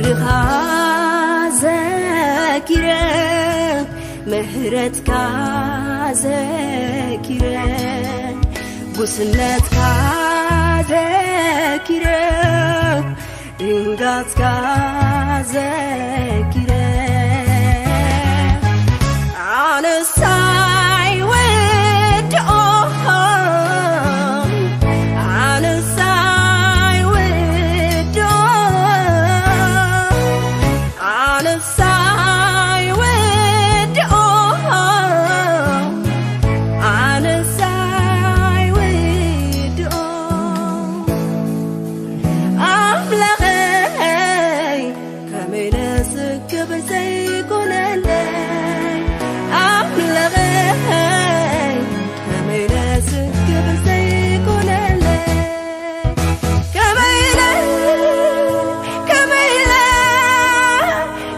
ርኻ ዘኪረ፣ ምሕረትካ ዘኪረ፣ ጉስነትካ ዘኪረ፣ ድንጋጽካ ዘኪረ፣ ኣነሳይ ወድኦ፣ ኣነሳይ ወድኦ፣ ኣነሳይ ወድኦ፣ ኣነሳይ ወድኦ። ኣምላኸይ፣ ከመይ ለስክብ ዘይኮነለይ። ኣምላኸይ፣ ከመይ ለስክብ ዘይኮነለይ። ከመይ ኢለ፣ ከመይ ኢለ፣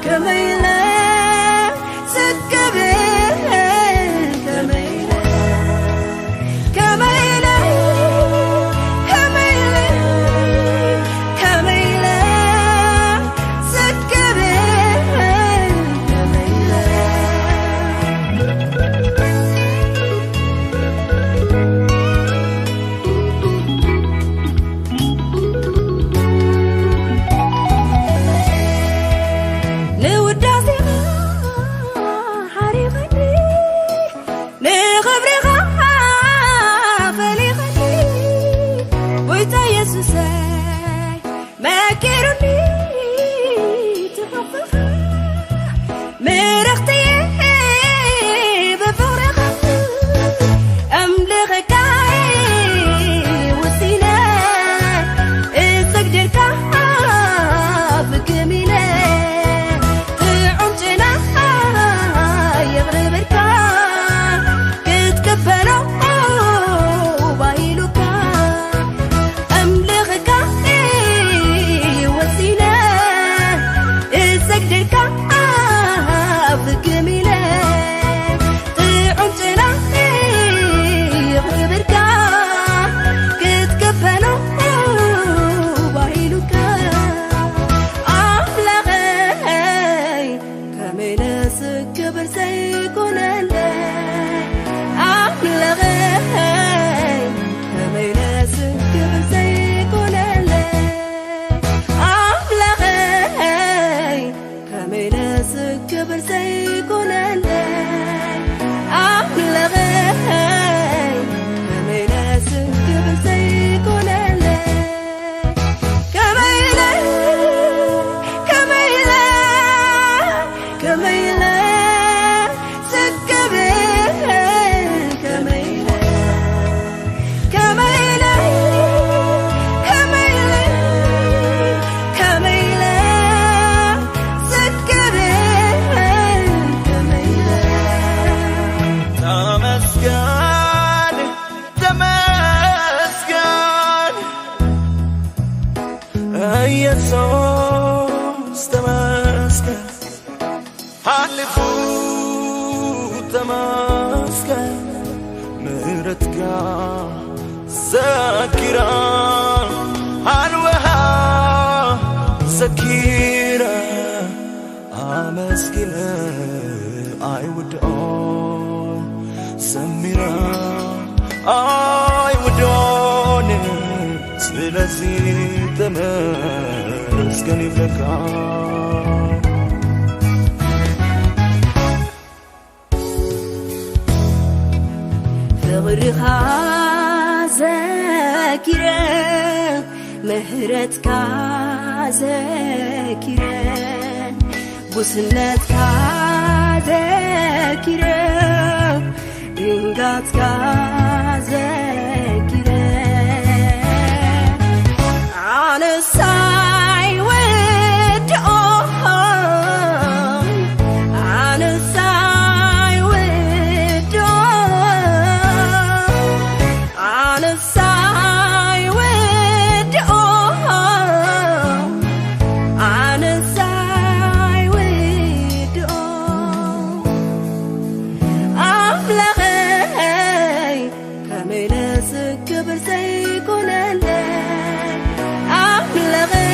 ከመይ ኢለ ስክብ፣ ከመይ ኢለ፣ ከመይ ኢለ፣ ከመይ ኢለ፣ ከመይ ኢለ ስክብ፣ ከመይ ኢለ። ንውዳሴኻ ሓሪቐኒ፣ ንኽብርኻ ፈሊቐኒ፣ ጎይታ የሱሰይ መኪሩኒ ትኸፍኻ። ምርኽትየ ብፍቕርኻ፣ ኣምልኸካ ወሲነ፣ እሰግደልካ ፍግም ኢለ፣ ጥዑም ጨና የቕርበልካ፣ ክትቅበሎ ባይሉካ። ኣምልኸካ ወሲነ፣ እሰግደልካ ፍግም ኢለ፣ ጥዑም ጨና የቕርበልካ፣ ክትቅበሎ ባይሉካ። ኣምላኸይ፣ ከመይ ለስክብ ዘይኮነለይ። ኣምላኸይ፣ ከመይ ለስክብ ዘይኮነለይ። ኣምላኸይ፣ ከመይ ለስክብ ዘይኮነለይ። ኣምላኸይ፣ ከመይ ለስክብ ዘይኮነለይ። ከመይ ኢለ፣ ከመይ ኢለ፣ ከመይ ኢለ ስክብ፣ ከመይ ኢለ፣ ከመይ ኢለ፣ ከመይ ኢለ፣ ከመይ ኢለ ስክብ፣ ከመይ ኢለ። ተመስገን፣ ተመስገን ኢየሱስ፣ ተመስገን። ሓሊፉ ተመስገን፣ ምሕረትካ ዘኪራ፣ ሃልወሃ ዘኪረ፣ ኣመስጊነ ኣይውድኦን፣ ዘሚረ ኣይውድኦን። ስለዚ ተመስገን ይብለካ። ፍቕርኻ ዘኪረ፣ ምሕረትካ ዘኪረ፣ ጉስነትካ ዘኪረ፣ ድንጋጽካ ዘኪረ፣ ኣነሳይ ወድኦ፣ ኣነሳይ ወድኦ፣ ኣነሳይ ወድኦ፣ ኣነሳይ ወድኦ። ኣምላኸይ፣ ከመይ ለስክብ ዘይኮነለይ። ኣምላኸይ፣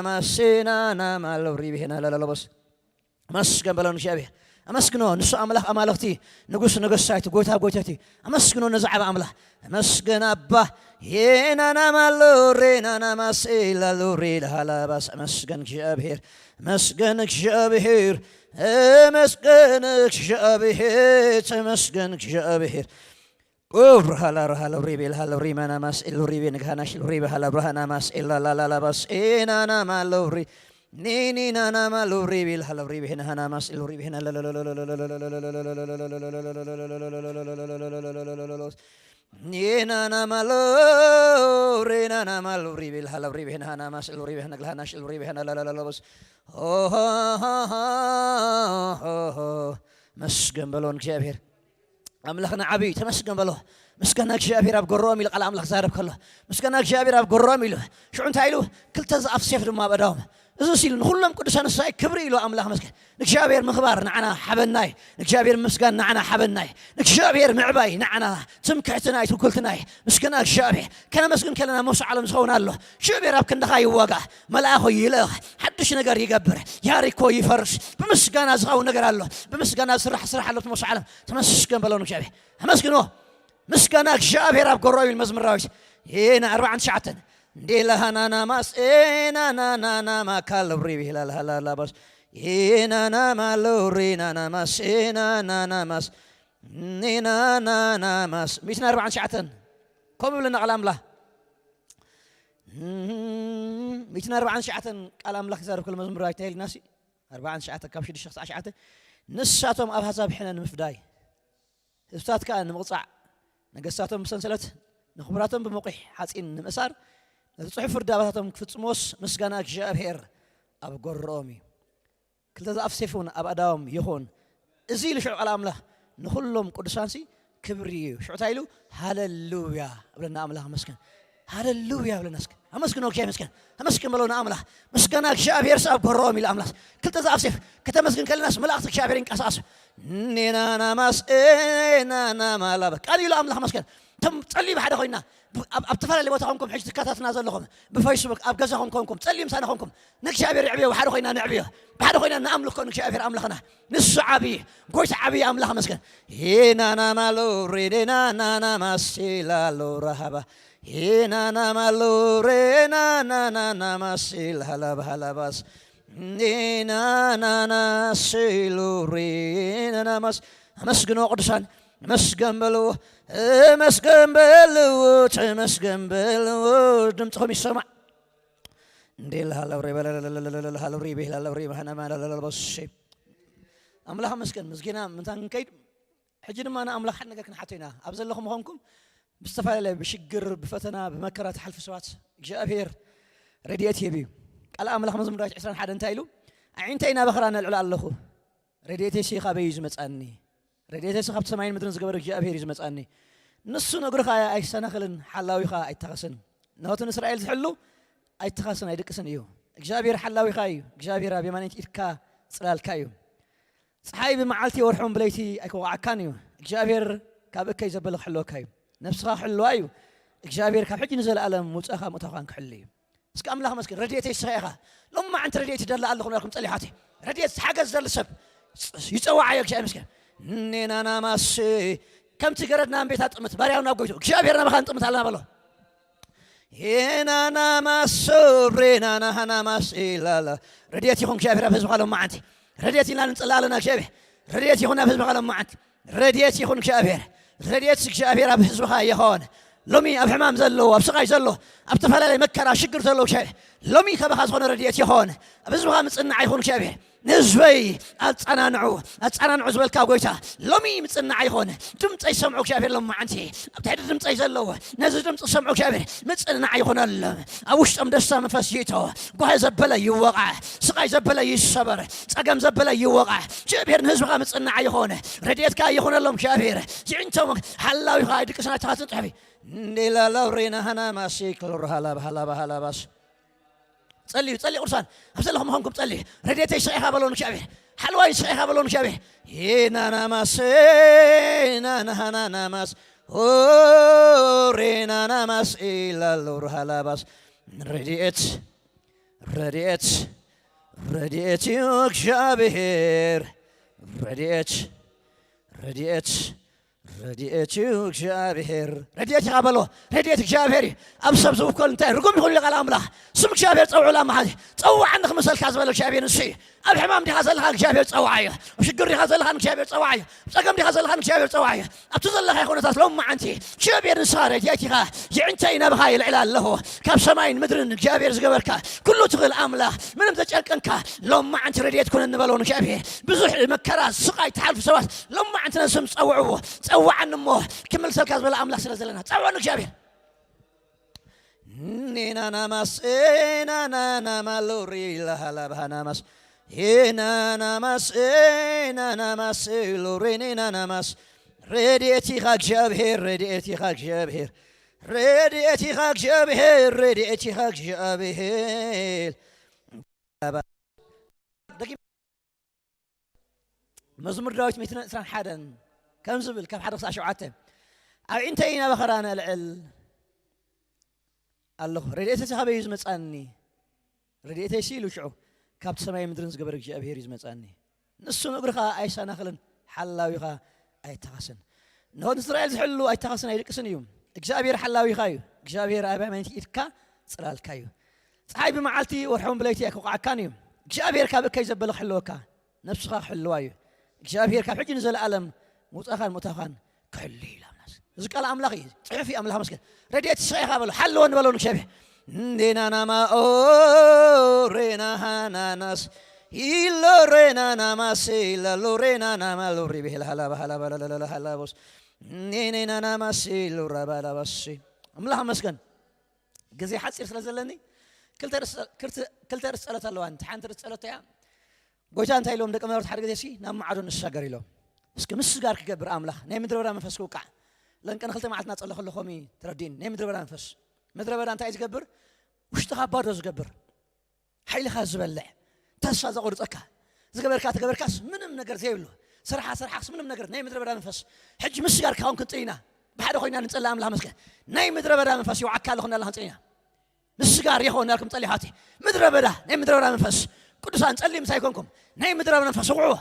ናናማሴናናማሎሪቤሄናላላሎቦስ። ኣመስግን በሎ ንእግዚኣብሔር። ኣመስግኖ፣ ንሱ ኣምላኽ ኣማልኽቲ፣ ንጉስ ነገስታት፣ ጎይታ ጎይታቲ። ኣመስግኖ ነዚ ዓቢ ኣምላኽ። ኣመስግን ኣባ። ሄናናማሎሬናናማሴላሎሬላሃላባስ። ኣመስግን እግዚኣብሔር። ኣመስግን እግዚኣብሔር። ኣመስግን እግዚኣብሔር። ተመስገን እግዚኣብሔር። ቁብር ሃላ ርሃ ለውሪቤ ልሃ ለውሪ መናማስ ኤል ሪቤ ንግሃናሽ ሪቤ ሃላ ብርሃናማስ ኤላ ላላላባስ ኤናናማ ለውሪ ኒኒናናማ ለውሪቤ ልሃ ለውሪቤ ናሃናማስ ኤል ሪቤ ና ኒናናማ ለውሪ ናናማ ለውሪቤ ልሃ ለውሪቤ ናሃናማስ ኤል ሪቤ ነግልሃናሽ ሪቤ ና ላላላባስ። መስገን በሎን እግዚኣብሔር። ኣምላኽና ዓብዪ እዩ፣ ተመስገን በሎ። ምስጋና እግዚኣብሔር ኣብ ጎረኦም ኢሉ ቃል ኣምላኽ ዛረብ ከሎ፣ ምስጋና እግዚኣብሔር ኣብ ጎረኦም ኢሉ። ሽዑ እንታይ ኢሉ? ክልተ ዝኣፍ ሴፍ ድማ ኣብ ኣእዳዎም። እዚ ሲሉ ንኹሎም ቅዱሳን ንሳይ ክብሪ ኢሉ ኣምላኽ መስገን። ንእግዚኣብሔር ምኽባር ንዓና ሓበናይ፣ ንእግዚኣብሔር ምስጋን ንዓና ሓበናይ፣ ንእግዚኣብሔር ምዕባይ ንዓና ትምክሕትናይ ትውክልትናይ። ምስጋና እግዚኣብሔር። ከነመስግን ከለና መውስዓሎም ዝኸውን ኣሎ። እግዚኣብሔር ኣብ ክንድኻ ይዋጋእ፣ መልኣኹ ይልእኽ፣ ሓድሽ ነገር ይገብር፣ ያሪኮ ይፈርስ። ብምስጋና ዝኸውን ነገር ኣሎ። ብምስጋና ዝስራሕ ስራሕ ኣሎ። መውስዓሎም ተመስገን በሎ ንእግዚኣብሔር። ኣመስግንዎ። ምስጋና እግዚኣብሔር ኣብ ጎረቤት መዝሙር ዳዊት ኤና ኣርባዓን ትሽዓተን። እንዴ ላሃናናማስ ኤናናናናማ ካለብሪ ብሂላልሃላላባስ ኤናናማ ለውሪ ናናማስ ኤናናናማስ ኔናናናማስ። ሚእትን ኣርባዓን ትሽዓተን። ከምኡ ብለና ቃል ኣምላኽ። ሚእትን ኣርባዓን ትሽዓተን ቃል ኣምላኽ ይዛረብ ከሎ መዝሙር ዳዊት እንታይ ኢልናሲ? ኣርባዓን ትሽዓተን ካብ ሽዱሽተ ክሳዕ ትሽዓተ። ንሳቶም ኣብ ኣህዛብ ሕነ ንምፍዳይ፣ ህዝብታት ከኣ ንምቕጻዕ፣ ነገስታቶም ብሰንሰለት፣ ንኽቡራቶም ብመቑሕ ሓጺን ንምእሳር፣ ነቲ ጽሑፍ ፍርዲ ኣባታቶም ክፍጽምዎስ ምስጋና እግዚኣብሔር ኣብ ጎረኦም እዩ። ክልተ ዝኣፍ ሴፍ እውን ኣብ ኣእዳዎም ይኹን። እዚ ኢሉ ሽዑ ቃል ኣምላኽ ንኹሎም ቅዱሳንሲ ክብሪ እዩ። ሽዑ እንታይ ኢሉ? ሃለሉያ እብለና ኣምላኽ መስገን። ሃለሉያ እብለና እስከ። ኣመስግኖ፣ እግዚኣብሔር ይመስገን። ኣመስግን በሎ ንኣምላኽ። ምስጋና እግዚኣብሔር ኣብ ጎረኦም ኢሉ ኣምላኽ። ክልተ ዝኣፍ ሴፍ ከተመስግን ከለናስ መላእኽቲ እግዚኣብሔር ይንቀሳቐሱ። ኔናናማስ ኤናናማላበ። ቃል ኢሉ ኣምላኽ መስገን። እቶም ጸልዩ ብሓደ ኮይና፣ ብ-፣ ኣብ፣ ኣብ ተፈላለየ ቦታ ኮንኩም ሕጂ ትከታትና ዘለኹም፣ ብፌስቡክ ኣብ ገዛኹም ኮንኩም፣ ጸልዩ ምሳና ኮንኩም፣ ንእግዚኣብሔር የዕብዮ፣ ብሓደ ኮይና ነዕብዮ። ብሓደ ኮይና ንኣምልኮ ንእግዚኣብሔር ኣምላኽና። ንሱ ዓብዪ፣ ጎይታ ዓብዪ ኣምላኽ መስገን። ሄናናማሎ ሬዴናናናማሲላሎ ረሃባ። ሄናናማሎ ሬናናናናማሲል ሃላባ ሃላባስ። ኔናናናሲሎ ሬናናማስ። ኣመስግኖ ቅዱሳን፣ ተመስገን በልዎ፣ ተመስገን በልዎ፣ ተመስገን በልዎ። ድምፅኹም ይሰማዕ። እንዴ ለሃለውሬ በለለለለለለለሃለውሬ ቤ ለሃለውሬ መሃነማ ለለለበሴ። ኣምላኽ መስገን፣ ምስጊና ምንታን ክንከይድ፣ ሕጂ ድማ ንኣምላኽ ሓደ ነገር ክንሓቶ ኢና። ኣብ ዘለኹም ምዃንኩም ብዝተፈላለየ ብሽግር፣ ብፈተና፣ ብመከራ ትሓልፉ ሰባት እግዚኣብሔር ረድኤት ይህብ እዩ። ቃል ኣምላኽ መዝሙር ዳዊት ዕስራን ሓደን እንታይ ኢሉ? ኣዒንተይ ናባኻ ነልዕል ኣለኹ፣ ረድኤተይሲ ካበይ እዩ ዝመጻኒ? ረድኤተይሲ ካብ ሰማይን ምድርን ዝገበረ እግዚኣብሔር እዩ ዝመጻኒ። ንሱ ንእግርኻ ኣይሰናኽልን፣ ሓላዊኻ ኣይታኸስን። ነቲ ንእስራኤል ዝሕሉ ኣይተኻስን ኣይድቅስን እዩ። እግዚኣብሔር ሓላዊኻ እዩ። እግዚኣብሔር ኣብ የማነይቲ ኢድካ ጽላልካ እዩ። ፀሓይ ብመዓልቲ ወርሖም ብለይቲ ኣይክወቕዓካን እዩ። እግዚኣብሔር ካብ እከይ ዘበለ ክሕልወካ እዩ። ነብስኻ ክሕልዋ እዩ። እግዚኣብሔር ካብ ሕጂ ንዘለኣለም ውፅእኻ ምእታውካን ክሕሉ እዩ። እስከ ኣምላኽ መስገን፣ ረድኤተይ ንስኻ ኢኻ። ሎማዓንቲ ረድኤት ይደሊ ኣለኹ እናልኩም ጸልዩ ሓቲ። ረድኤት ሓገዝ ዝደሊ ሰብ ይጸዋዓዮ። እግዚኣብሔር መስገን። ኔናናማስ ከምቲ ገረድና እምቤታ ጥምት ባርያው ናብ ጎይቱ እግዚኣብሔር ናባኻ ንጥምት ኣለና በሎ። ሄናናማስ ሬናናሃናማስ ኢላላ። ረድኤት ይኹን እግዚኣብሔር ኣብ ህዝብኻ ሎማዓንቲ። ረድኤት ኢና ንጽሊ ኣለና እግዚኣብሔር። ረድኤት ይኹን ኣብ ህዝብኻ ሎማዓንቲ። ረድኤት ይኹን እግዚኣብሔር። ረድኤት እግዚኣብሔር ኣብ ህዝብኻ ይኾን። ሎሚ ኣብ ሕማም ዘሎ፣ ኣብ ስቓይ ዘሎ፣ ኣብ ዝተፈላለየ መከራ ሽግር ዘሎ እግዚኣብሔር ሎሚ ካባኻ ዝኾነ ረድኤት ይኾን። ኣብ ህዝብኻ ምጽናዕ ይኹን እግዚኣብሔር። ንህዝበይ ኣጸናንዑ፣ ኣጸናንዑ ዝበልካ ጎይታ ሎሚ ምጽናዕ ይኾን። ድምፀይ ሰምዑ እግዚኣብሔር ሎማዓንቲ። ኣብ ትሕቲ ድምፀይ ዘለዉ ነዚ ድምፂ ሰምዑ እግዚኣብሔር ምጽናዕ ይኾነሎም። ኣብ ውሽጦም ደስታ መንፈስ ይእቶ። ጓሂ ዘበለ ይወቓዕ። ስቓይ ዘበለ ይሰበር። ጸገም ዘበለ ይወቓዕ። እግዚኣብሔር ንህዝብኻ ምጽናዕ ይኾን። ረድኤትካ ይኹነሎም እግዚኣብሔር። ዝዕንቶም ሓላዊኻ ድቅስና ተኻትን ጽሕፊ። እንዴላላው ሬና ሃና ማሲ ክሎር ሃላባ ሃላባ ሃላባስ። ጸልዩ፣ ጸልዩ ቅዱሳን። ኣብ ዘለኹም ምዃንኩም ጸልዩ። ረድኤተይ ስቕ ኢኻ በሎ ንእግዚኣብሔር። ሓልዋይ ስቕ ኢኻ በሎ ንእግዚኣብሔር። ሄናናማስ፣ ናናሃናናማስ፣ ኦ ሬናናማስ ኢላሎ ርሃላባስ። ረድኤት፣ ረድኤት፣ ረድኤት እዩ እግዚኣብሔር። ረድኤት፣ ረድኤት፣ ረድኤት እዩ እግዚኣብሔር። ረድኤት ኢኻ በሎ። ረድኤት እግዚኣብሔር እዩ። ኣብ ሰብ ዝውከል እንታይ ርጉም ይኹን ኢሉ ቃል ኣምላኽ። ስም እግዚኣብሔር ጸውዑላ መሓዚ። ጸውዓኒ ክምሰልካ ዝበለ እግዚኣብሔር ንሱ እዩ። ኣብ ሕማም ዲኻ ዘለኻ እግዚኣብሔር ጸውዓዮ። ኣብ ሽግር ዲኻ ዘለኻ እግዚኣብሔር ጸውዓዮ። ኣብ ጸገም ዲኻ ዘለኻ እግዚኣብሔር ጸውዓዮ። ኣብቲ ዘለኻ ኩነታት ሎማዓንቲ እግዚኣብሔር ንስኻ ረድኤት ኢኻ። የዕንተይ ናባኻ ይልዕል ኣለኹ። ካብ ሰማይን ምድርን እግዚኣብሔር ዝገበርካ ኩሉ ትኽእል ኣምላኽ ምንም ዘጨንቀንካ ሎማዓንቲ ረድኤት ኩነኒ በሎ ንእግዚኣብሔር። ብዙሕ መከራ ስቓይ ትሓልፉ ሰባት ሎማዓንቲ ነዚ ስም ጸውዕዎ። ጸውዓኒ እሞ ክምልሰልካ ዝበለ ኣምላኽ ስለ ዘለና ጸውዖ ንእግዚኣብሔር። ኔናናማስ ኤናናናማ ሎሪ ላሃላባሃናማስ ኤናናማስ ኤናናማስ ሎሪ ኔናናማስ ረድኤት ኢኻ እግዚኣብሔር፣ ረድኤት ኢኻ እግዚኣብሔር፣ ረድኤት ኢኻ እግዚኣብሔር፣ ረድኤት ኢኻ እግዚኣብሔር። መዝሙር ዳዊት ሚእትን ዕስራን ሓደን ከም ዝብል ካብ ሓደ ክሳዕ ሸውዓተ፣ ኣዒንተይ ናባኻ ነልዕል ኣለኹ፣ ረድኤተይሲ ካበይ እዩ ዝመጻኒ? ረድኤተይሲ ኢሉ ሽዑ ካብቲ ሰማይ ምድርን ዝገበረ እግዚኣብሔር እዩ ዝመጻኒ። ንሱ ንእግርኻ ኣይሰናኽልን፣ ሓላዊኻ ኣይተኻስን። ንሆን እስራኤል ዝሕሉ ኣይተኻስን ኣይድቅስን እዩ። እግዚኣብሔር ሓላዊኻ እዩ። እግዚኣብሔር ኣብ ኣማኒት ኢድካ ጽላልካ እዩ። ፀሓይ ብመዓልቲ ወርሖም ብለይቲ ኣይክውቃዓካን እዩ። እግዚኣብሔር ካብ እከይ ዘበለ ክሕልወካ፣ ነብስኻ ክሕልዋ እዩ። እግዚኣብሔር ካብ ሕጂ ንዘለኣለም ምውፃእኻን ምእታውኻን ክሕሉ እዩ። ላምናስ እዚ ቃል ኣምላኽ እዩ። ጽሑፍ እዩ። ኣምላኽ መስገን። ረድኤት ስኻ ኢኻ በሎ። ሓልወን በሎ ንእግዚኣብሔር። እንዴናናማ ኦ ሬና ሃናናስ ኢሎ ሬናናማስ ኢላሎ ሬናናማ ሎሪ ብሄል ሃላባ ሃላባ ላላላ ሃላቦስ ኔኔናናማስ ኢሎ ራባላባሲ ኣምላኽ መስገን። ግዜ ሓጺር ስለ ዘለኒ ክልተ ርእሲ፣ ክልተ፣ ክልተ ርእሲ ጸሎት ኣለዋ። እንቲ ሓንቲ ርእሲ ጸሎት እያ። ጎይታ እንታይ ኢሎም ደቀ መዛሙርቱ ሓደ ግዜ ሲ ናብ ማዕዶ ንሻገር ኢሎም። እስኪ ምስጋር ክገብር ኣምላኽ ናይ ምድረ በዳ መንፈስ ክውቃዕ። ለንቀን ክልተ መዓልትና ጸለኹ ኣለኹም እዩ ተረዲእኒ። ናይ ምድረ በዳ መንፈስ፣ ምድረ በዳ እንታይ እዩ ዝገብር? ውሽጥኻ ባዶ ዝገብር፣ ሓይልኻ ዝበልዕ፣ ተስፋ ዘቑርጸካ፣ ዝገበርካ ተገበርካስ ምንም ነገር ዘይብሉ፣ ስራሓ ስራሓክስ ምንም ነገር። ናይ ምድረ በዳ መንፈስ ሕጂ ምስጋር ክኸውን ክንጽል ኢና። ብሓደ ኮይና ንጸሊ ኣምላኽ መስገን። ናይ ምድረ በዳ መንፈስ ይውዓካ ኣለኹ እናላ ክንጽል ኢና። ምስጋር ይኸውን እናልኩም ጸልዩ ሓቲ። ምድረ በዳ፣ ናይ ምድረ በዳ መንፈስ፣ ቅዱሳን ጸልዩ ምሳይ ኮንኩም ናይ ምድረ በዳ መንፈስ ውዕዎ።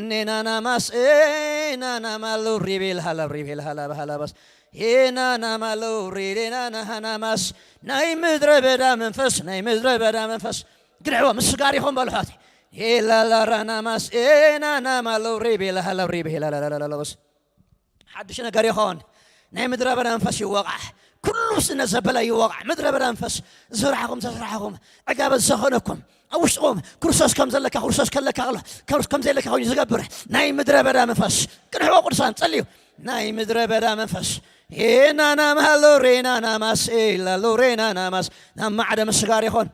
ኔናናማስ ኤናናማሉ ሪቤል ሃላብ ሪቤል ሃላብ ሃላባስ ኤናናማሉ ሪዴናናሃናማስ ናይ ምድረ በዳ መንፈስ፣ ናይ ምድረ በዳ መንፈስ ግድዕዎ። ምስጋር ይኹን በሉ ሓቲ። ኤላላራናማስ ኤናናማሉ ሪቤል ሃላብ ሪቤል ሃላላላላስ ሓድሽ ነገር ይኾን። ናይ ምድረ በዳ መንፈስ ይወቓዕ። ኩሉ ስነ ዘበለ ይወቓዕ። ምድረ በዳ መንፈስ ዝስራሕኹም፣ ተስራሕኹም፣ ዕጋበት ዝሰኸነኩም፣ ኣብ ውሽጥኹም ክርስቶስ ከም ዘለካ፣ ክርስቶስ ከለካ ከሎ፣ ክርስቶስ ከም ዘለካ ኮይኑ ዝገብር ናይ ምድረ በዳ መንፈስ ቅንሕዎ። ቅዱሳን ጸልዩ። ናይ ምድረ በዳ መንፈስ ኤናናማ ሎሬናናማስ ኤላ ሎሬናናማስ ናብ ማዕደ ምስጋር ይኾን።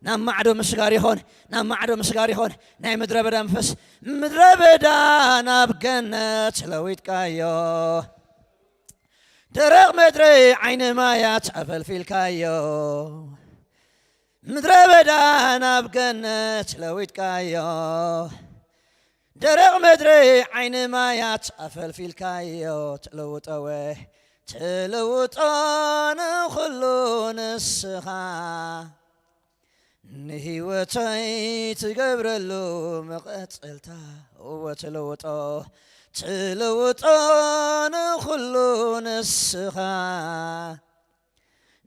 ናብ ማዕዶ ምስጋር ይኾን፣ ናብ ማዕዶ ምስጋር ይኾን። ናይ ምድረ በዳ መንፈስ፣ ምድረ በዳ ናብ ገነት ለዊጥካዮ፣ ደረቕ ምድሪ ዓይኒ ማያት ኣፈልፊልካዮ። ምድረ በዳ ናብ ገነት ለዊጥካዮ፣ ደረቕ ምድሪ ዓይኒ ማያት ኣፈልፊልካዮ። ትልውጠወ ትልውጦ ንኹሉ ንስኻ፣ ንህይወተይ ትገብረሉ መቐጸልታ። እወ ትልውጦ ትልውጦ ንኹሉ ንስኻ፣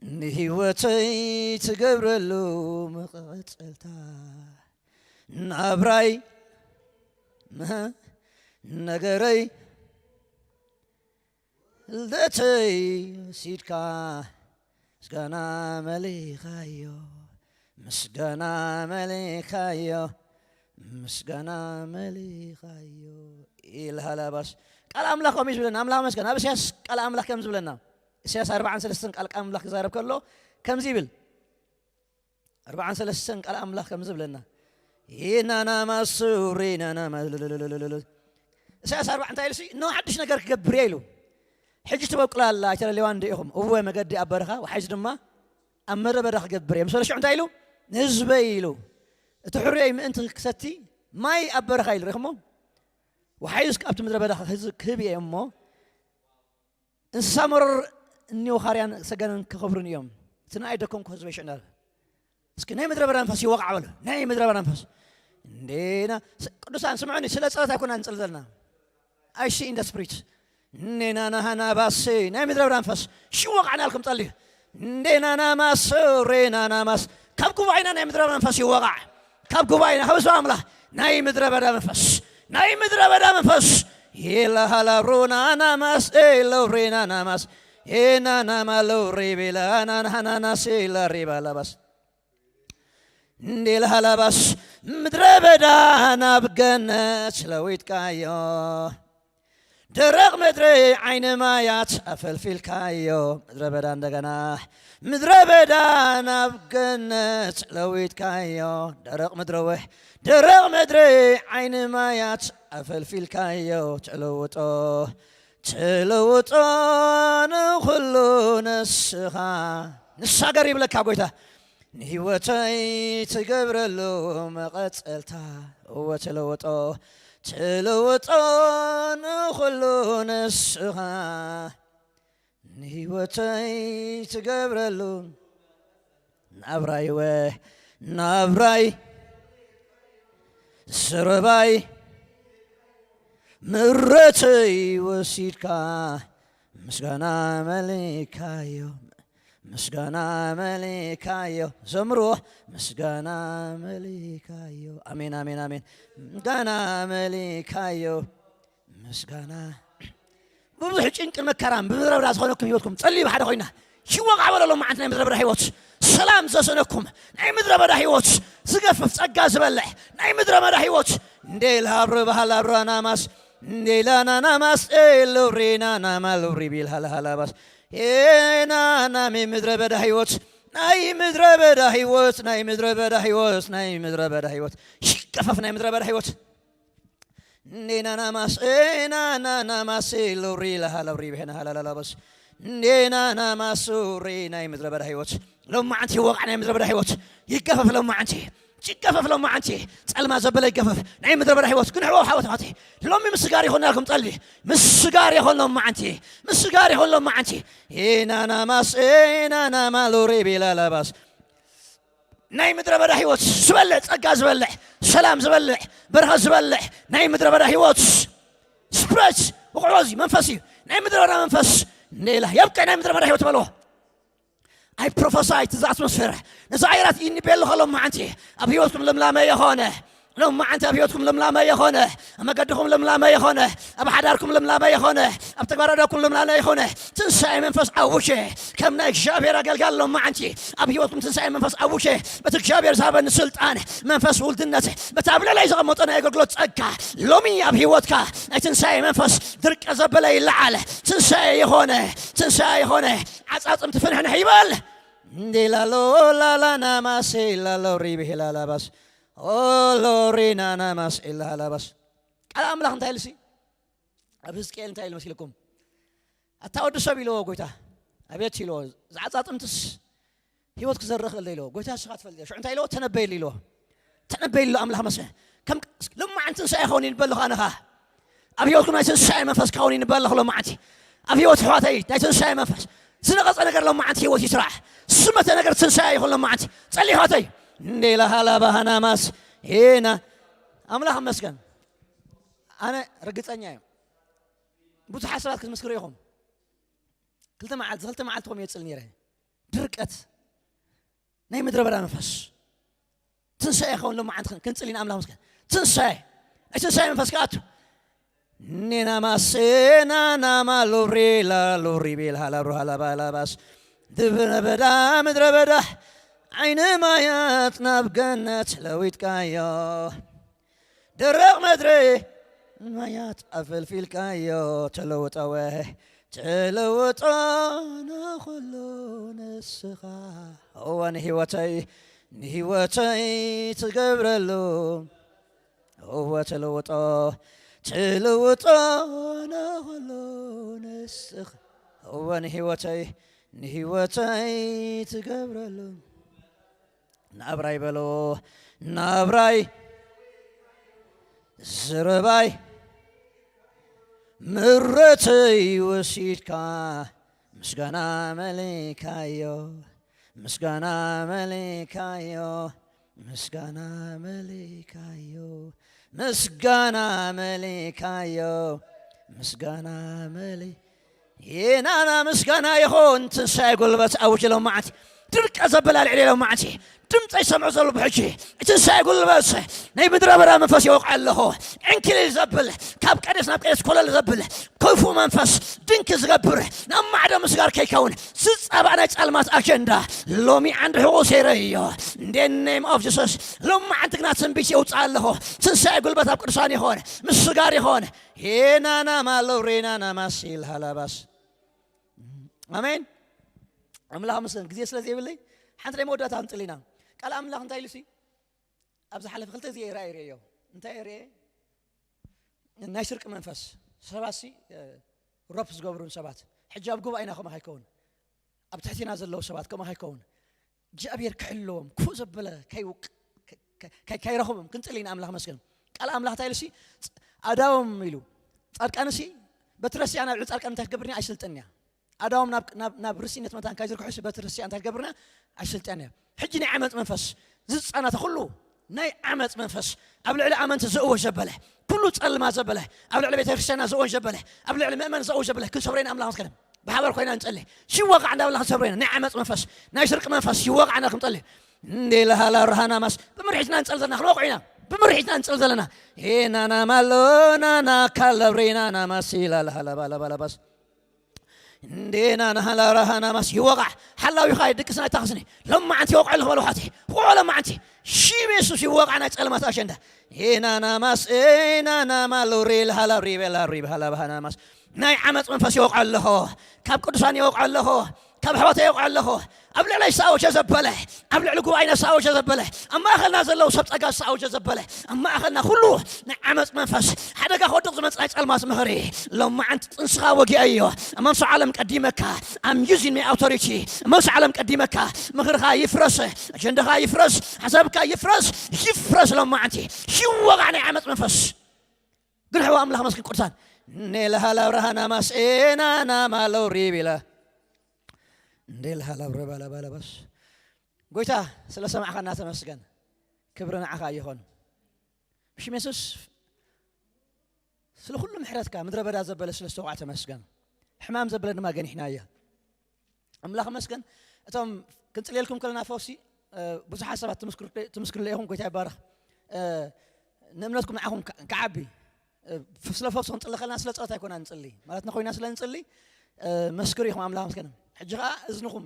ንህይወተይ ትገብረሉ መቐጸልታ። ናብራይ፣ ነገረይ፣ ልደተይ ወሲድካ ምስጋና መሊኻዮ፣ ምስጋና መሊኻዮ፣ ምስጋና መሊኻዮ። ኢልሃላባስ ቃል ኣምላኽ ከምኡ እዩ ዝብለና። ኣምላኽ መስገን ኣብ እስያስ ቃል ኣምላኽ ከም ዝብለና፣ እስያስ ኣርባዓን ሰለስተን ቃል ኣምላኽ ክዛረብ ከሎ ከምዚ ይብል። ኣርባዓን ሰለስተን ቃል ኣምላኽ ከም ዝብለና፣ ይናናማ ሱሪ ናናማ፣ እሳያስ ኣርባዓ እንታይ ኢሉ ሲ? እነሆ ሓድሽ ነገር ክገብር እየ ኢሉ። ሕጂ ትበቁላ ኣላ ኣይተለልዋ እንደ ኢኹም። እወ መገዲ ኣብ በረኻ፣ ወሓይዝ ድማ ኣብ ምድረ በዳ ክገብር እየ። ምስ በለ ሽዑ እንታይ ኢሉ? ንህዝበይ ኢሉ። እቲ ሕሩየይ ምእንቲ ክሰቲ ማይ ኣብ በረኻ ኢሉ። ሪኹሞ? ወሓይዝ ኣብቲ ምድረ በዳ ክህዝ-፣ ክህብ እየ እሞ፣ እንስሳ መረር እኒው ኻርያን ሰገንን ክኸብሩን እዮም። እቲ ንኣይ ደከምኩ ህዝበይ ሽዕና። እስኪ ናይ ምድረ በዳ መንፈስ ይወቃዕ በሉ። ናይ ምድረ በዳ መንፈስ። እንዴና፣ ስ-፣ ቅዱሳን ስምዑኒ፣ ስለ ጸሎት ኣይኮና ንጽሊ ዘለና። I see in the spirit። እንዴና ናሃና ባሲ፣ ናይ ምድረ በዳ መንፈስ ሽወቃዕና ኣልኩም ጸልዩ። እንዴና ናማስ፣ ሬና ናማስ። ካብ ጉባኤና ናይ ምድረ በዳ መንፈስ ይወቃዕ። ካብ ጉባኤና፣ ካብ ህዝቢ ኣምላኽ ናይ ምድረ በዳ መንፈስ፣ ናይ ምድረ በዳ መንፈስ። የላሃላ ሮና ናማስ፣ ኤሎ ሬና ናማስ፣ ኤና ናማ ሎ ሬቤላ ናናሃናናስ፣ ኤላ ሬባ ላባስ። እንዴ ለሃላባስ ምድረ በዳ ናብ ገነት ለዊጥካዮ። ደረቕ ምድሪ ዓይኒ ማያት ኣፈልፊልካዮ። ምድረ በዳ እንደገና ምድረ በዳ ናብ ገነት ለዊጥካዮ። ደረቕ ምድሪ ውሕ፣ ደረቕ ምድሪ ዓይኒ ማያት ኣፈልፊልካዮ። ትልውጦ፣ ትልውጦ ንኹሉ ንስኻ። ንሳገር ይብለካ ጎይታ። ንህይወተይ ትገብረሉ መቐጸልታ። እወ ትልውጦ፣ ትልውጦ ንኹሉ ንስኻ። ንህይወተይ ትገብረሉ ናብራይ ወ-፣ ናብራይ ስረባይ ምረተይ ወሲድካ ምስጋና መሊካዮ፣ ምስጋና መሊካዮ። ዘምርዎ ምስጋና መሊካዮ። ኣሜን፣ ኣሜን፣ ኣሜን። ምስጋና መሊካዮ፣ ምስጋና። ብብዙሕ ጭንቅን መከራን ብምድረ በዳ ዝኾነኩም ህይወትኩም ጸልዩ ብሓደ ኮይና ሽወቕ ኣበለሎም መዓልቲ ናይ ምድረ በዳ ህይወት ሰላም ዘሰነኩም ናይ ምድረ በዳ ህይወት ዝገፍፍ ጸጋ ዝበልዕ ናይ ምድረ በዳ ህይወት እንዴ ልሃብሪ ባህል ኣብራናማስ እንዴ ላናናማስ ኤ ሎሬናናማ ሎሪ ቢል ሃልሃላባስ ኤናናሚ ምድረ በዳ ህይወት ናይ ምድረ በዳ ህይወት ናይ ምድረ በዳ ህይወት ናይ ምድረ በዳ ህይወት ሽገፈፍ ናይ ምድረ በዳ ህይወት እንዴናናማስ ኤናናናማስ ሎሪ ላሃላብሪ ብሄና ሃላላላበስ እንዴናናማስ ሪ ናይ ምድረ በዳ ህይወት ሎማዓንቲ ይወቃዕ። ናይ ምድረ በዳ ህይወት ይገፈፍ። ሎማዓንቲ ይገፈፍ። ሎማዓንቲ ጸልማ ዘበለ ይገፈፍ። ናይ ምድረ በዳ ህይወት ክንሕዎ ሓወት ኣሕዋተይ ሎሚ ምስጋር ይኹን ናልኩም ጸሊ ምስጋር ይኹን ሎማዓንቲ ምስጋር ይኹን ሎማዓንቲ ኤናናማስ ኤናናማ ሎሪ ቤላላባስ ናይ ምድረ በዳ ህይወት ዝበልዕ ጸጋ ዝበልዕ ሰላም ዝበልዕ በረኸት ዝበልዕ ናይ ምድረ በዳ ህይወት ስፕሬት ውቕዖ እዚ መንፈስ እዩ። ናይ ምድረ በዳ መንፈስ እንደ ኢላ የብቅዕ ናይ ምድረ በዳ ህይወት በልዎ። ኣይ ፕሮፈሳይ ትዛ ኣትሞስፌር ነዚ ኣየራት ይንቤሉ ከሎ መዓንቲ ኣብ ህይወትኩም ልምላመ የኾነ ሎም መዓንቲ ኣብ ህይወትኩም ልምላመ የኾነ ኣብ መገድኹም ልምላመ የኾነ ኣብ ሓዳርኩም ልምላመ የኾነ ኣብ ተግባራዳኩም ልምላመ የኾነ ትንሳኤ መንፈስ ኣውሸ ከም ናይ እግዚኣብሔር ኣገልጋል ሎም መዓንቲ ኣብ ህይወትኩም ትንሳኤ መንፈስ ኣውሸ በቲ እግዚኣብሔር ዝሃበኒ ስልጣን መንፈስ ውልድነት በቲ ኣብ ልዕለይ ዘቐመጦ ናይ ኣገልግሎት ጸጋ ሎሚ ኣብ ህይወትካ ናይ ትንሳኤ መንፈስ ድርቀ ዘበለ ይለዓል። ትንሳኤ የኾነ ትንሳኤ የኾነ ዓጻጽም ትፍንሕንሕ ይበል። እንዴ ላሎ ላላ ናማሴ ላሎ ሪብሄ ላላባስ ኦሎ ሪና ናማስ ኢላሃላባስ ቃል ኣምላኽ እንታይ ኢልሲ ኣብ ህዝቅኤል እንታይ ኢሉ መሲልኩም? ኣታ ወዲ ሰብ ኢልዎ ጎይታ ኣቤት ኢልዎ ዝዓጻጥምትስ ህይወት ክዘርእ ክእል ኢልዎ ጎይታ ንስኻ ትፈልጥ ሽዑ እንታይ ኢልዎ ተነበይሉ ኢልዎ ተነበይሉ ኣምላኽ መሰ ከም ልማዕን ትንሳኤ ኸውን ይንበልኻ ንኻ ኣብ ህይወትኩም ናይ ትንሳኤ መንፈስ ክኸውን ይንበልኽ ሎማዓንቲ ኣብ ህይወት ኣሕዋተይ ናይ ትንሳኤ መንፈስ ዝነቐጸ ነገር ሎማዓንቲ ህይወት ይስራሕ ዝመተ ነገር ትንሳኤ ይኹን ሎማዓንቲ ጸሊ ኣሕዋተይ እንዴ ላሃላ ባህናማስ ሄና ኣምላኽ መስገን ኣነ ርግጸኛ እዮም ብዙሓት ሰባት ክትምስክሩ ኢኹም ክልተ መዓልቲ ክልተ መዓልቲ ኮም የፅል ነይረ ድርቀት ናይ ምድረ በዳ መንፈስ ትንሳኤ ኸውን ሎማዓንቲ ክንፅል ኢና ኣምላኽ መስገን ትንሳኤ ናይ ትንሳኤ መንፈስ ክኣቱ ኔናማሴናናማ ሎሬላ ሎሪቤል ሃላብሮ ሃላባላባስ ድብረ በዳ ምድረ በዳ ዓይነ ማያት ናብ ገነት ለዊጥካዮ ደረቕ መድረ ማያት ኣፈልፊልካዮ ተለውጠወ ተለውጦ ንኹሉ ንስኻ እወ ንህይወተይ ንህይወተይ ትገብረሉ እወ ተለውጦ ተለውጦ ንኹሉ ንስኻ እወ ንህይወተይ ንህይወተይ ትገብረሉ ናብራይ በሎ ናብራይ ዝረባይ ምረተይ ወሲድካ ምስጋና መሊካዮ ምስጋና መሊካዮ ምስጋና መሊካዮ ምስጋና መሊካዮ ምስጋና መሊ የናና ምስጋና ይኹን ትንሳኤ ጉልበት ኣውጅ ሎማዓንቲ ድርቀ ዘበላ ልዕሊ ሎማዓንቲ ድምፀይ ሰምዑ ዘሎ ብሕጂ ትንሳኤ ጉልበት ናይ ምድረ በዳ መንፈስ ይወቕዐ ኣለኹ ዕንክሊል ዘብል ካብ ቀደስ ናብ ቀደስ ኮለል ዘብል ክፉ መንፈስ ድንክ ዝገብር ናብ ማዕዶ ምስጋር ከይከውን ዝፀባእ ናይ ጸልማት ኣጀንዳ ሎሚ ዓንዲ ሕቑ ሰይረ እዮ እንደ ኔም ኦፍ ጀሱስ ሎማዓንቲ ግና ትንቢት የውፅእ ኣለኹ ትንሳኤ ጉልበት ኣብ ቅዱሳን ይኾን ምስጋር ይኾን ሄናና ማለው ሬናና ማሲል ሃላባስ ኣሜን ኣምላኽ መስገን ግዜ ስለ ዘይብለይ ሓንቲ ናይ መወዳእታ ክንፅል ኢና ቃል ኣምላኽ እንታይ ኢሉ ሲ ኣብ ዝሓለፈ ክልተ ግዜ ራእይ ርእዮ እንታይ ርእየ ናይ ስርቂ መንፈስ ሰባት ሲ ሮፕ ዝገብሩን ሰባት ሕጂ ኣብ ጉባኤና ከምኡ ከይከውን ኣብ ትሕቲና ዘለዉ ሰባት ከምኡ ከይከውን እግዚኣብሔር ክሕልዎም ክፉእ ዘበለ ከይውቅ ከይረኽቦም ክንፅል ኢና ኣምላኽ መስገን ቃል ኣምላኽ እንታይ ኢሉ ሲ ኣዳዎም ኢሉ ጻድቃንሲ በትረሲያ ናብ ልዕሊ ጻድቃን እንታይ ክገብርኒ ኣይስልጥን እያ ኣዳዎም ናብ ርስነት መታን ካይዝርክሑሲ በትረሲያ እንታይ ክገብርና ኣይስልጥን እያ ሕጂ ናይ ዓመፅ መንፈስ ዝፃናተ ኩሉ ናይ ዓመፅ መንፈስ ኣብ ልዕሊ ኣመንቲ ዘእወ ዘበለ ኩሉ ጸልማ ዘበለ ኣብ ልዕሊ ቤተክርስትያና ዘእወ ዘበለ ኣብ ልዕሊ ምእመን ዘእወ ዘበለ ክንሰብረይን ኣምላኽ መስገን ብሓባር ኮይና ንጸሊ ሲወቃዕ እንዳበልና ክንሰብሮ ኢና ናይ ዓመፅ መንፈስ ናይ ስርቂ መንፈስ ሲወቃዕ እና ክንጸሊ እንዴ ለሃላ ረሃና ማስ ብምርሒትና ንጸል ዘለና ክንወቅዑ ኢና ብምርሒትና ንጸል ዘለና ኤናና ማሎ ናና ካለብሬና ናማስ ኢላ ለሃላ ባላባላባስ እንዴና ናሃላ ረሃና ማስ ይወቃዕ ሓላዊኻ ይድቅስና ይታኽስኒ ሎማዓንቲ ይወቅዐ ኣለኹ በለ ሓቲ ውቅዖ ሎማዓንቲ ሽም የሱስ ይወቃዕ ናይ ጸልማት ኣሸንዳ ኤናና ማስ ኤናና ማሎ ሬል ሃላ ሪቤላ ሪብ ሃላ ባህና ማስ ናይ ዓመፅ መንፈስ ይወቕዖ ኣለኹ ካብ ቅዱሳን ይወቕዖ ኣለኹ ካብ ኣሕዋተይ ይወቕዖ ኣለኹ ኣብ ልዕለይ ዝኣወጀ ዘበለ፣ ኣብ ልዕሊ ጉባኤና ዝኣወጀ ዘበለ፣ ኣብ ማእኸልና ዘለዉ ሰብ ጸጋ ዝኣወጀ ዘበለ፣ ኣብ ማእኸልና ኩሉ ናይ ዓመፅ መንፈስ፣ ሓደጋ ክወድቕ ዝመጽእ ናይ ጸልማት ምኽሪ፣ ሎማዓንቲ ጥንስኻ ወጊኣዮ። ኣብ መንሶ ዓለም ቀዲመካ፣ I'm using my authority። ኣብ መንሶ ዓለም ቀዲመካ፣ ምኽርኻ ይፍረስ፣ ኣጀንዳኻ ይፍረስ፣ ሓሳብካ ይፍረስ፣ ይፍረስ ሎማዓንቲ። ይወቓዕ ናይ ዓመፅ መንፈስ። ግን ሕዋ ኣምላኽ መስኪን ቅዱሳን፣ ኔልሃላ ብርሃና ማስኤና ናማለው ሪቢላ፣ እንዴልሃላ ብረባላ ባላባስ። ጎይታ፣ ስለ ሰማዕኻና ተመስገን። ክብሪ ንዓኻ ይኹን። ብሽም የሱስ፣ ስለ ኩሉ ምሕረትካ፣ ምድረ በዳ ዘበለ ስለ ዝተውዓ ተመስገን። ሕማም ዘበለ ድማ ገኒሕናዮ። ኣምላኽ መስገን። እቶም ክንጽልየልኩም ከለና ፈውሲ፣ እ፣ ብዙሓት ሰባት ትምስክሩ-፣ ትምስክሩለ ኢኹም። ጎይታ ይባረኽ። እ፣ ንእምነትኩም ንዓኹም ከ-፣ ክዓቢ። እ፣ ፍ-፣ ስለ ፈውሲ ክንጽሊ ከለና ስለ ጸሎት ኣይኮና ንጽሊ። ማለት ንኾይና ስለ ንጽሊ፣ እ፣ መስክሩ ኢኹም። ኣምላኽ መስገን። ሕጂ ኸኣ እዝንኹም፣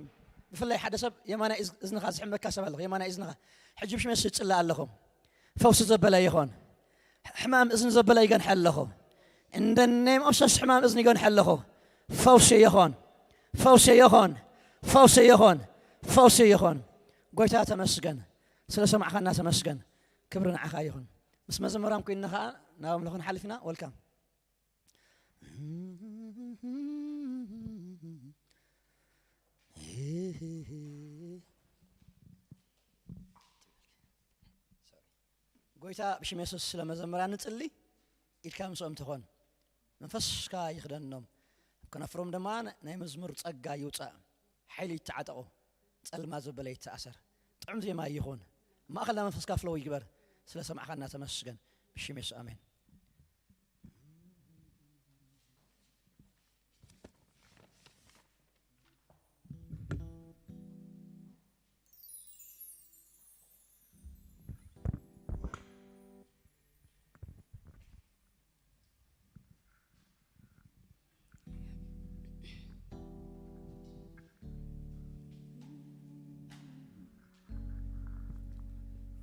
ብፍላይ ሓደ ሰብ የማናይ እዝ-፣ እዝንኻ ዝሕመካ ሰብ ኣለኹ። የማናይ እዝንኻ። ሕጂ ብሽም የሱስ እጽሊ ኣለኹ። ፈውሲ ዘበለ ይኹን። ሕማም እዝኒ ዘበለ ይገንሐ ኣለኹ። In the name of Jesus ሕማም እዝኒ ይገንሐ ኣለኹ። ፈውሲ ይኹን። ፈውሲ ይኹን። ፈውሲ ይኹን። ፈውሲ ይኹን። ጎይታ ተመስገን። ስለ ሰማዕኻና ተመስገን። ክብሪ ንዓኻ ይኹን። ምስ መዘምራን ኮይንና ኸኣ ናብ ኣምልኾ ንሓልፍ ኢና። ወልካም። ጎይታ ብሽም የሱስ ስለ መዘምራን ንጽሊ። ኢድካ ምስኦም ትኾን። መንፈስካ ይኽደኖም። ኣብ ከናፍሮም ድማ ናይ መዝሙር ጸጋ ይውጻእ። ሓይሊ ይተዓጠቑ። ጸልማ ዘበለ ይተኣሰር። ጥዑም ዜማ ይኹን። ማእኸልና መንፈስካ ፍለው ይግበር። ስለ ሰማዕኻና ተመስገን። ብሽም የሱስ ኣሜን።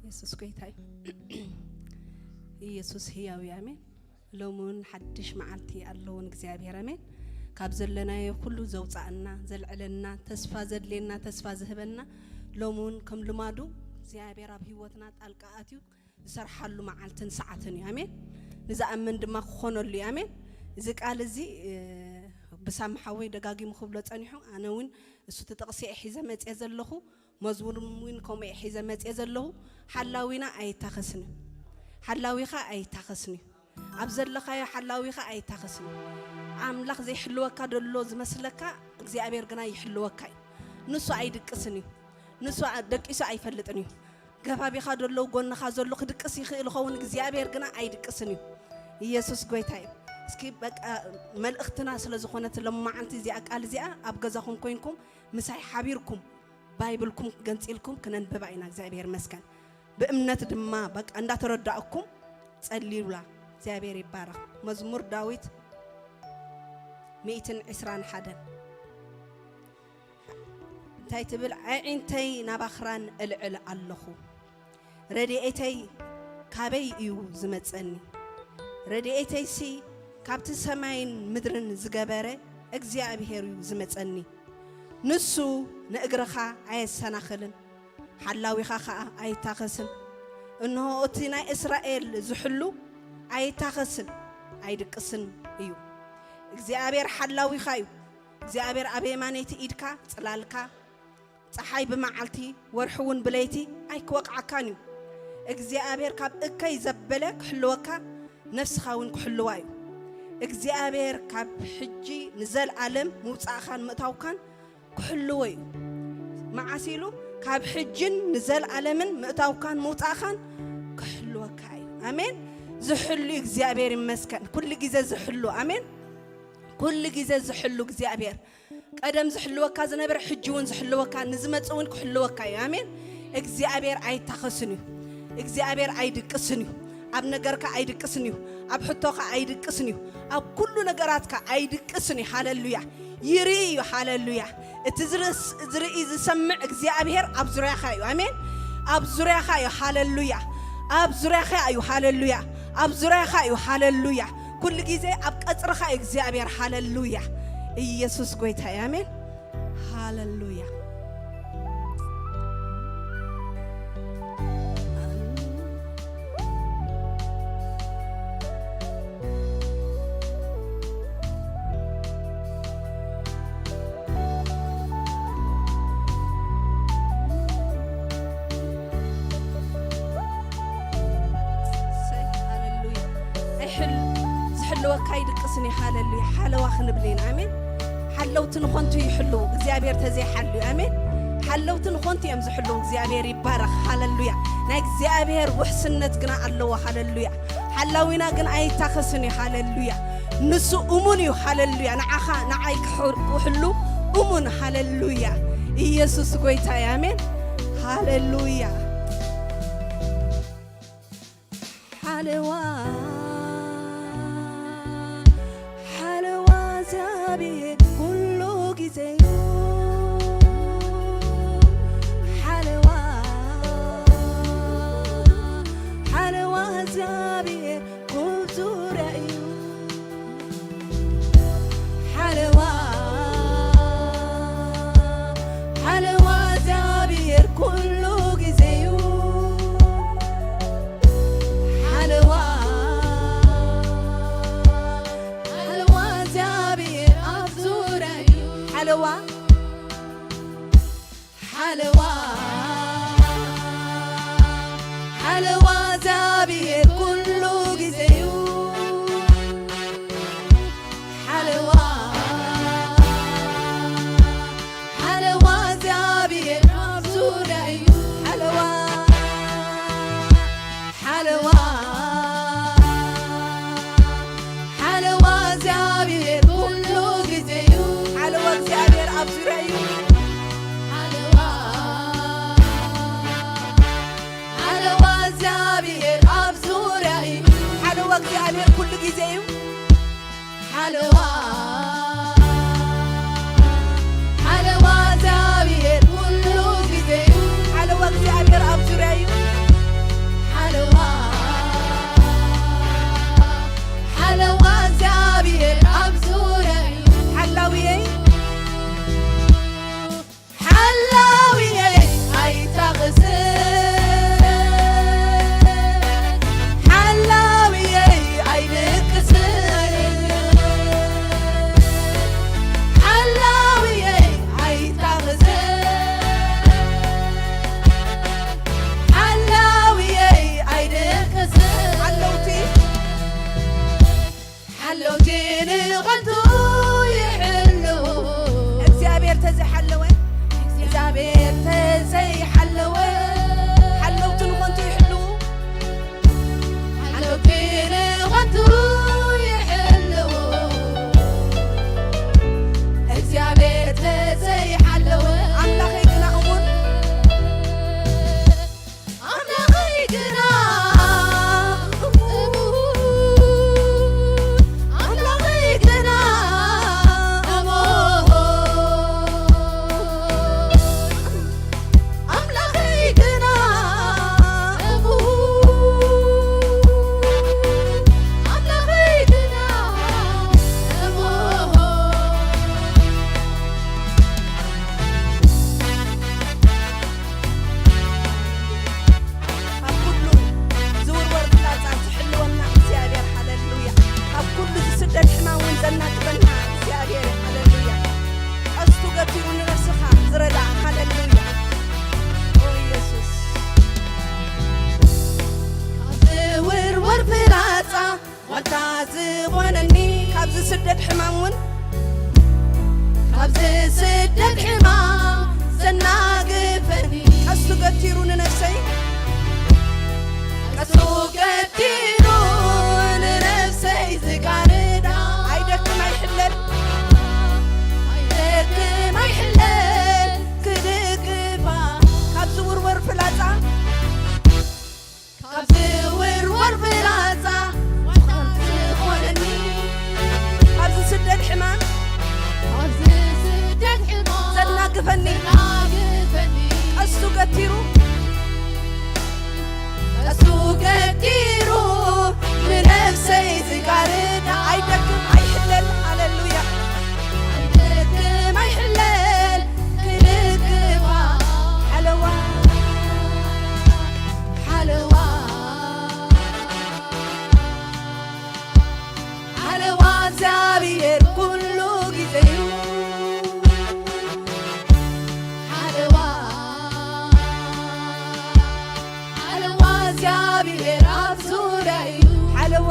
የሱስ ጎይታ እዩ። ኢየሱስ ህያው እዩ። ኣሜን። ሎሚ እውን ሓድሽ መዓልቲ ኣለዎ ንእግዚኣብሔር። ኣሜን። ካብ ዘለናዮ ኩሉ ዘውፃእና፣ ዘልዕለና፣ ተስፋ ዘድልየና፣ ተስፋ ዝህበና፣ ሎሚ እውን ከም ልማዱ እግዚኣብሔር ኣብ ህይወትና ጣልቃ ኣትዩ ዝሰርሓሉ መዓልትን ሰዓትን እዩ። ኣሜን። ንዝኣምን ድማ ክኾነሉ እዩ። ኣሜን። እዚ ቃል እዚ፣ እ፣ ብሳም ሓወይ ደጋጊሙ ክብሎ ጸኒሑ፣ ኣነ እውን እሱ እቲ ጥቕሲ እየ ሒዘ መጽየ ዘለኹ፣ መዝሙር እውን ከምኡ እየ ሒዘ መጽየ ዘለኹ። ሓላዊና ኣይታኸስን እዩ። ሓላዊኻ ኣይታኸስን እዩ። ኣብ ዘለኻዮ ሓላዊኻ ኣይታኸስን እዩ። ኣምላኽ ዘይሕልወካ ደሎ ዝመስለካ፣ እግዚኣብሔር ግና ይሕልወካ እዩ። ንሱ ኣይድቅስን እዩ። ንሱ ኣ-፣ ደቂሱ ኣይፈልጥን እዩ። ገባቢኻ ደሎ፣ ጎንኻ ዘሎ ክድቅስ ይኽእል ይኸውን፣ እግዚኣብሔር ግና ኣይድቅስን እዩ። ኢየሱስ ጎይታ እዩ። እስኪ በቃ መልእኽትና ስለ ዝኾነት ሎማዓንቲ እዚኣ ቃል እዚኣ ኣብ ገዛኹም ኮይንኩም ምሳይ ሓቢርኩም ባይብልኩም ገንጺልኩም ክነንብባ ኢና። እግዚኣብሔር ይመስገን። ብእምነት ድማ በቃ እንዳተረዳእኩም ጸልዩላ። እግዚኣብሔር ይባረኽ። መዝሙር ዳዊት ሚእትን ዕስራን ሓደን እንታይ ትብል? ኣዒንተይ ናብ ኣኽራን እልዕል ኣለኹ፣ ረድኤተይ ካበይ እዩ ዝመጸኒ? ረድኤተይሲ ካብቲ ሰማይን ምድርን ዝገበረ እግዚኣብሔር እዩ ዝመጸኒ። ንሱ ንእግርኻ ኣየሰናኽልን፣ ሓላዊኻ ኸኣ ኣይታኸስን። እንሆ እቲ ናይ እስራኤል ዝሕሉ ኣይታኸስን ኣይድቅስን እዩ። እግዚኣብሔር ሓላዊኻ እዩ። እግዚኣብሔር ኣብ የማነይቲ ኢድካ ጽላልካ፣ ጸሓይ ብመዓልቲ ወርሒ እውን ብለይቲ ኣይክወቕዓካን እዩ። እግዚኣብሔር ካብ እከይ ዘበለ ክሕልወካ፣ ነፍስኻ እውን ክሕልዋ እዩ። እግዚኣብሔር ካብ ሕጂ ንዘልኣለም ምውጻእኻን ምእታውካን ክሕልዎ እዩ። መዓስ ኢሉ? ካብ ሕጅን ንዘልኣለምን ምእታውካን ምውጻእኻን ክሕልወካ እዩ። ኣሜን። ዝሕሉ እግዚኣብሔር ይመስገን። ኩሉ ግዜ ዝሕሉ። ኣሜን። ኩሉ ግዜ ዝሕሉ እግዚኣብሔር። ቀደም ዝሕልወካ ዝነበረ ሕጂ እውን ዝሕልወካ፣ ንዝመጽእ እውን ክሕልወካ እዩ። ኣሜን። እግዚኣብሔር ኣይታኸስን እዩ። እግዚኣብሔር ኣይድቅስን እዩ። ኣብ ነገርካ ኣይድቅስን እዩ። ኣብ ሕቶኻ ኣይድቅስን እዩ። ኣብ ኩሉ ነገራትካ ኣይድቅስን እዩ። ሃለሉያ። ይርኢ እዩ። ሃለሉያ። እቲ ዝርስ-፣ ዝርኢ ዝሰምዕ እግዚኣብሔር ኣብ ዙርያኻ እዩ። ኣሜን። ኣብ ዙርያኻ እዩ። ሃለሉያ። ኣብ ዙርያኻ እዩ። ሃለሉያ። ኣብ ዙርያኻ እዩ። ሃለሉያ። ኩሉ ግዜ ኣብ ቀጽርኻ እዩ እግዚኣብሔር። ሃለሉያ። ኢየሱስ ጎይታ እዩ። ኣሜን። ሃለሉያ። ዝሕል-፣ ዝሕልወካ ይድቅስን እዩ። ሃለሉያ። ሓለዋ ክንብል ኢና። ኣሜን። ሓለውቲ ንኾንቱ ይሕልው፣ እግዚኣብሔር ተዘይሓልዩ። ኣሜን። ሓለውቲ ንኾንቱ እዮም ዝሕልው። እግዚኣብሔር ይባረኽ። ሃለሉያ። ናይ እግዚኣብሔር ውሕስነት ግና ኣለዎ። ሃለሉያ። ሓላዊና ግን ኣይታኸስን እዩ። ሃለሉያ። ንሱ እሙን እዩ። ሃለሉያ። ንዓኻ ንዓይ ክሕር-፣ ክሕሉ እሙን። ሃለሉያ። ኢየሱስ ጎይታ እዩ። ኣሜን። ሃለሉያ። ሓለዋ፣ ሓለዋ እግዚኣብሔር ኩሉ ግዜ እዩ። ሓለዋ፣ ሓለዋ እግዚኣብሔር ኩብ ዙርያ እዩ። ሓለዋ፣ ሓለዋ እግዚኣብሔር ኩሉ ግዜ እዩ። ሓለዋ፣ ሓለዋ እግዚኣብሔር ኣብ ዙርያ እዩ። ሓለዋ፣ ሓለዋ፣ ሓለዋ እግዚኣብሔር ኩሉ ግዜ እዩ። ሓለዋ፣ ሓለዋ እግዚኣብሔር ኣብ ዙርያ እዩ። ሓለዋ፣ ሓለዋ፣ ሓለዋ እግዚኣብሔር ኩሉ ግዜ እዩ። ሓለዋ እግዚኣብሔር ኣብ ዙርያ እዩ። ሓለዋ፣ ሓለዋ እግዚኣብሔር ኣብ ዙርያ እዩ። ሓለዋ እግዚኣብሔር ኩሉ ግዜ እዩ። ሓለዋ፣ ሓለዋ እግዚኣብሔር ኩሉ ግዜ እዩ። ሓለዋ እግዚኣብሔር ኣብ ዙርያ እዩ። ሓለዋ፣ ሓለዋ እግዚኣብሔር ኣብ ዙርያ እዩ። ሓላውየይ፣ ሓላውየይ ኣይታኽስን፣ ሓላውየይ ኣይንቅስን፣ ሓላውየይ ኣይታኽስን፣ ሓላውየይ ኣይንቅስን። ሓለውቲ ሓለውቲ ንቐንቱ ይሕልው። እግዚኣብሔር ተዘይሓለወ፣ እግዚኣብሔር ተዘይሓለወ፣ ሓለውቲ ንቐንቱ ይሕልው። ሓለውቲ ንቐንቱ ይሕልው። እግዚኣብሔር ተዘይሓለወ፣ ኣምላኸይ ግና እሙን። ኣምላኸይ ግና እሙን፣ ኣምላኸይ ግና እሙን፣ ኣምላኸይ ግና እሙን፣ ኣምላኸይ ግና እሙን። ካብ ኩሉ ዝውርወር ፍላጻ ዝሕልወና እግዚኣብሔር፣ ሃሌሉያ። ካብ ኩሉ ዝስደድ ሕማም እውን ዘናግፈና እግዚኣብሔር፣ ሃሌሉያ። ቀስቱ ገቲሩ ንነፍስኻ ዝረድኣ፣ ሃሌሉያ። ኦ ኢየሱስ። ካብ ዝውርወር ፍላጻ ዋልታ ዝኾነኒ፣ ካብ ዝስደድ ሕማም እውን፣ ካብ ዝስደድ ሕማም ዘናግፈኒ፣ ቀስቱ ገቲሩ ንነፍሰይ፣ ቀስቱ ገቲሩ ንነፍሰይ ዝጋርዳ፣ ኣይደክም ኣይሕለል፣ ኣይደክም ኣይሕለል ክድግፋ፣ ካብ ዝውርወር ፍላጻ፣ ካብ ዝውርወር ፍላጻ ዝኾነኒ፣ ካብ ዝስደድ ሕማም፣ ካብ ዝስደድ ሕማም ዘናግፈኒ፣ ዘናግፈኒ፣ ቀስቱ ገቲሩ፣ ቀስቱ ገቲሩ ንነፍሰይ ዝጋርዳ፣ ኣይደክም ኣይሕለል፣ ሃሌሉያ። ኣይደክም ኣይሕለል ክልክባ፣ ሓለዋ፣ ሓለዋ፣ ሓለዋ እግዚኣብሔር ኩሉ ግዜ እዩ። ሓለዋ፣ ሓለዋ እግዚኣብሔር ኣብ ዙርያ እዩ። ሓለዋ፣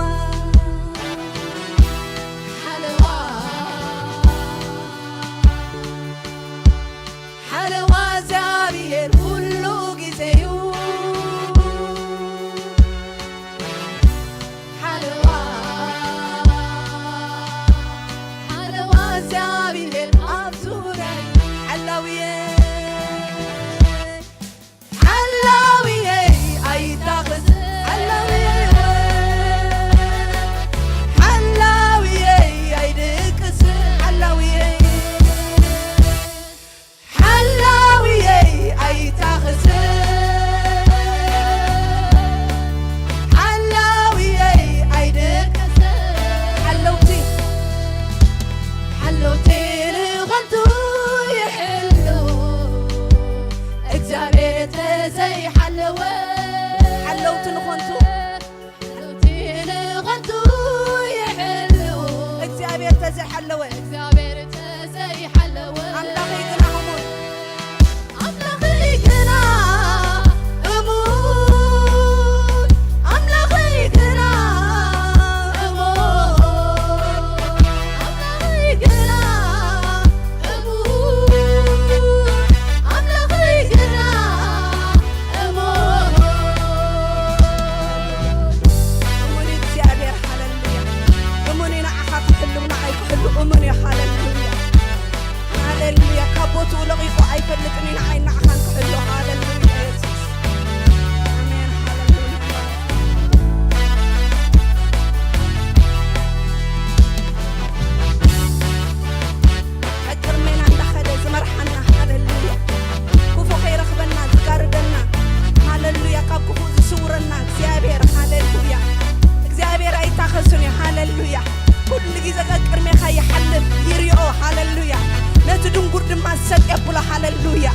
ተቀብሎ። ሃሌሉያ።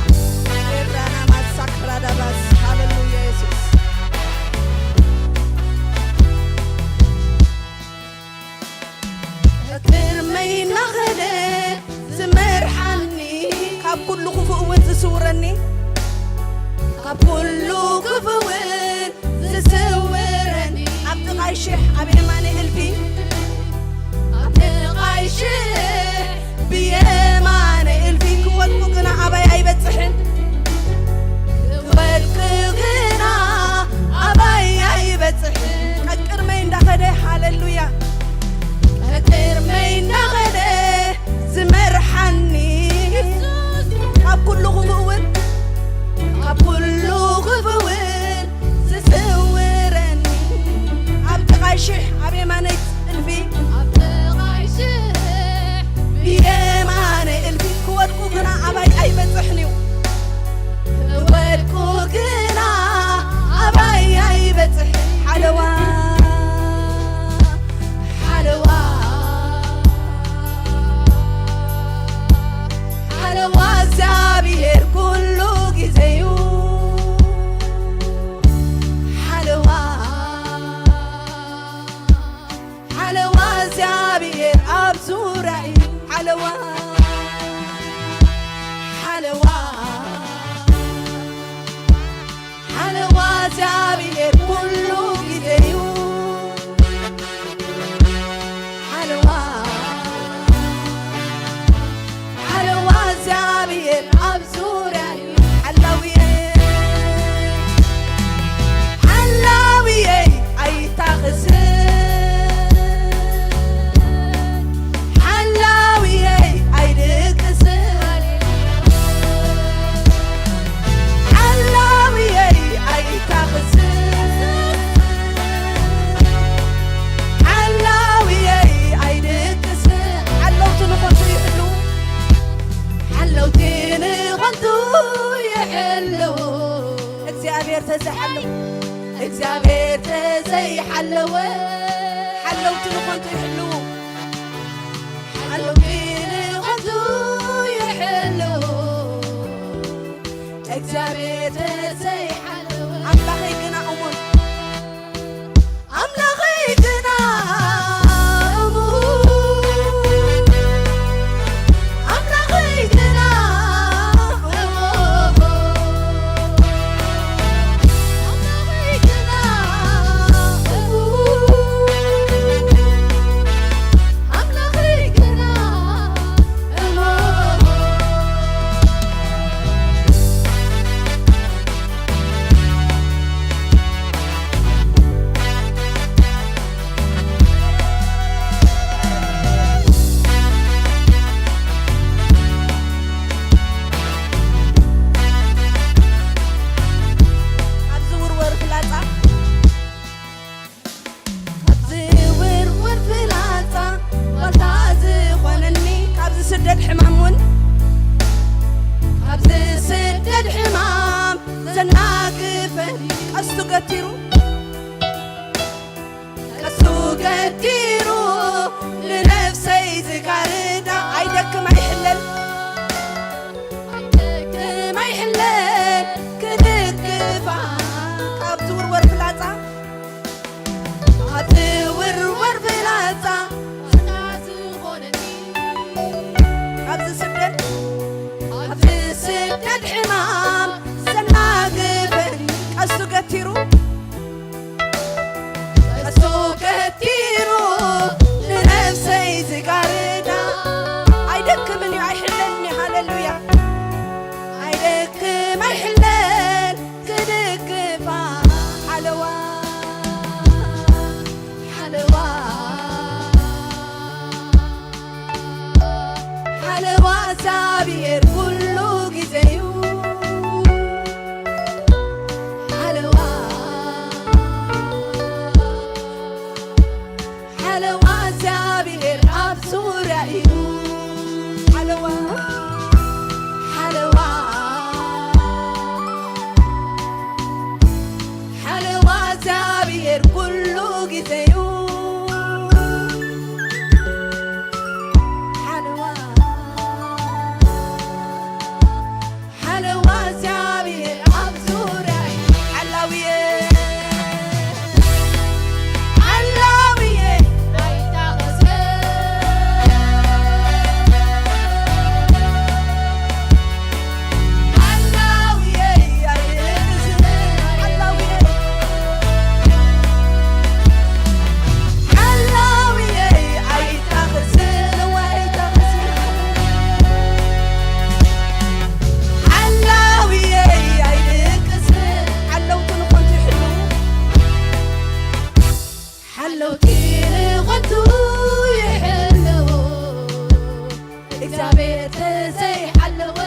ኤራና ማሳክራዳባስ። ሃሌሉያ የሱስ። ቅድመይ እናኸደ ዝመርሓኒ፣ ካብ ኩሉ ክፉእ እውን ዝስውረኒ፣ ካብ ኩሉ ክፉእ እውን ዝስውረኒ፣ ኣብ ጥቓይ ሽሕ ኣብ የማነይ እልፊ፣ ኣብ ጥቓይ ሽሕ ብየማነይ እልፊ፣ ክወድቁ ግና ኣባይ ኣይበጽሕን። ክወድቁ ግና ኣባይ ኣይበጽሕን። ቀቅድመይ እንዳኸደ፣ ሃሌሉያ፣ ቀቅድመይ እንዳኸደ ዝመርሓኒ፣ ካብ ኩሉ ክፉእ እውን፣ ካብ ኩሉ ክፉእ እውን ዝስውረኒ፣ ኣብ ጥቓይ ሽሕ ኣብ የማነይ እልፊ፣ ኣብ ጥቓይ ሽሕ ብየማነይ እልፊ፣ ክወድቁ ግና ኣባይ ኣይበጽሕን እዩ። ክወድቁ ግና ኣባይ ኣይበጽሕን። ሓለዋ፣ ሓለዋ፣ ሓለዋ እግዚኣብሔር ኩሉ ግዜ እዩ። ሓለዋ፣ ሓለዋ እግዚኣብሔር ኣብ ዙርያ እዩ። ሓለዋ፣ ሓለዋ፣ ሓለዋ እግዚኣብሔር ኩሉ ግዜ እዩ። ሓለዋ፣ ሓለዋ እግዚኣብሔር ኣብ ዙርያ እዩ። ሓላውየ፣ ሓላውየ ኣይታኽስን፣ ሓላውየ ኣይድቅስን፣ ሓላውየ ኣይታኽስን፣ ሓላውየ ኣይድቅስን። ሓለውቲ ንኾንቱ ይሕልዉ፣ ሓለውቲ ንኾንቱ ይሕልዉ። እግዚኣብሔር ተዘይሓለወ፣ እግዚኣብሔር ተዘይሓለወ፣ ሓለውቲ ንኾንቱ ይሕልዉ፣ ሓለውቲ ንኾንቱ ይሕልዉ። እግዚኣብሔር ተዘይሓለወ፣ ኣምላኸይ ግና እሙን፣ ኣምላኸይ ግና እሙን፣ ኣምላኸይ ግና እሙን፣ ኣምላኸይ ግና እሙን፣ ኣምላኸይ ግና እሙን። ኣብዚ ውርወር ፍላጻ፣ ኣብዚ ውርወር ፍላጻ ዋልታ ዝኾነኒ፣ ካብ ዝስደድ ሕማም እውን፣ ካብ ዝስደድ ሕማም ዘናግፈኒ፣ ቀስቱ ገቲሩ፣ ቀስቱ ገቲሩ ንነፍሰይ ዝጋርዳ፣ ኣይደክም ኣይሕለል፣ ኣይደክም ኣይሕለል ክድግፋ፣ ካብ ዝውርወር ፍላጻ፣ ካብ ዝውርወር ፍላጻ፣ ካብ ዝስደድ፣ ካብ ዝስደድ ሕማም ዘናግፈኒ፣ ቀስቱ ገቲሩ፣ ቀስቱ ገቲሩ ንነፍሰይ ዝጋርዳ፣ ኣይደክምን እዩ ኣይሕለልን እዩ። ሃሌሉያ። ኣይደክም ኣይሕለል ክድግፋ፣ ሓለዋ፣ ሓለዋ፣ ሓለዋ እግዚኣብሔር ኩሉ ግዜ እዩ። ሓለዋ፣ ሓለዋ እግዚኣብሔር ኣብ ዙርያ እዩ። ሓለዋ፣ ሓለዋ፣ ሓለዋ እግዚኣብሔር ኩሉ ግዜ እዩ። ሓለዋ፣ ለውጢ ንቐቱ ይሕልዎ እግዚኣብሔር ተዘይሓለወ።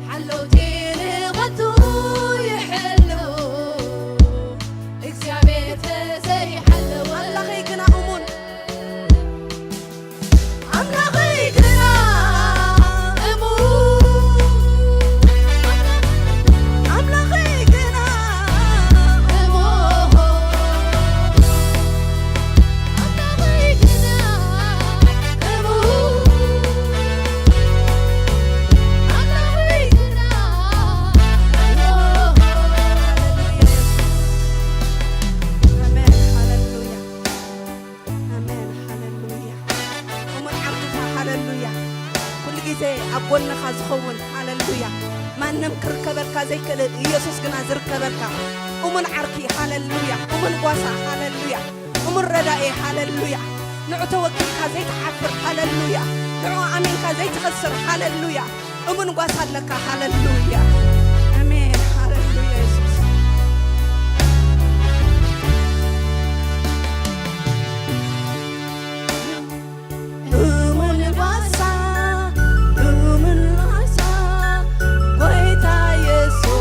ሓለውቲ ንቐቱ ይሕልዎ እግዚኣብሔር ተዘይሓለወ። ኣምላኸይ ግና እሙን። ኣምላኸይ ግና እሙን። ኣምላኸይ ግና እሙን። ኣምላኸይ ግና እሙን። ኣምላኸይ ግና እሙን። ኣሜን። ሃሌሉያ። ኣሜን። ሃሌሉያ። እሙን ዓርክኻ፣ ሃሌሉያ። ኩሉ ግዜ ኣብ ጎንኻ ዝኸውን፣ ሃሌሉያ። ማንም ክርከበልካ ዘይክእል፣ ኢየሱስ ግና ዝርከበልካ። እሙን ዓርኪ፣ ሃሌሉያ። እሙን ጓሳ፣ ሃሌሉያ። እሙን ረዳኤ፣ ሃሌሉያ። ንዑ ተወኪልካ ዘይትሓፍር፣ ሃሌሉያ። ንዑ ኣሚንካ ዘይትኸስር፣ ሃሌሉያ። እሙን ጓሳ ኣለካ። ሃሌሉያ። ኣሜን። ሃሌሉያ የሱስ። እሙን ጓሳ፣ እሙን ጓሳ፣ ጎይታ የሱስ።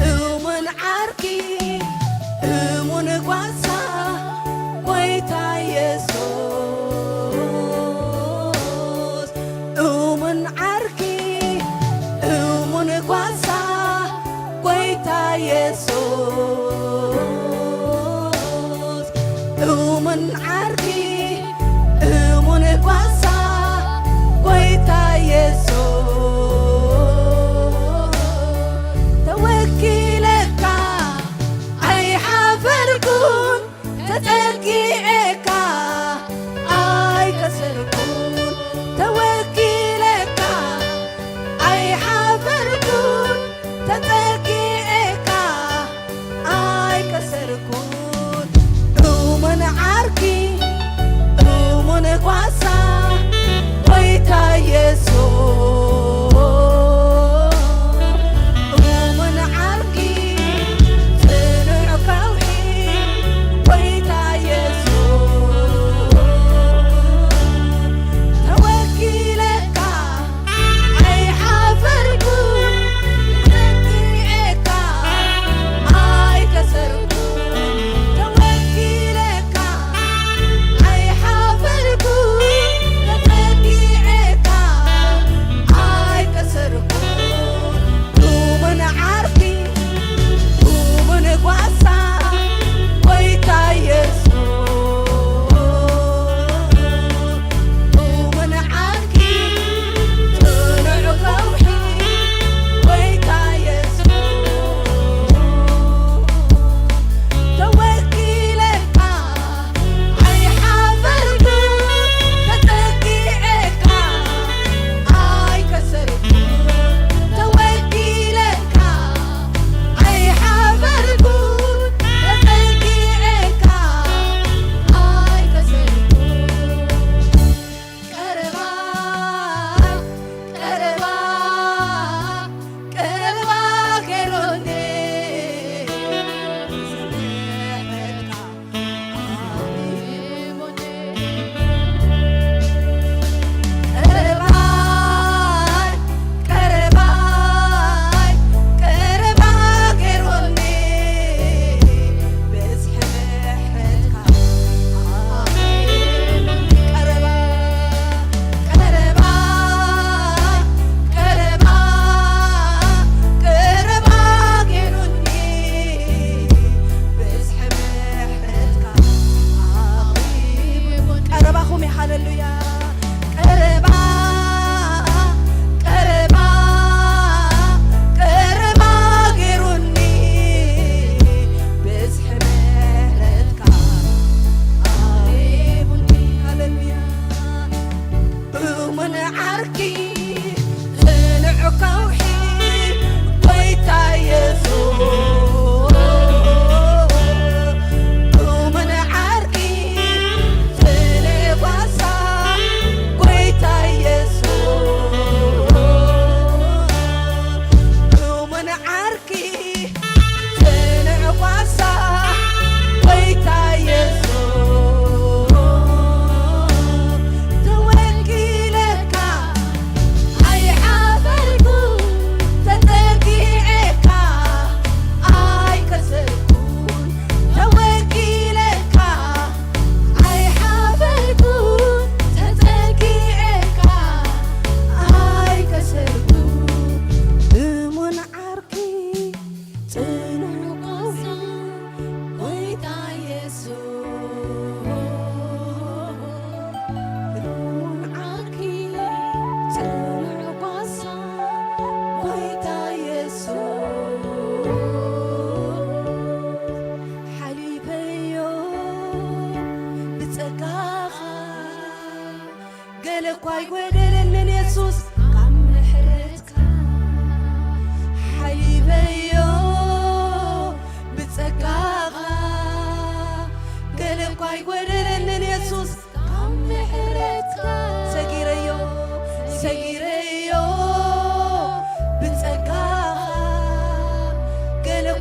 እሙን ዓርኪ፣ እሙን ጓሳ፣ ጎይታ የሱስ። እሙን ዓርኪ፣ እሙን ጓሳ፣ ጎይታ የሱስ። እሙን ዓርኪ፣ እሙን ጓሳ፣ ጎይታ የሱስ። ተወኪለካ ኣይሓፈርኩን፣ ተጸጊዐካ ኣይከሰርኩን። ተወኪለካ ኣይሓፈርኩን፣ ተጸጊዐካ ኣይከሰርኩን። እሙን ዓርኪ፣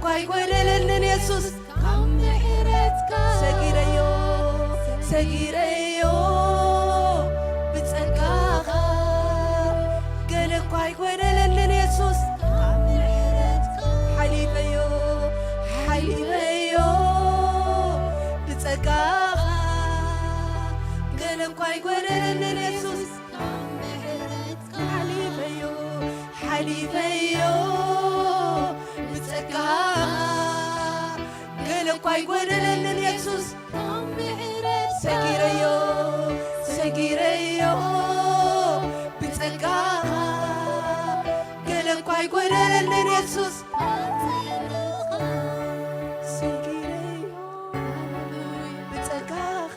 እኳ ኣይጎደለንን የሱስ ካብ ምሕረትካ። ሰጊረዮ፣ ሰጊረዮ ብጸጋኻ። ገለ እኳ ኣይጎደለንን የሱስ ካብ ምሕረትካ። ሓሊፈዮ፣ ሓሊፈዮ ብጸጋኻ። ገለ እኳ ኣይጎደለንን የሱስ ካብ ምሕረትካ። ሓሊፈዮ፣ ሓሊፈዮ ብጸጋኻ። ገለ እኳ ኣይጎደለንን የሱስ ካብ ምሕረትካ። ሰጊረዮ፣ ሰጊረዮ ብጸጋኻ። ገለ እኳ ኣይጎደለንን የሱስ ካብ ምሕረትካ። ሰጊረዮ ብጸጋኻ።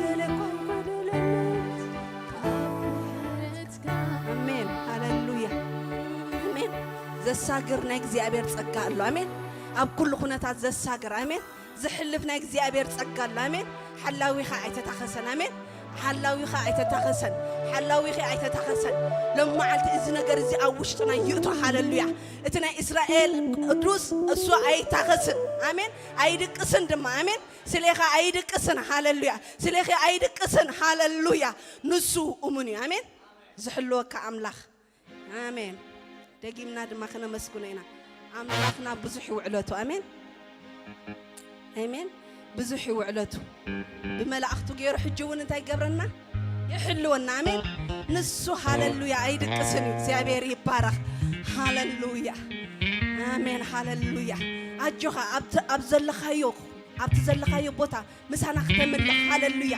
ገለ እኳ ኣይጎደለንን ካብ ምሕረትካ። ኣሜን። ሃሌሉያ። ኣሜን። ዘሳግር ናይ እግዚኣብሔር ጸጋ ኣሎ። ኣሜን። ኣብ ኩሉ ኩነታት ዘሳግር። ኣሜን። ዝሕልፍ ናይ እግዚኣብሔር ጸጋ ኣሎ። ኣሜን። ሓላዊኻ ኣይተታኸሰን። ኣሜን። ሓላዊኻ ኣይተታኸሰን። ሓላዊኺ ኣይተታኸሰን። ሎም መዓልቲ እዚ ነገር እዚ ኣብ ውሽጥና ይእቶ። ሃሌሉያ። እቲ ናይ እስራኤል ቅዱስ እሱ ኣይታኸስን። ኣሜን። ኣይድቅስን ድማ። ኣሜን። ስሌኻ ኣይድቅስን። ሃሌሉያ። ስሌኺ ኣይድቅስን። ሃሌሉያ። ንሱ እሙን እዩ። ኣሜን። ዝሕልወካ ኣምላኽ። ኣሜን። ደጊምና ድማ ክነመስግኖ ኢና። ኣምላኽና ብዙሕ ይውዕለቱ። ኣሜን። ኣሜን። ብዙሕ ይውዕለቱ። ብመላእኽቱ ገይሩ ሕጂ እውን እንታይ ይገብረና? ይሕልወና። ኣሜን። ንሱ ሃሌሉያ ኣይድቅስን እዩ። እግዚኣብሔር ይባረኽ። ሃሌሉያ። ኣሜን። ሃሌሉያ። ኣጆኻ ኣብቲ፣ ኣብ ዘለኻዮ፣ ኣብቲ ዘለኻዮ ቦታ ምሳና ክተምልኽ። ሃሌሉያ።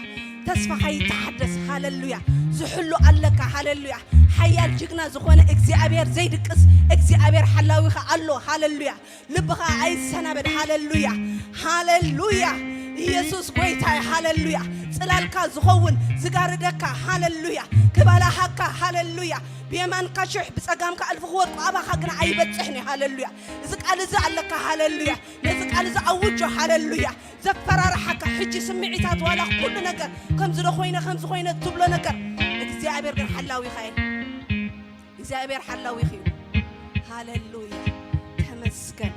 ተስፋኻ ይተሓደስ። ሃሌሉያ። ዝሕሉ ኣለካ። ሃሌሉያ። ሓያል ጅግና ዝኾነ እግዚኣብሔር ዘይድቅስ እግዚኣብሔር ሓላዊኻ ኣሎ። ሃሌሉያ። ልብኻ ኣይሰናበድ። ሃሌሉያ። ሃሌሉያ። ኢየሱስ ጎይታ እዩ። ሃሌሉያ። ጽላልካ ዝኸውን ዝጋርደካ። ሃሌሉያ። ክባላሃካ። ሃሌሉያ። ብየማንካ ሽሕ ብጸጋምካ እልፊ ክወድቁ ኣባኻ ግና ኣይበጽሕን እዩ። ሃሌሉያ። እዚ ቃል እዚ ኣለካ። ሃሌሉያ። ነዚ ቃል እዚ ኣውጆ። ሃሌሉያ። ዘፈራርሓካ ሕጂ ስምዒታት ዋላ ኩሉ ነገር ከምዚ ዶ ኮይነ ከምዚ ኮይነ ትብሎ ነገር እግዚኣብሔር ግን ሓላዊኻ እዩ። እግዚኣብሔር ሓላዊኺ እዩ። ሃሌሉያ። ተመስገን።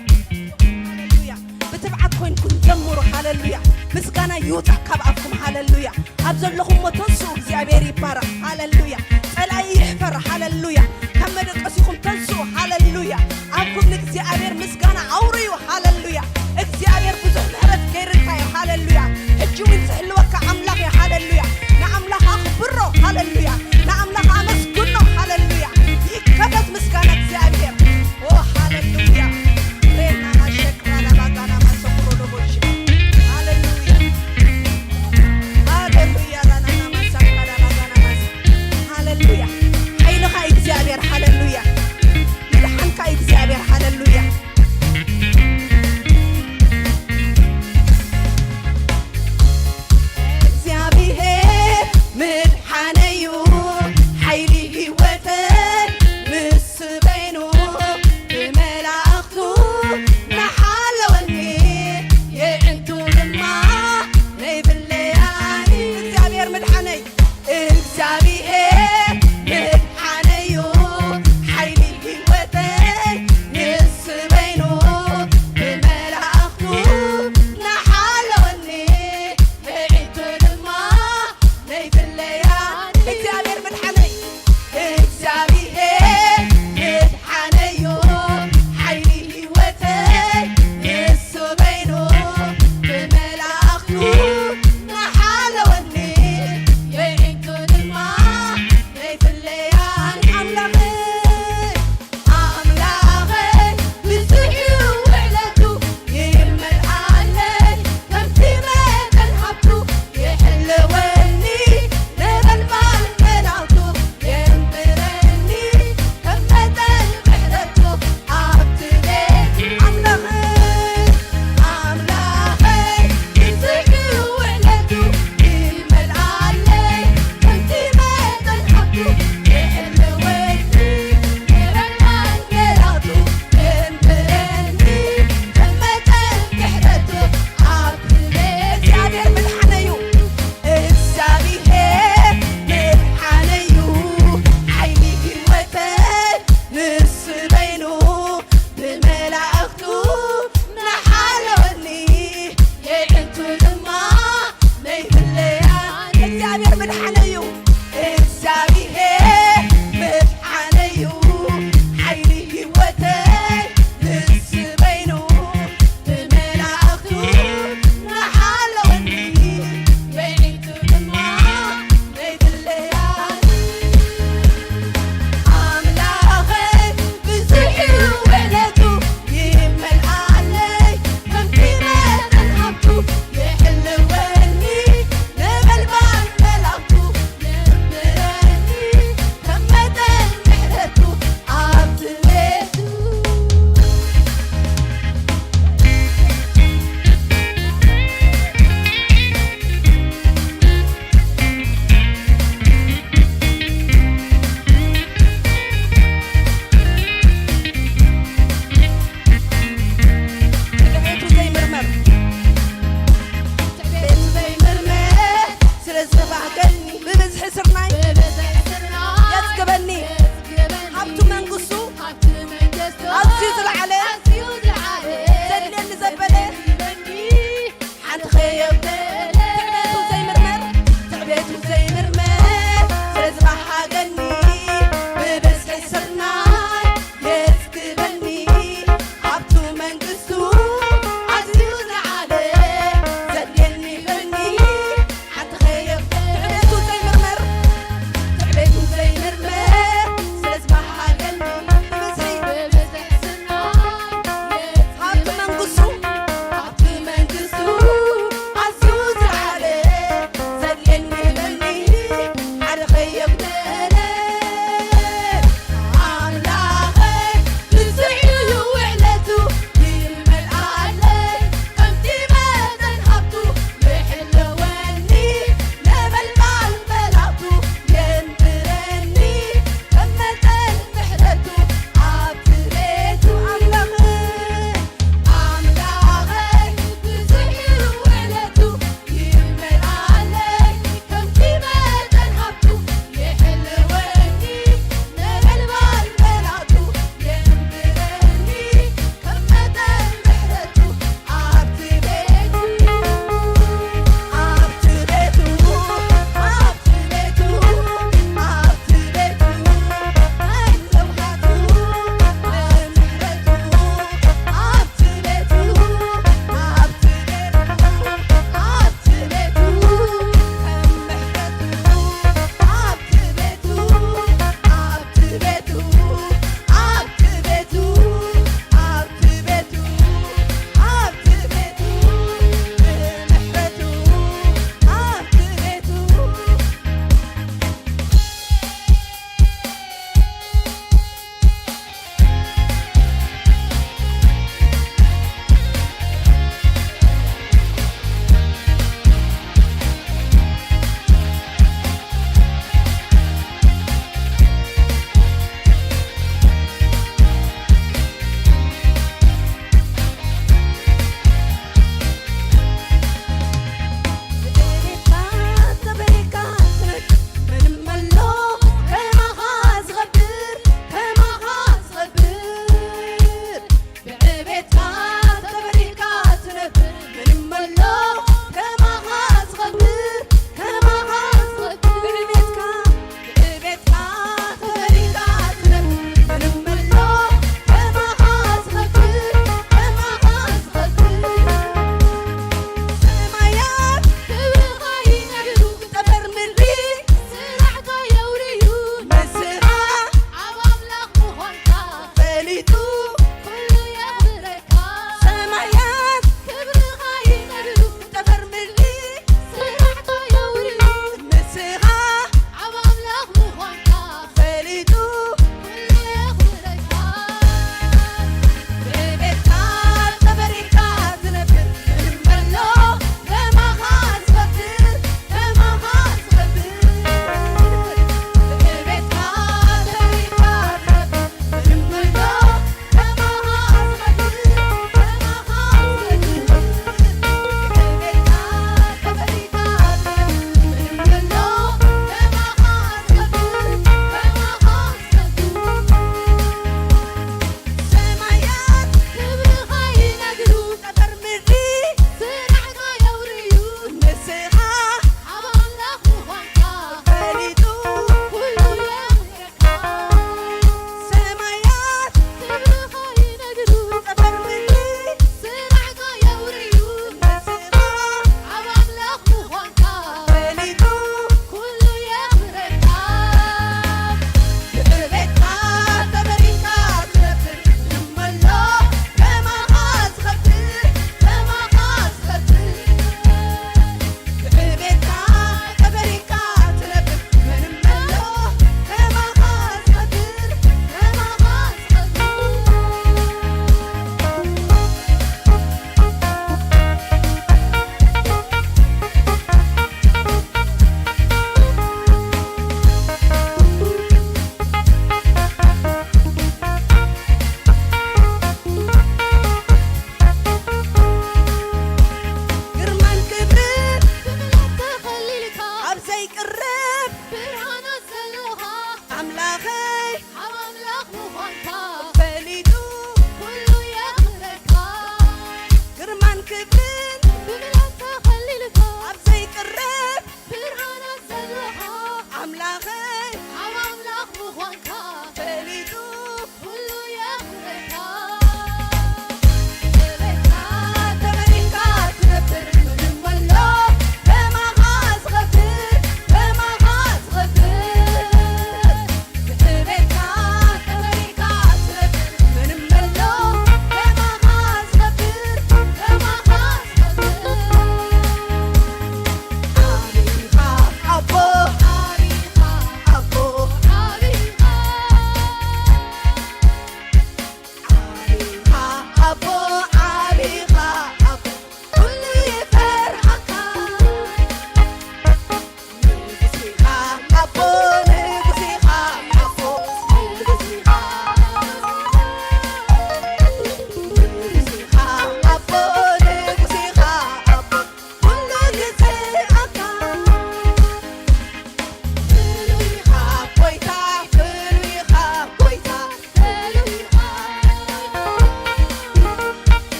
ሃሌሉያ። ብትብዓት ኮይንኩም ዘምሩ። ሃሌሉያ። ምስጋና ይውጻእ ካብ ኣፍኩም። ሃሌሉያ። ኣብ ዘለኹሞ ተንስኡ፣ እግዚኣብሔር ይባረኽ። ሃሌሉያ። ጸላኢ ይሕፈር። ሃሌሉያ። ካብ መደቀሲኹም ተንስኡ። ሃሌሉያ። ኣብ ክብሪ እግዚኣብሔር ምስጋና ኣውርዩ። ሃሌሉያ። እግዚኣብሔር ብዙሕ ምሕረት ገይርልካ እዩ። ሃሌሉያ። ሕጂ እውን ዝሕልወካ ኣምላኽ እዩ። ሃሌሉያ። ንኣምላኽ ኣኽብሮ። ሃሌሉያ። ንኣምላኽ ኣመስግኖ። ሃሌሉያ። ይከፈት ምስጋና እግዚኣብሔር። ኦ ሃሌሉያ። ሬና ማሸክራ ላባጋና ማሰክሮ ሎቦሽ። ሃሌሉያ። ሃሌሉያ። ራናና ማሳክራ ላባጋና ማሳ። ሃሌሉያ። ሓይልኻ እግዚኣብሔር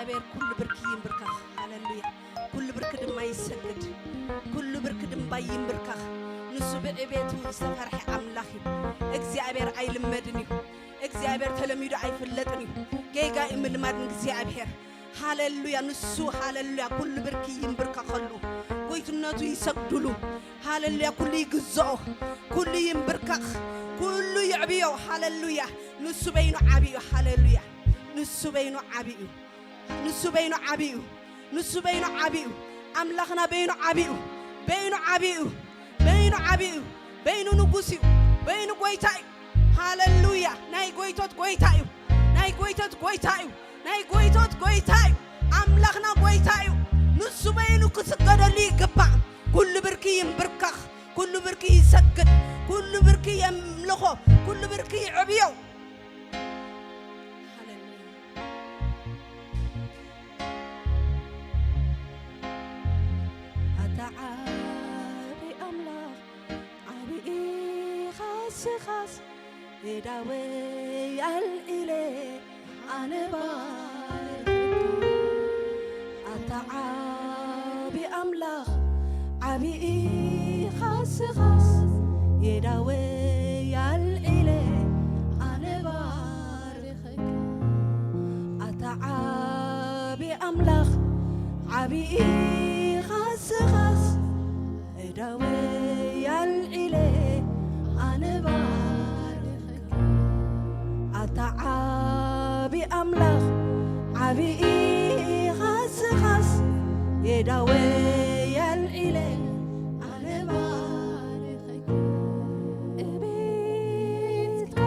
እግዚኣብሔር ኩሉ ብርኪ ይንብርከኽ። ሃሌሉያ። ኩሉ ብርኪ ድማ ይሰግድ። ኩሉ ብርኪ ድማ ይንብርከኽ። ንሱ ብዕቤቱ ዝተፈርሐ ኣምላኽ እዩ። እግዚኣብሔር ኣይልመድን እዩ። እግዚኣብሔር ተለሚዱ ኣይፍለጥን እዩ። ጌጋ እዩ ምልማድ ንእግዚኣብሔር። ሃሌሉያ። ንሱ ሃሌሉያ ኩሉ ብርኪ ይንብርከኸሉ። ጎይትነቱ ይሰግዱሉ። ሃሌሉያ። ኩሉ ይግዝኦ። ኩሉ ይንብርከኽ። ኩሉ ይዕብዮ። ሃሌሉያ። ንሱ በይኑ ዓቢ እዩ። ሃሌሉያ። ንሱ በይኑ ዓቢ እዩ። ንሱ በይኑ ዓቢ እዩ። ንሱ በይኑ ዓቢ እዩ። ኣምላኽና በይኑ ዓቢ እዩ። በይኑ ዓቢ እዩ። በይኑ ዓቢ እዩ። በይኑ ንጉስ እዩ። በይኑ ጎይታ እዩ። ሃሌሉያ። ናይ ጎይቶት ጎይታ እዩ። ናይ ጎይቶት ጎይታ እዩ። ናይ ጎይቶት ጎይታ እዩ። ኣምላኽና ጎይታ እዩ። ንሱ በይኑ ክስገደሉ ይግባእ። ኩሉ ብርኪ ይንብርከኽ። ኩሉ ብርኪ ይሰግድ። ኩሉ ብርኪ የምልኾ። ኩሉ ብርኪ ይዕብዮ። ሃሌሉያ። ኣታ ዓቢ ኣምላኽ፣ ዓቢ ኢኻ ንስኻስ፣ የዳወይ ኣልዒለ ኣነ ባርኽካ። ኣታ ዓቢ ኣምላኽ፣ ዓቢ ኢኻ ንስኻስ፣ የዳወይ ኣልዒለ ኣነ ባርኽካ። ኣታ ዓቢ ኣምላኽ፣ ዓቢ ኢኻ ንስኻስ፣ የዳወይ ኣልዒለ ኣነ ባርኽካ። ኣታ ዓቢ ኣምላኽ፣ ዓቢ ኢኻ ንስኻስ፣ የዳወይ ኣልዒለ ኣነ ባርኽካ። እቤትካ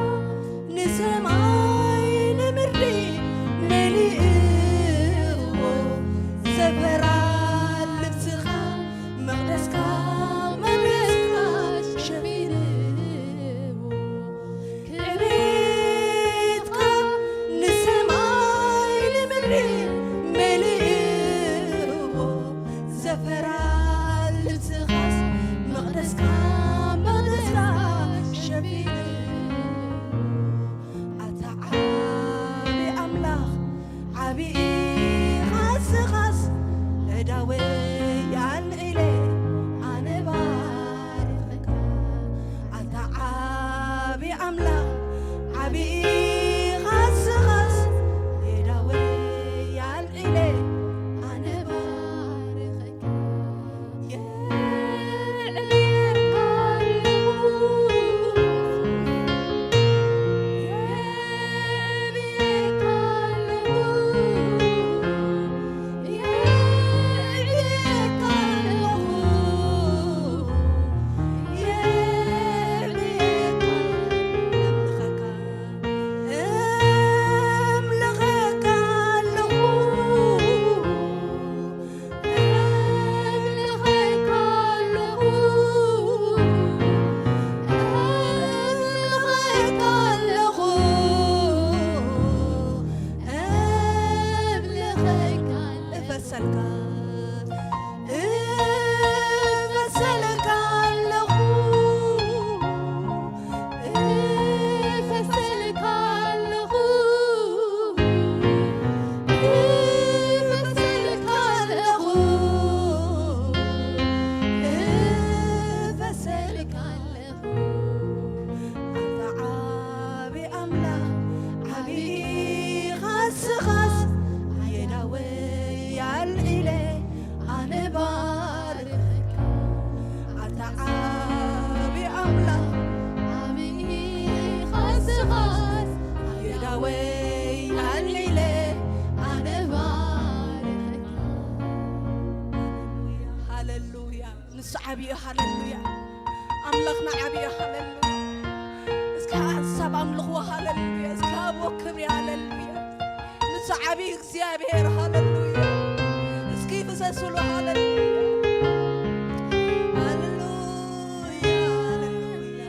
ንሰማይ ንምድሪ መሊእዎ፣ ዘፈራ ልብስኻ መቕደስካ፣ መቕደስካ ሸፊንዎ። ክብሪትካ ንሰማይ ንምድሪ መሊእዎ፣ ዘፈራ ልብስኻስ መቕደስካ፣ መቕደስካ ሸፊንዎ። ኣታ ዓቢ ኣምላኽ፣ ዓቢ ኢኻ ንስኻስ፣ የዳወይ ኣልዒለ ኣነ ባርኽካ። ኣታ ዓቢ ኣምላኽ፣ ዓቢ ኢኻ ንስኻስ፣ የዳወይ ኣልዒለ ኣነ ባርኽካ። እፈሰልካ፣ እፈሰልካ ኣለኹ። እፈሰልካ ኣለኹ፣ እፈሰልካ ኣለኹ፣ እፈሰልካ ኣለኹ። ኣታ ዓቢ ኣምላኽ፣ ዓቢ ኢኻ ንስኻስ፣ ኣየዳወይ ኣልዒለ ኣነ ባርኸካ። ኣታ ዓቢ ኣምላኽ፣ ዓቢ ኢኻ ንስኻስ፣ ኣየዳወይ ኣልዒለ ኣነ ባርኸካ። ሃሌሉያ፣ ሃሌሉያ። ንሱ ዓቢ እዩ። ሃሌሉያ። ኣምላኽና ዓቢ እዩ። ሃሌሉያ። እስከ ሓንሳብ ኣምልኽዎ። ሃሌሉያ። እስከ ሃብዎ ክብሪ። ሃሌሉያ። ንሱ ዓቢ እግዚኣብሔር። ሃሌሉያ። እስኪ ፍሰሱሉ። ሃሌሉያ። ሃሌሉያ። ሃሌሉያ።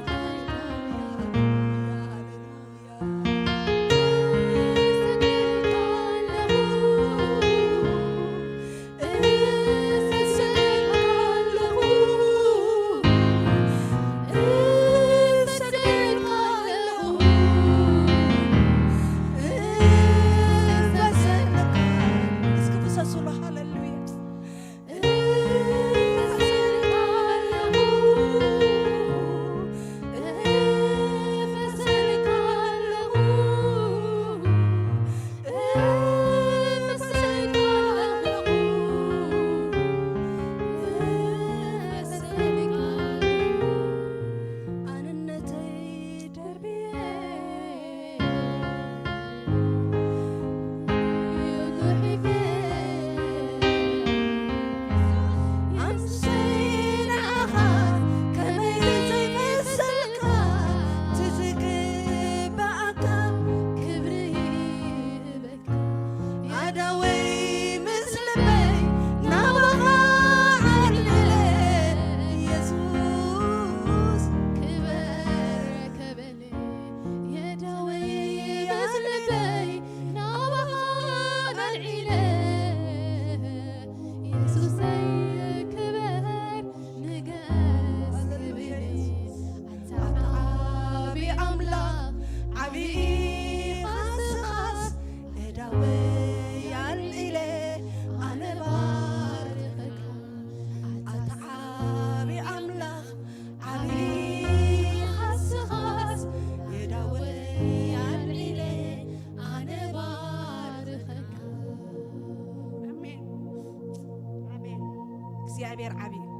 እግዚኣብሔር ዓብዪ እዩ።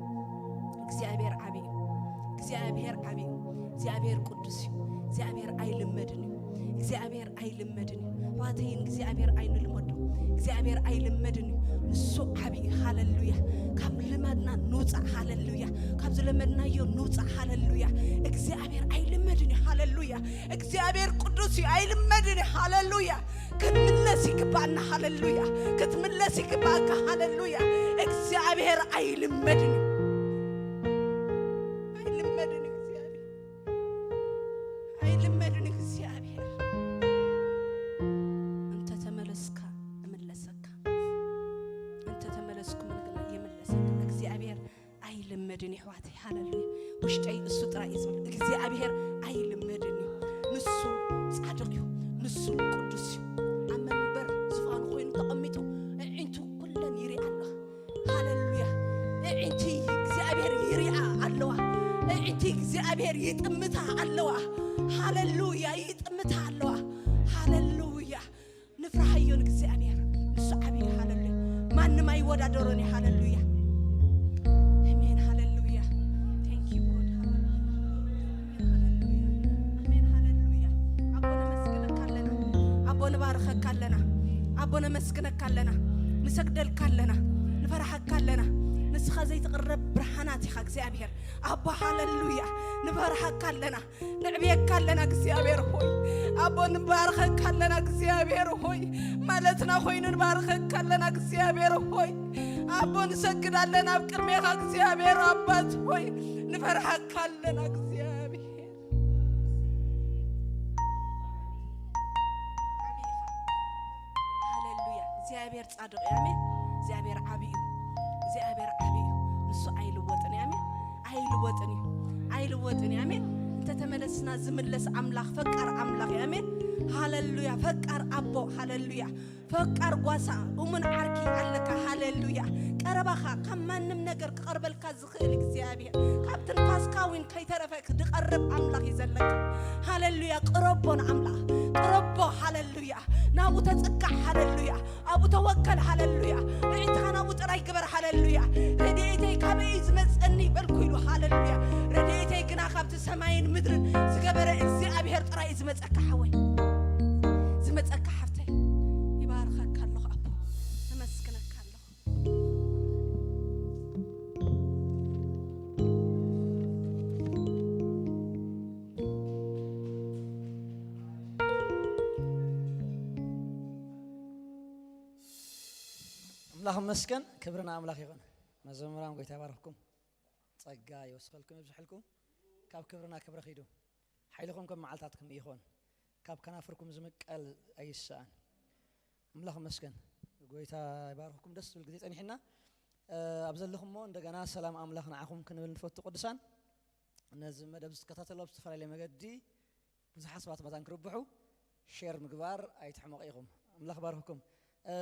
እግዚኣብሔር ዓብዪ እዩ። እግዚኣብሔር ዓብዪ እዩ። እግዚኣብሔር ቅዱስ እዩ። እግዚኣብሔር ኣይልመድን እዩ። እግዚኣብሔር ኣይልመድን እዩ። ኣሕዋተይን እግዚኣብሔር ኣይንልመዶ። እግዚኣብሔር ኣይልመድን እዩ። ንሱ ዓብዪ እዩ። ሃለሉያ። ካብ ልማድና ንውፃእ። ሃለሉያ። ካብ ዝለመድናዮ ንውፃእ። ሃለሉያ። እግዚኣብሔር ኣይልመድን እዩ። ሃለሉያ። እግዚኣብሔር ቅዱስ እዩ። ኣይልመድን እዩ። ሃለሉያ። ክትምለስ ይግባኣና። ሃለሉያ። ክትምለስ ይግባኣካ። ሃለሉያ። እግዚኣብሔር ኣይልመድን እዩ። ኣይልመድን እዩ እግዚኣብሔር። ኣይልመድን እዩ እግዚኣብሔር። እንተ ተመለስካ እምለሰካ። እንተ ተመለስኩ ምንግላ ይምለሰካ። እግዚኣብሔር ኣይልመድን እዩ ኣሕዋተይ። ሃለሉያ። ውሽጠይ እሱ ጥራይ እዩ ዝብል። እግዚኣብሔር ኣይልመድን እዩ። ንሱ ጻድቕ እዩ። ንሱ ቅዱስ እዩ። ኣብ መንበር ዝፋኑ ኮይኑ ተቐሚጡ ኣዒንቱ ኩለን ይርኢ ኣለዋ። ሃለሉያ። ኣዒንቲ እግዚኣብሔር ይሪኣ ኣለዋ። ኣዒንቲ እግዚኣብሔር ይጥምታ ኣለዋ። ሃለሉያ። ይጥምታ ኣለዋ። ሃለሉያ። ንፍርሃዮ ንእግዚኣብሔር። ንሱ ዓብዪ። ሃለሉያ። ማንም ኣይወዳደሮን እዩ። ሃለሉያ። ኣሜን። ሃለሉያ። Thank you God። ሃለሉያ። ኣሜን። ሃለሉያ። ኣቦ ነመስግነካ ኣለና። ኣቦ ንባርኸካ ኣለና። ኣቦ ነመስግነካ ኣለና። ንሰግደልካ ኣለና። ንፈርሓካ ኣለና። ንስኻ ዘይትቕረብ ብርሃናት ኢኻ እግዚኣብሔር። ኣቦ ሃለሉያ። ንፈርሓካ ኣለና። ንዕብየካ ኣለና እግዚኣብሔር ሆይ። ኣቦ ንባርኸካ ኣለና እግዚኣብሔር ሆይ። ማለትና ኮይኑ ንባርኸካ ኣለና እግዚኣብሔር ሆይ። ኣቦ ንሰግድ ኣለና ኣብ ቅድሜኻ እግዚኣብሔር ኣባት ሆይ። ንፈርሓካ ኣለና እግዚኣብሔር። ሃሌሉያ። እግዚኣብሔር ጻድቕ እዩ። ኣሜን። እግዚኣብሔር ዓብዪ እዩ። እግዚኣብሔር ዓብዪ እዩ። ንሱ ኣይልወጥን እዩ። ኣሜን። ኣይልወጥን እዩ። ኣይልወጥን እዩ። ኣሜን። እንተተመለስና ዝምለስ ኣምላኽ፣ ፈቃር ኣምላኽ እዩ። ኣሜን። ሃሌሉያ። ፈቃር ኣቦ። ሃሌሉያ። ፈቃር ጓሳ፣ እሙን ዓርኪ ኣለካ። ሃሌሉያ። ቀረባኻ፣ ካብ ማንም ነገር ክቐርበልካ ዝኽእል እግዚኣብሔር፣ ካብ ትንፋስካ እውን ከይተረፈ ዝቐርብ ኣምላኽ እዩ ዘለካ። ሃሌሉያ። ቅረቦ ንኣምላኽ። ቅረቦ። ሃሌሉያ። ናብኡ ተጽጋዕ። ሃሌሉያ። ኣብኡ ተወከል። ሃሌሉያ። ኣዒንትኻ ናብኡ ጥራይ ግበር። ሃሌሉያ። ረድኤተይ ካበይ እዩ ዝመጸኒ በልኩ ኢሉ። ሃሌሉያ። ረድኤተይ ግና ካብቲ ሰማይን ምድርን ዝገበረ እግዚኣብሔር ጥራይ እዩ ዝመጸካ ሓወይ። ዝመጸካ ሓፍተይ። ይባርኸካ ኣለኹ ኣቦ። ነመስግነካ ኣለኹ። ኣምላኽ ይመስገን። ክብሪ ንኣምላኽ ይኹን። መዘምራን ጎይታ ይባርኽኩም። ጸጋ ይወስኸልኩም፣ ይብዝሐልኩም። ካብ ክብርና ክብሪ ኺዱ። ሓይልኹም ከም መዓልታትኩም ይኹን። ካብ ከናፍርኩም ዝምቀል ኣይስኣን። ኣምላኽ ይመስገን። ጎይታ ይባርኽኩም። ደስ ዝብል ግዜ ጸኒሕና። እ፣ ኣብ ዘለኹሞ እንደገና ሰላም ኣምላኽ ንዓኹም ክንብል ንፈቱ ቅዱሳን። ነዚ መደብ ዝከታተሉ ኣብ ዝተፈላለየ መገዲ ብዙሓት ሰባት መታን ክርብሑ ሼር ምግባር ኣይትሕመቑ ኢኹም። ኣምላኽ ባርኽኩም። እ፣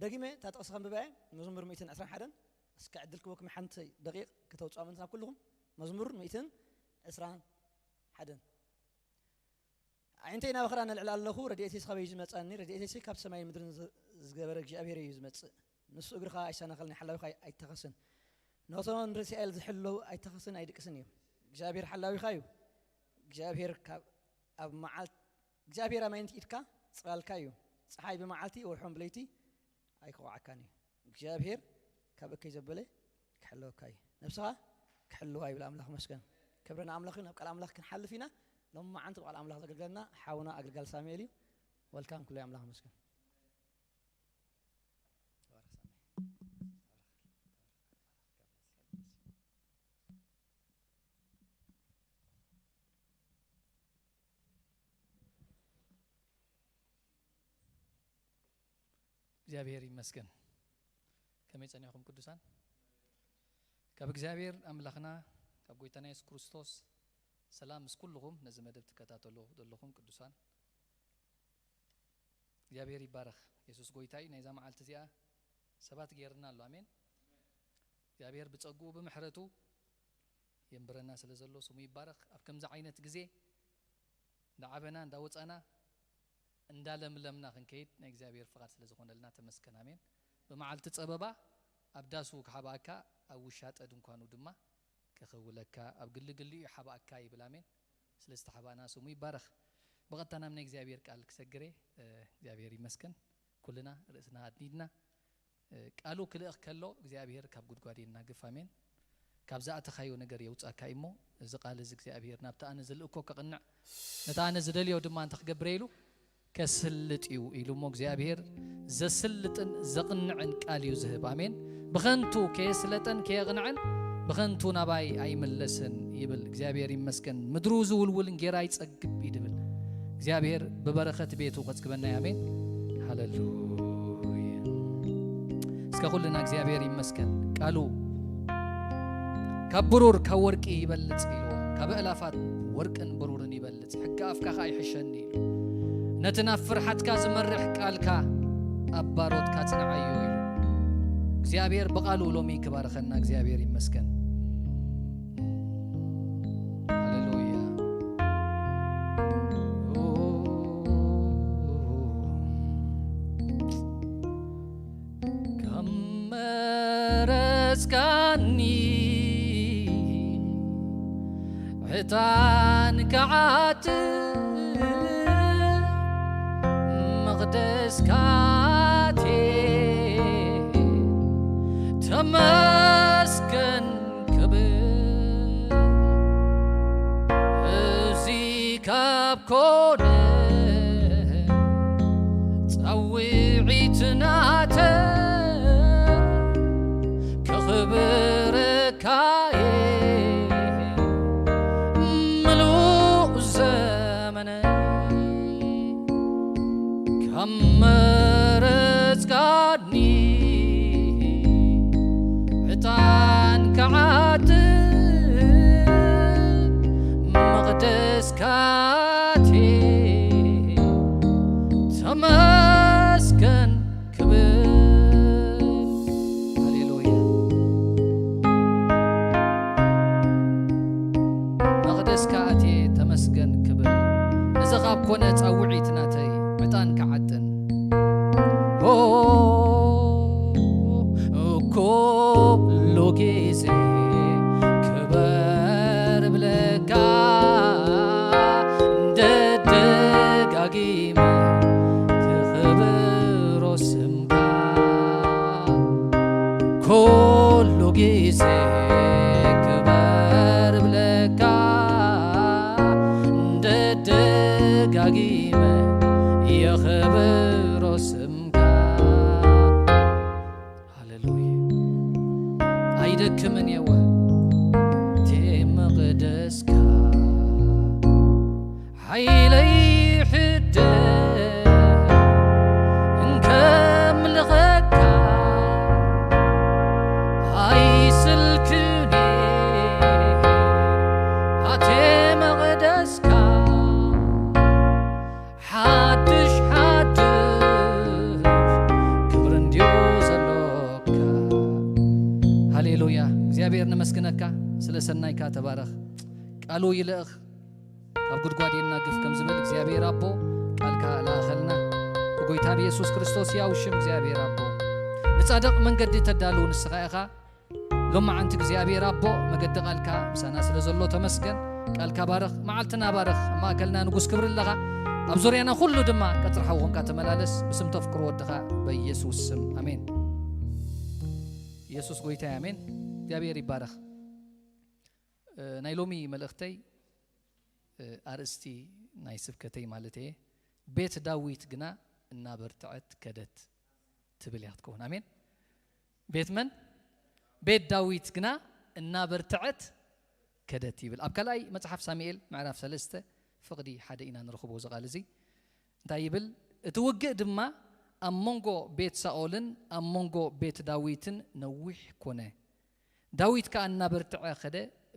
ደጊመ እታ ጥቕሲ ከንብባ እየ። መዝሙር ሚእትን ዕስራን ሓደን። እስከ ዕድል ክበኩም ሓንቲ ደቂቕ ከተውጽኣ ምንትና ኩልኹም። መዝሙር ሚእትን ዕስራን ሓደን። ኣዒንተይ ናብ ኣኽራን ኣልዕል ኣለኹ፣ ረድኤተይስ ካበይ እዩ ዝመጸኒ? ረድኤተይሲ ካብ ሰማይን ምድርን ዝ-፣ ዝገበረ እግዚኣብሔር እዩ ዝመጽእ። ንሱ እግርኻ ኣይሰናኸልን፣ ሓላዊኻ ኣይተኸስን። ነቶም ንእስራኤል ዝሕለው ኣይተኸስን ኣይድቅስን እዩ። እግዚኣብሔር ሓላዊኻ እዩ። እግዚኣብሔር ካብ፣ ኣብ መዓል-፣ እግዚኣብሔር ኣማይንቲ ኢድካ ጽላልካ እዩ። ጸሓይ ብመዓልቲ ወርሖም ብለይቲ ኣይክቑዓካን እዩ። እግዚኣብሔር ካብ እከይ ዘበለ ክሕልወካ እዩ። ነብስኻ ክሕልዋ ይብል ኣምላኽ መስገን። ክብሪ ንኣምላኽ እዩ። ናብ ቃል ኣምላኽ ክንሓልፍ ኢና። ሎሚ መዓንቲ ብቃል ኣምላኽ ዘገልግለና ሓውና ኣገልጋሊ ሳሙኤል እዩ። ወልካም፣ ኩሉ ኣምላኽ መስገን። እግዚኣብሔር ይመስገን። ከመይ ጸኒሕኩም ቅዱሳን? ካብ እግዚኣብሔር ኣምላኽና ካብ ጎይታና የሱስ ክርስቶስ ሰላም ምስ ኩልኹም ነዚ መደብ ትከታተሉ ዘለኹም ቅዱሳን። እግዚኣብሔር ይባረኽ። የሱስ ጎይታ እዩ። ናይዛ መዓልቲ እዚኣ ሰባት ገይርና ኣሎ። ኣሜን። እግዚኣብሔር ብጸግኡ ብምሕረቱ የንብረና ስለ ዘሎ ስሙ ይባረኽ። ኣብ ከምዚ ዓይነት ግዜ እንዳዓበና እንዳወጻና እንዳለምለምና ክንከይድ ናይ እግዚኣብሔር ፍቓድ ስለ ዝኾነልና ተመስገን። ኣሜን። ብመዓልቲ ጸበባ ኣብ ዳሱ ክሓብኣካ ኣብ ውሻጠ ድንኳኑ ድማ ከኽውለካ ኣብ ግልግሊኡ ይሓባእካ ይብል። ኣሜን። ስለዝተሓባእና ስሙ ይባረኽ። ብቐጥታ ናብ ናይ እግዚኣብሔር ቃል ክሰግር እየ። እ፣ እግዚኣብሔር ይመስገን። ኩልና ርእስና ኣድኒድና፣ እ፣ ቃሉ ክልእኽ ከሎ እግዚኣብሔር ካብ ጉድጓድ የናግፍ። ኣሜን። ካብ ዝኣተኻዮ ነገር የውጻካ እሞ፣ እዚ ቃል እዚ እግዚኣብሔር ናብቲ ኣነ ዝልእኮ ከቕንዕ፣ ነቲ ኣነ ዝደልዮ ድማ እንተ ክገብር ኢሉ ከስልጥ እዩ ኢሉ እሞ እግዚኣብሔር ዘስልጥን ዘቕንዕን ቃል እዩ ዝህብ። ኣሜን። ብኸንቱ ከየስለጠን ከየቕንዐን ብኸንቱ ናባይ ኣይምለስን ይብል። እግዚኣብሔር ይመስገን። ምድሩ ዝውልውል እንጌራ ይጸግብ እዩ ድብል። እግዚኣብሔር ብበረኸት ቤቱ ከጽግበና እዩ። ኣሜን። ሃሌሉያ። እስከ ኩልና እግዚኣብሔር ይመስገን። ቃሉ ካብ ብሩር ካብ ወርቂ ይበልጽ ኢሉ፣ ካብ ኣእላፋት ወርቅን ብሩርን ይበልጽ፣ ሕጊ ኣፍካ ኸኣ ይሕሸኒ ኢሉ። ነቲ ናብ ፍርሓትካ ዝመርሕ ቃልካ ኣብ ባሮትካ ጽንዓዮ ኢሉ። እግዚኣብሔር ብቓሉ ሎሚ ክባርኸና እግዚኣብሔር ይመስገን። ሃሌሉያ። ከም መረጽካኒ ዕጣን ክዓጥን መቕደስካቴ ተመስገን ክብል። እዚ ካብ ኮነ ጻውዒት ናተ ከኽብረካየ ምሉእ ዘመነ ካብ መረጽካኒ ዕጣን ክዓጥን መቕደስካቴ ተመስገን ክብል። ሃሌሉያ። መቕደስካ ኣትየ ተመስገን ክብል፣ እዚ ኻብ ኮነ ጻውዒት ናተይ ዕጣን ክዓጥን። ኦ፣ ኩሉ ግዜ ክበር እብለካ፣ ደደጋጊመ ክኽብሮ ስምካ። ኩሉ ግዜ ክበር እብለካ፣ ደደጋጊመ የኽብሮ ስምካ። ሃሌሉያ። ኣይደክምን የወ እቲ መቕደስካ ሓይለይ ይሕደስ እንከምልኸካ ኣይስልክን ኣቴ መቕደስካ ሓድሽ ሓድሽ ክብሪ እንድዩ ዘሎካ። ሃሌሉያ። እግዚኣብሔር ነመስግነካ ስለ ሰናይካ። ተባረኽ። ቃሉ ይልእኽ ካብ ጉድጓድ የናግፍ ከም ዝበል እግዚኣብሔር ኣቦ ቃልካ ለኣኸልና። ብጎይታ ብየሱስ ክርስቶስ ያው ሽም እግዚኣብሔር ኣቦ ንጻድቕ መንገዲ ተዳልው ንስኻ ኢኻ። ሎማዓንቲ እግዚኣብሔር ኣቦ መገዲ ቃልካ ምሳና ስለ ዘሎ ተመስገን። ቃልካ ባርኽ፣ መዓልትና ባርኽ። ኣብ ማእከልና ንጉስ ክብሪ ኣለኻ፣ ኣብ ዙርያና ኩሉ ድማ ቀጽሪ ሓዊ ኮንካ ተመላለስ። ብስም ተፍቅሮ ወድኻ በኢየሱስ ስም ኣሜን። ኢየሱስ ጎይታ እዩ። ኣሜን። እግዚኣብሔር ይባረኽ። እ፣ ናይ ሎሚ መልእኽተይ፣ እ፣ ኣርእስቲ ናይ ስብከተይ ማለት እየ፣ ቤት ዳዊት ግና እናበርትዐት ከደት ትብል እያ ክትከውን። ኣሜን። ቤት መን? ቤት ዳዊት ግና እናበርትዐት ከደት ይብል። ኣብ ካልኣይ መጽሓፍ ሳሙኤል ምዕራፍ ሰለስተ ፍቕዲ ሓደ ኢና ንረኽቦ እዚ ቃል እዚ። እንታይ ይብል? እቲ ውግእ ድማ ኣብ መንጎ ቤት ሳኦልን ኣብ መንጎ ቤት ዳዊትን ነዊሕ ኮነ። ዳዊት ከኣ እናበርትዐ ከደ፣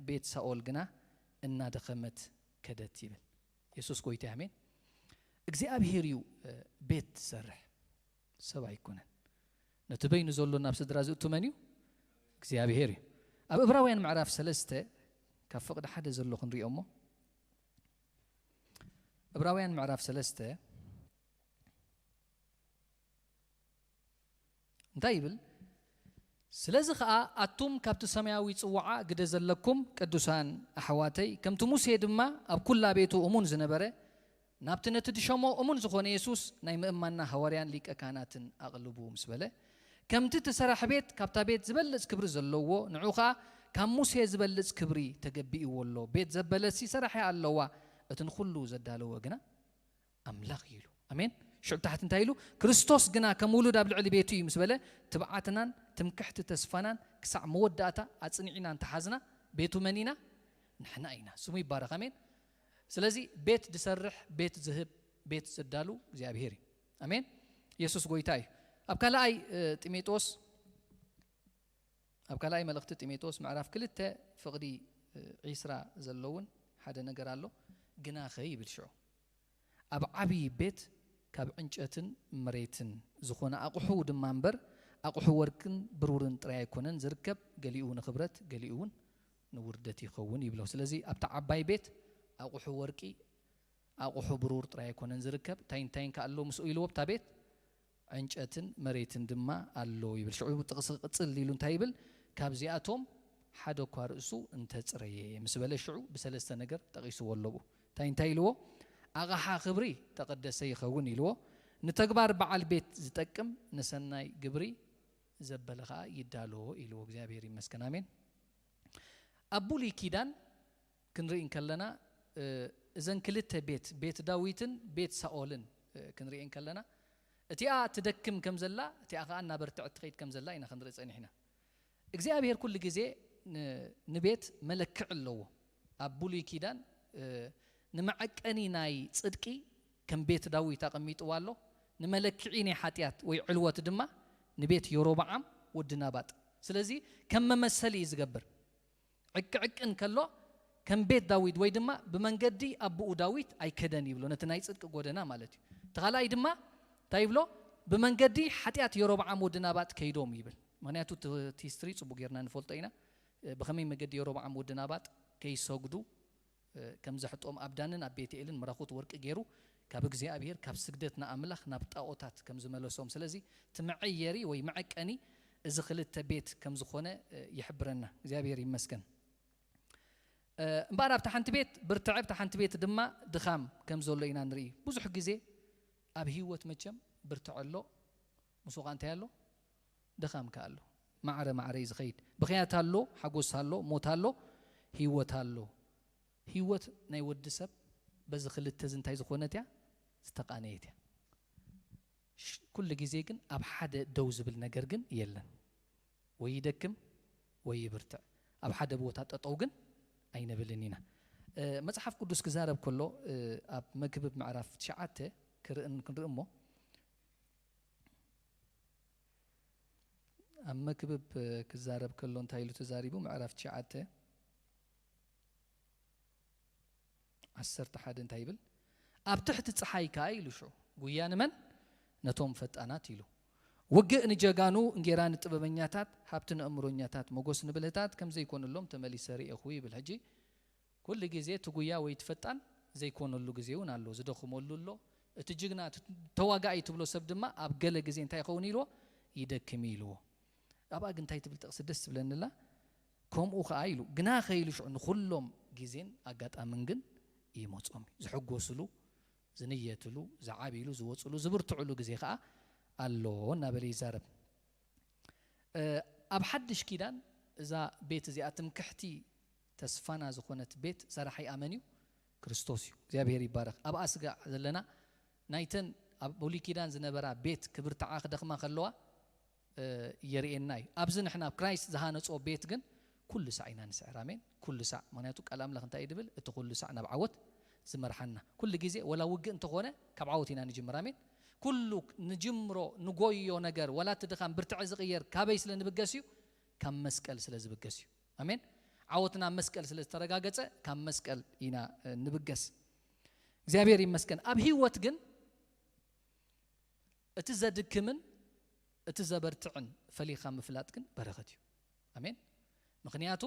ቤት ሳኦል ግና እናደኸመት ከደት ይብል። የሱስ ጎይታ እዩ። ኣሜን። እግዚኣብሔር እዩ፣ እ፣ ቤት ዝሰርሕ፣ ሰብ ኣይኮነን። ነቲ በይኑ ዘሎ ናብ ስድራ ዝእቱ መን እዩ? እግዚኣብሔር እዩ። ኣብ ዕብራውያን ምዕራፍ ሰለስተ ካብ ፍቕዲ ሓደ ዘሎ ክንሪኦ እሞ፣ ዕብራውያን ምዕራፍ ሰለስተ እንታይ ይብል? ስለዚ ኸኣ ኣቱም ካብቲ ሰማያዊ ጽዋዓ ግደ ዘለኩም ቅዱሳን ኣሕዋተይ፣ ከምቲ ሙሴ ድማ ኣብ ኩላ ቤቱ እሙን ዝነበረ፣ ናብቲ ነቲ ድሸሞ እሙን ዝኾነ የሱስ ናይ ምእማንና ሃዋርያን ሊቀ ካህናትን ኣቕልቡ ምስ በለ፣ ከምቲ እቲ ሰራሕ ቤት ካብታ ቤት ዝበልጽ ክብሪ ዘለዎ፣ ንዑ ኸኣ ካብ ሙሴ ዝበልጽ ክብሪ ተገቢእዎ ኣሎ። ቤት ዘበለሲ ሰራሒ ኣለዋ፣ እቲ ንኹሉ ዘዳለወ ግና ኣምላኽ እዩ ኢሉ። ኣሜን። ሽዑ ታሕቲ እንታይ ኢሉ? ክርስቶስ ግና ከም ውሉድ ኣብ ልዕሊ ቤቱ እዩ ምስ በለ፣ ትብዓትናን ትምክሕቲ ተስፋናን ክሳዕ መወዳእታ ኣጽኒዕና እንተሓዝና፣ ቤቱ መን ኢና? ንሕና ኢና። ስሙ ይባረኽ። ኣሜን። ስለዚ ቤት ዝሰርሕ፣ ቤት ዝህብ፣ ቤት ዘዳሉ እግዚኣብሔር እዩ። ኣሜን። የሱስ ጎይታ እዩ። ኣብ ካልኣይ እ፣ ጢሞቴዎስ ኣብ ካልኣይ መልእኽቲ ጢሞቴዎስ ምዕራፍ ክልተ ፍቕዲ እ፣ ዒስራ ዘለውን ሓደ ነገር ኣሎ። ግናኸ ይብል ሽዑ ኣብ ዓብዪ ቤት ካብ ዕንጨትን መሬትን ዝኾነ ኣቑሑ ድማ እምበር ኣቑሑ ወርቅን ብሩርን ጥራይ ኣይኮነን ዝርከብ፣ ገሊኡ ንኽብረት ገሊኡ እውን ንውርደት ይኸውን ይብሎ። ስለዚ ኣብቲ ዓባይ ቤት ኣቑሑ ወርቂ ኣቑሑ ብሩር ጥራይ ኣይኮነን ዝርከብ፣ እንታይ እንታይን ከ ኣሎ ምስኡ ኢልዎ ኣብታ ቤት ዕንጨትን መሬትን ድማ ኣሎ ይብል። ሽዑ ጥቕሲ ቅጽል ኢሉ እንታይ ይብል? ካብዚኣቶም ሓደ እኳ ርእሱ እንተጽረየ ምስ በለ ሽዑ ብሰለስተ ነገር ጠቒስዎ ኣለዉ። እንታይ እንታይ ኢልዎ? ኣቕሓ ክብሪ ተቐደሰ ይኸውን ኢልዎ። ንተግባር በዓል ቤት ዝጠቅም ንሰናይ ግብሪ ዘበለ ኸኣ ይዳሎ ኢልዎ። እግዚኣብሔር ይመስገን። ኣሜን። ኣብ ብሉይ ኪዳን ክንርኢ እንከለና እ፣ እዘን ክልተ ቤት፣ ቤት ዳዊትን ቤት ሳኦልን እ፣ ክንርኢ እንከለና እቲኣ ትደክም ከም ዘላ እቲኣ ኸኣ እናበርትዐት ትኸይድ ከም ዘላ ኢና ክንርኢ ጸኒሕና። እግዚኣብሔር ኩሉ ግዜ ን- ንቤት መለክዕ ኣለዎ። ኣብ ብሉይ ኪዳን እ፣ ንመዐቀኒ ናይ ጽድቂ ከም ቤት ዳዊት ኣቐሚጥዋ ኣሎ፣ ንመለክዒ ናይ ሓጢኣት ወይ ዕልወት ድማ ንቤት የሮብዓም ወዲ ናባጥ። ስለዚ ከም መመሰሊ እዩ ዝገብር። ዕቅዕቅን ከሎ ከም ቤት ዳዊት ወይ ድማ ብመንገዲ ኣቦኡ ዳዊት ኣይከደን ይብሎ፣ ነቲ ናይ ጽድቂ ጎደና ማለት እዩ። እቲ ካልኣይ ድማ እንታይ ይብሎ? ብመንገዲ ሓጢኣት የሮብዓም ወዲ ናባጥ ከይዶም ይብል። ምክንያቱ እቲ እቲ ሂስትሪ ጽቡቅ ጌርና ንፈልጦ ኢና። ብኸመይ መገዲ የሮብዓም ወዲ ናባጥ ከይሰግዱ ከም ዘሕጦም ኣብ ዳንን ኣብ ቤትኤልን ምራኹት ወርቂ ገይሩ ካብ እግዚኣብሔር ካብ ስግደት ንኣምላኽ ናብ ጣኦታት ከም ዝመለሶም። ስለዚ እቲ መዐየሪ ወይ መዐቀኒ እዚ ክልተ ቤት ከም ዝኾነ ይሕብረና። እግዚኣብሔር ይመስገን። እምበኣር ኣብታ ሓንቲ ቤት ብርትዐ ኣብታ ሓንቲ ቤት ድማ ድኻም ከም ዘሎ ኢና ንርኢ። ብዙሕ ግዜ ኣብ ህይወት መቸም ብርትዐ ኣሎ፣ ምስኡ ኸዓ እንታይ ኣሎ? ድኻም ከ ኣሎ። ማዕረ ማዕረ እዩ ዝኸይድ። ብኽያት ኣሎ፣ ሓጎስ ኣሎ፣ ሞት ኣሎ፣ ህይወት ኣሎ። ህይወት ናይ ወዲ ሰብ በዚ ክልተ እዚ እንታይ ዝኾነት እያ? ዝተቓነየት እያ። ሽ- ኩሉ ግዜ ግን ኣብ ሓደ ደው ዝብል ነገር ግን የለን። ወይ ይደክም ወይ ይብርትዕ። ኣብ ሓደ ቦታ ጠጠው ግን ኣይንብልን ኢና። እ፣ መጽሓፍ ቅዱስ ክዛረብ ከሎ እ፣ ኣብ መክብብ ምዕራፍ ትሽዓተ ክርእን ክንርኢ እሞ ኣብ መክብብ ክዛረብ ከሎ እንታይ ኢሉ ተዛሪቡ? ምዕራፍ ትሽዓተ ዓሰርተ ሓደ እንታይ ይብል? ኣብ ትሕቲ ጸሓይ ከኣ ኢሉ ሽዑ ጉያ ንመን? ነቶም ፈጣናት ኢሉ። ውግእ ንጀጋኑ፣ እንጌራ ንጥበበኛታት፣ ሃብቲ ንእምሮኛታት፣ ሞጎስ ንብልህታት ከም ዘይኮነሎም ተመሊሰ ርእኹ ይብል። ሕጂ ኩሉ ግዜ እቲ ጉያ ወይ እቲ ፈጣን ዘይኮነሉ ግዜ እውን ኣሎ፣ ዝደኽመሉ ኣሎ። እቲ ጅግና እቲ ተዋጋኢ ትብሎ ሰብ ድማ ኣብ ገለ ግዜ እንታይ ይኸውን ኢልዎ? ይደክም ኢልዎ። ኣብኣ ግን እንታይ ትብል ጥቕሲ ደስ ትብለኒ ኣላ? ከምኡ ኸኣ ኢሉ ግና ኸኢሉ ሽዑ ንኹሎም ግዜን ኣጋጣምን ግን ይመጾም እዩ። ዝሕጎስሉ፣ ዝንየትሉ፣ ዝዓብይሉ፣ ዝወጽሉ፣ ዝብርትዕሉ ግዜ ኸኣ ኣሎ እናበለ ይዛረብ። እ፣ ኣብ ሓድሽ ኪዳን እዛ ቤት እዚኣ ትምክሕቲ ተስፋና ዝኾነት ቤት ሰራሒኣ መን እዩ? ክርስቶስ እዩ። እግዚኣብሔር ይባረኽ። ኣብኣ ስጋዕ ዘለና ናይተን ኣብ ብሉይ ኪዳን ዝነበራ ቤት ክብርትዓ ክደኽማ ከለዋ እ፣ የርእየና እዩ። ኣብዚ ንሕና ኣብ ክራይስት ዝሃነጾ ቤት ግን ኩሉ ሳዕ ኢና ንስዕር። ኣሜን። ኩሉ ሳዕ። ምክንያቱ ቃል ኣምላኽ እንታይ እዩ ድብል? እቲ ኩሉ ሳዕ ናብ ዓወት ዝመርሓና። ኩሉ ግዜ ወላ ውግእ እንተኾነ ካብ ዓወት ኢና ንጅምር። ኣሜን። ኩሉ ንጅምሮ ንጎዮ ነገር ወላ እቲ ድኻም ብርትዐ ዝቕየር ካበይ ስለ ንብገስ እዩ? ካብ መስቀል ስለ ዝብገስ እዩ። ኣሜን። ዓወትና ኣብ መስቀል ስለ ዝተረጋገጸ ካብ መስቀል ኢና እ፣ ንብገስ። እግዚኣብሔር ይመስገን። ኣብ ህይወት ግን እቲ ዘድክምን እቲ ዘበርትዕን ፈሊኻ ምፍላጥ ግን በረኸት እዩ። ኣሜን። ምክንያቱ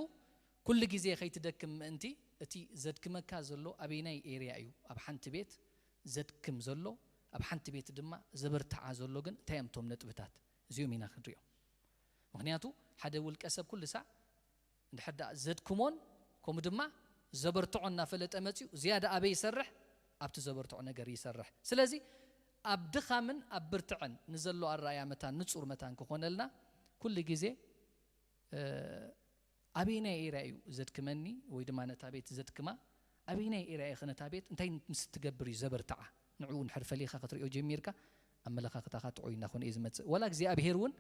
ኩሉ ግዜ ከይትደክም ምእንቲ እቲ ዘድክመካ ዘሎ ኣበይናይ ኤርያ እዩ? ኣብ ሓንቲ ቤት ዘድክም ዘሎ፣ ኣብ ሓንቲ ቤት ድማ ዘበርትዓ ዘሎ ግን እንታይ እዮም እቶም ነጥብታት? እዚኦም ኢና ክንሪኦም። ምክንያቱ ሓደ ውልቀ ሰብ ኩሉ ሳዕ እንድሕር ደኣ ዘድክሞን ከምኡ ድማ ዘበርትዖ እናፈለጠ መፅዩ ዝያዳ ኣበይ ይሰርሕ? ኣብቲ ዘበርትዖ ነገር ይሰርሕ። ስለዚ ኣብ ድኻምን ኣብ ብርትዐን ንዘሎ ኣረኣያ መታን ንጹር መታን ክኾነልና ኩሉ ግዜ ኣበየናይ ኤርያ እዩ ዘድክመኒ ወይ ድማ ነታ ቤት ዘድክማ? ኣበየናይ ኤርያ ኢኸ ነታ ቤት እንታይ ምስ ትገብር እዩ ዘበርትዓ? ንዕኡ እንድሕር ፈሊኻ ክትሪኦ ጀሚርካ ኣመለኻኽታኻ ጥዑይ እናኾነ እዩ ዝመጽእ። ዋላ እግዚኣብሄር እውን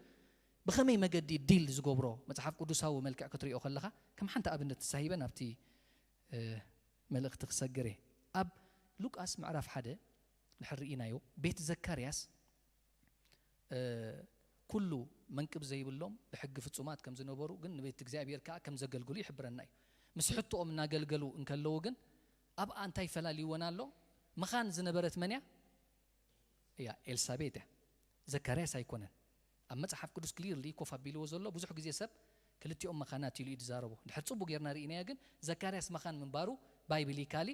ብኸመይ መገዲ ዲል ዝገብሮ መጽሓፍ ቅዱሳዊ መልክዕ ክትሪኦ ከለኻ ከም ሓንቲ ኣብነት ተሳሂበ ናብቲ መልእኽቲ ክሰግር እየ። ኣብ ሉቃስ ምዕራፍ ሓደ ንድሕር ርኢናዮ ቤት ዘካርያስ ኩሉ መንቅብ ዘይብሎም ብሕጊ ፍጹማት ከም ዝነበሩ ግን ንቤት እግዚኣብሔር ከዓ ከም ዘገልግሉ ይሕብረና እዩ። ምስ ሕቶኦም እናገልገሉ እንከለዉ ግን ኣብኣ እንታይ ፈላልይወን ኣሎ? መኻን ዝነበረት መን እያ? እያ ኤልሳቤጥ እያ። ዘካርያስ ኣይኮነን። ኣብ መጽሓፍ ቅዱስ ክሊርሊ ኮፍ ኣቢልዎ ዘሎ ብዙሕ ግዜ ሰብ ክልቲኦም መኻናት ኢሉ እዩ ዝዛረቦ። ድሕር ጽቡቅ ጌርና ርኢናዮ ግን ዘካርያስ መኻን ምንባሩ ባይብሊካሊ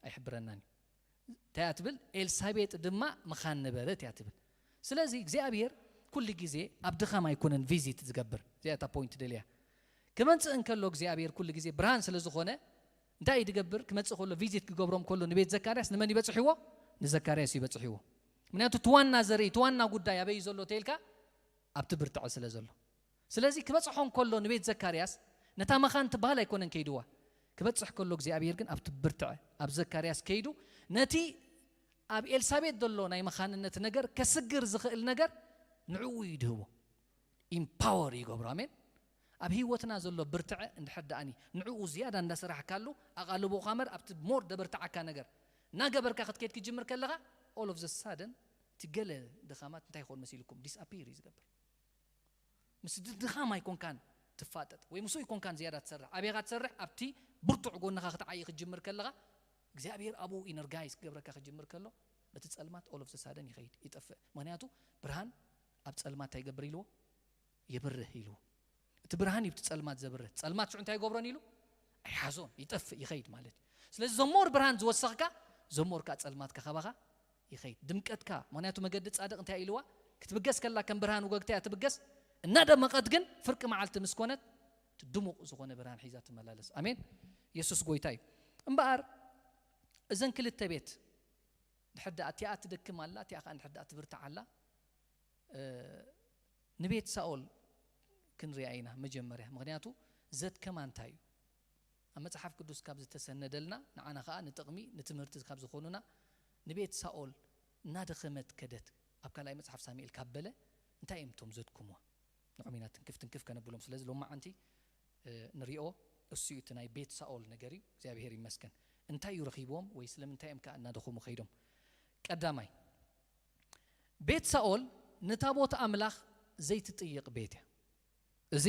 ኣይሕብረናን እዩ። እንታይ እያ ትብል? ኤልሳቤጥ ድማ መኻን ነበረት እያ ትብል። ስለዚ እግዚኣብሔር ኩሉ ግዜ ኣብ ድኻም ኣይኮነን ቪዚት ዝገብር። እዚኣ እታ ፖይንት ደልያ ክመንጽእ እንከሎ እግዚኣብሔር ኩሉ ግዜ ብርሃን ስለ ዝኾነ እንታይ እዩ ዝገብር? ክመጽእ ከሎ ቪዚት ክገብሮም ከሎ ንቤት ዘካርያስ ንመን ይበጽሕዎ? ንዘካርያስ ይበጽሕዎ። ምክንያቱ እቲ ዋና ዘርኢ እቲ ዋና ጉዳይ ኣበይ ዘሎ ተልካ ኣብቲ ብርትዐ ስለ ዘሎ። ስለዚ ክበጽሖ እንከሎ ንቤት ዘካርያስ ነታ መኻን ትበሃል ኣይኮነን ከይድዋ። ክበጽሕ ከሎ እግዚኣብሔር ግን ኣብቲ ብርትዐ ኣብ ዘካርያስ ከይዱ ነቲ ኣብ ኤልሳቤጥ ዘሎ ናይ መኻንነት ነገር ከስግር ዝኽእል ነገር ንዕኡ ይድህቦ። ኢምፓወር ይገብሮ። ኣሜን። ኣብ ህይወትና ዘሎ ብርትዐ እንድሕር ደኣኒ ንዕኡ ዝያዳ እንዳሰራሕካሉ ኣቓልቦ ካመር ኣብቲ ሞር ደበርትዓካ ነገር እናገበርካ ክትከይድ ክጅምር ከለኻ all of the sudden እቲ ገለ ድኻማት እንታይ ይኸውን መሲልኩም? ዲስኣፒር እዩ ዝገብር። ምስ ድኻም ኣይኮንካን ትፋጠጥ ወይ ምስኡ ኣይኮንካን ዝያዳ ትሰርሕ። ኣበይኻ ትሰርሕ? ኣብቲ ብርቱዕ ጎንኻ ክትዓይ ክትጅምር ከለኻ እግዚኣብሔር ኣብኡ ኢነርጋይዝ ክገብረካ ክጅምር ከሎ እቲ ጸልማት all of the sudden ይኸይድ፣ ይጠፍእ። ምክንያቱ ብርሃን ኣብ ጸልማት እንታይ ይገብር ኢልዎ? የብርህ ኢልዎ። እቲ ብርሃን እዩ እቲ ጸልማት ዘብርህ። ጸልማት ሽዑ እንታይ ይገብሮን ኢሉ? ኣይሓዞን፣ ይጠፍእ፣ ይኸይድ ማለት እዩ። ስለዚ ዘሞር ብርሃን ዝወሰኽካ ዘሞር ከዓ ጸልማትካ ካባኻ ይኸይድ። ድምቀትካ፣ ምክንያቱ መገዲ ጻድቕ እንታይ ኢልዋ? ክትብገስ ከላ ከም ብርሃን ወገግታ እያ ትብገስ፣ እናደመቐት ግን ፍርቂ መዓልቲ ምስ ኮነት እቲ ድሙቕ ዝኾነ ብርሃን ሒዛ ትመላለስ። ኣሜን። የሱስ ጎይታ እዩ። እምበኣር እዘን ክልተ ቤት ድሕር ደኣ እቲኣ ትደክም ኣላ፣ እቲኣ ከዓ እንድሕር ደኣ ትብርታዕ ኣላ። ንቤት ሳኦል ክንሪኣ ኢና መጀመርያ። ምክንያቱ ዘድከማ እንታይ እዩ? ኣብ መጽሓፍ ቅዱስ ካብ ዝተሰነደልና ንዓና ከዓ ንጥቕሚ ንትምህርቲ ካብ ዝኾኑና ንቤት ሳኦል እናደኸመት ከደት ኣብ ካልኣይ መጽሓፍ ሳሙኤል ካብ በለ እንታይ እዮም እቶም ዘድክምዋ? ንዖም ኢና ትንክፍ ትንክፍ ከነብሎም። ስለዚ ሎማዓንቲ ንሪኦ እሱ እዩ እቲ ናይ ቤት ሳኦል ነገር እዩ። እግዚኣብሔር ይመስገን። እንታይ እዩ ረኺብዎም ወይ ስለምንታይ እዮም ከዓ እናደኸሙ ከይዶም? ቀዳማይ ቤት ሳኦል ንታቦት ኣምላኽ ዘይትጥይቕ ቤት እያ። እዚ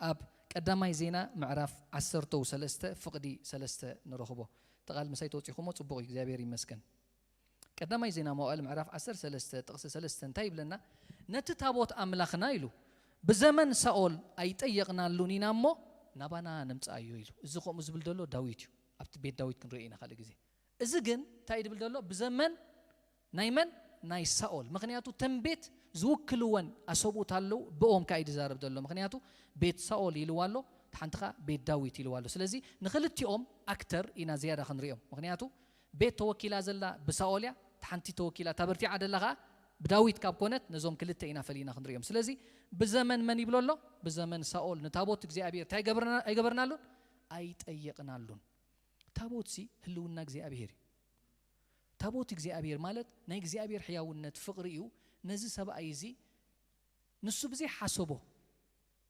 ኣብ ቀዳማይ ዜና ምዕራፍ ዓሰርተ ሰለስተ ፍቕዲ ሰለስተ ንረኽቦ። እቲ ቃል ምሳይ ተወፂኹሞ ፅቡቕ እዩ፣ እግዚኣብሔር ይመስገን። ቀዳማይ ዜና መዋእል ምዕራፍ ዓሰርተ ሰለስተ ጥቕሲ ሰለስተ እንታይ ይብለና? ነቲ ታቦት ኣምላኽና ኢሉ ብዘመን ሳኦል ኣይጠየቕናሉን ኢና እሞ ናባና ነምፅኣዮ ኢሉ። እዚ ከምኡ ዝብል ዘሎ ዳዊት እዩ። ኣብቲ ቤት ዳዊት ክንሪኦ ኢና ካልእ ግዜ። እዚ ግን እንታይ ድብል ዘሎ? ብዘመን ናይ መን? ናይ ሳኦል። ምክንያቱ ተን ቤት ዝውክልወን ኣሰብኡት ኣለዉ፣ ብኦም ከኣ እዩ ዝዛረብ ዘሎ። ምክንያቱ ቤት ሳኦል ኢልዋ ኣሎ፣ እቲ ሓንቲ ከኣ ቤት ዳዊት ኢልዋ ኣሎ። ስለዚ ንክልቲኦም ኣክተር ኢና ዝያዳ ክንሪኦም። ምክንያቱ ቤት ተወኪላ ዘላ ብሳኦል እያ፣ እቲ ሓንቲ ተወኪላ እታ በርቲዓ ደላ ከኣ ብዳዊት ካብ ኮነት ነዞም ክልተ ኢና ፈሊና ክንሪኦም። ስለዚ ብዘመን መን ይብሎ ኣሎ? ብዘመን ሳኦል ንታቦት እግዚኣብሔር እንታይ ገበርና-፣ ኣይገበርናሉን? ኣይጠየቕናሉን። ታቦትሲ ህልውና እግዚኣብሔር እዩ። ታቦት እግዚኣብሔር ማለት ናይ እግዚኣብሔር ሕያውነት ፍቕሪ እዩ። ነዚ ሰብኣይ እዚ ንሱ ብዘይሓሰቦ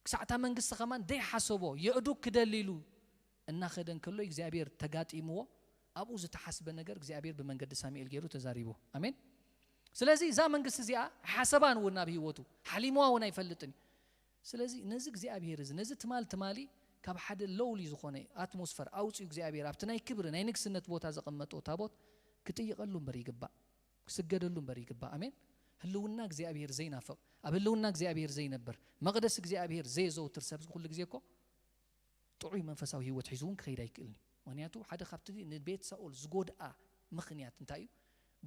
ክሳዕታ መንግስቲ ከማን ደይሓሰቦ የእዱ ክደሊ ኢሉ እናኸደ እንከሎ እግዚኣብሔር ተጋጢምዎ። ኣብኡ ዝተሓስበ ነገር እግዚኣብሔር ብመንገዲ ሳሙኤል ገይሩ ተዛሪቦ። ኣሜን። ስለዚ እዛ መንግስቲ እዚኣ ሓሰባን እውን ኣብ ህይወቱ ሓሊምዋ እውን ኣይፈልጥን እዩ። ስለዚ ነዚ እግዚኣብሔር እዚ ነዚ ትማል ትማሊ ካብ ሓደ ሎውሊ ዝኾነ ኣትሞስፈር ኣውፅኡ እግዚኣብሔር ኣብቲ ናይ ክብሪ ናይ ንግስነት ቦታ ዘቐመጦ ታቦት ክጥይቐሉ እምበር ይግባእ፣ ክስገደሉ እምበር ይግባእ። ኣሜን። ህልውና እግዚኣብሔር ዘይናፍቕ፣ ኣብ ህልውና እግዚኣብሔር ዘይነብር፣ መቕደስ እግዚኣብሔር ዘየዘውትር ሰብ ኩሉ ግዜ እኮ ጥዑይ መንፈሳዊ ህይወት ሒዙ እውን ክኸይድ ኣይክእልን እዩ። ምክንያቱ ሓደ ካብቲ ንቤት ሳኦል ዝጎድኣ ምኽንያት እንታይ እዩ?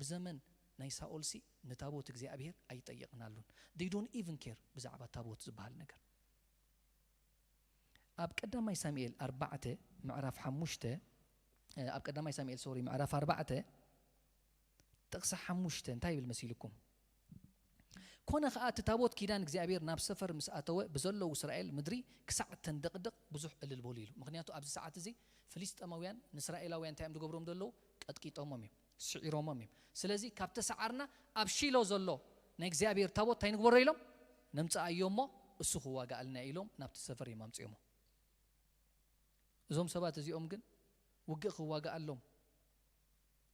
ብዘመን ናይ ሳኦል ሲ ንታቦት እግዚኣብሔር ኣይጠየቕናሉን። They don't even care ብዛዕባ ታቦት ዝበሃል ነገር። ኣብ ቀዳማይ ሳሙኤል ኣርባዕተ ምዕራፍ ሓሙሽተ፣ እ፣ ኣብ ቀዳማይ ሳሙኤል፣ ሶሪ፣ ምዕራፍ ኣርባዕተ ጥቕሲ ሓሙሽተ እንታይ ይብል መሲልኩም? "ኮነ ኸኣ እቲ ታቦት ኪዳን እግዚኣብሔር ናብ ሰፈር ምስ ኣተወ፣ ብዘለዉ እስራኤል ምድሪ ክሳዕ ተንደቕድቕ ብዙሕ እልል በሉ" ኢሉ። ምኽንያቱ ኣብዚ ሰዓት እዚ ፍልስጤማውያን ንእስራኤላውያን እንታይ እዮም ዝገብሮም ዘለዉ? ቀጥቂጦሞም እዮም፣ ስዒሮሞም እዮም። ስለዚ ካብ ተሰዓርና ኣብ ሺሎ ዘሎ ናይ እግዚኣብሔር ታቦት እንታይ ንግበሮ ኢሎም? "ነምጽኣዮ እሞ እሱ ክዋጋኣልና" ኢሎም ናብቲ ሰፈር እዮም ኣምጽኦሞ። እዞም ሰባት እዚኦም ግን ውግእ ክዋጋኣሎም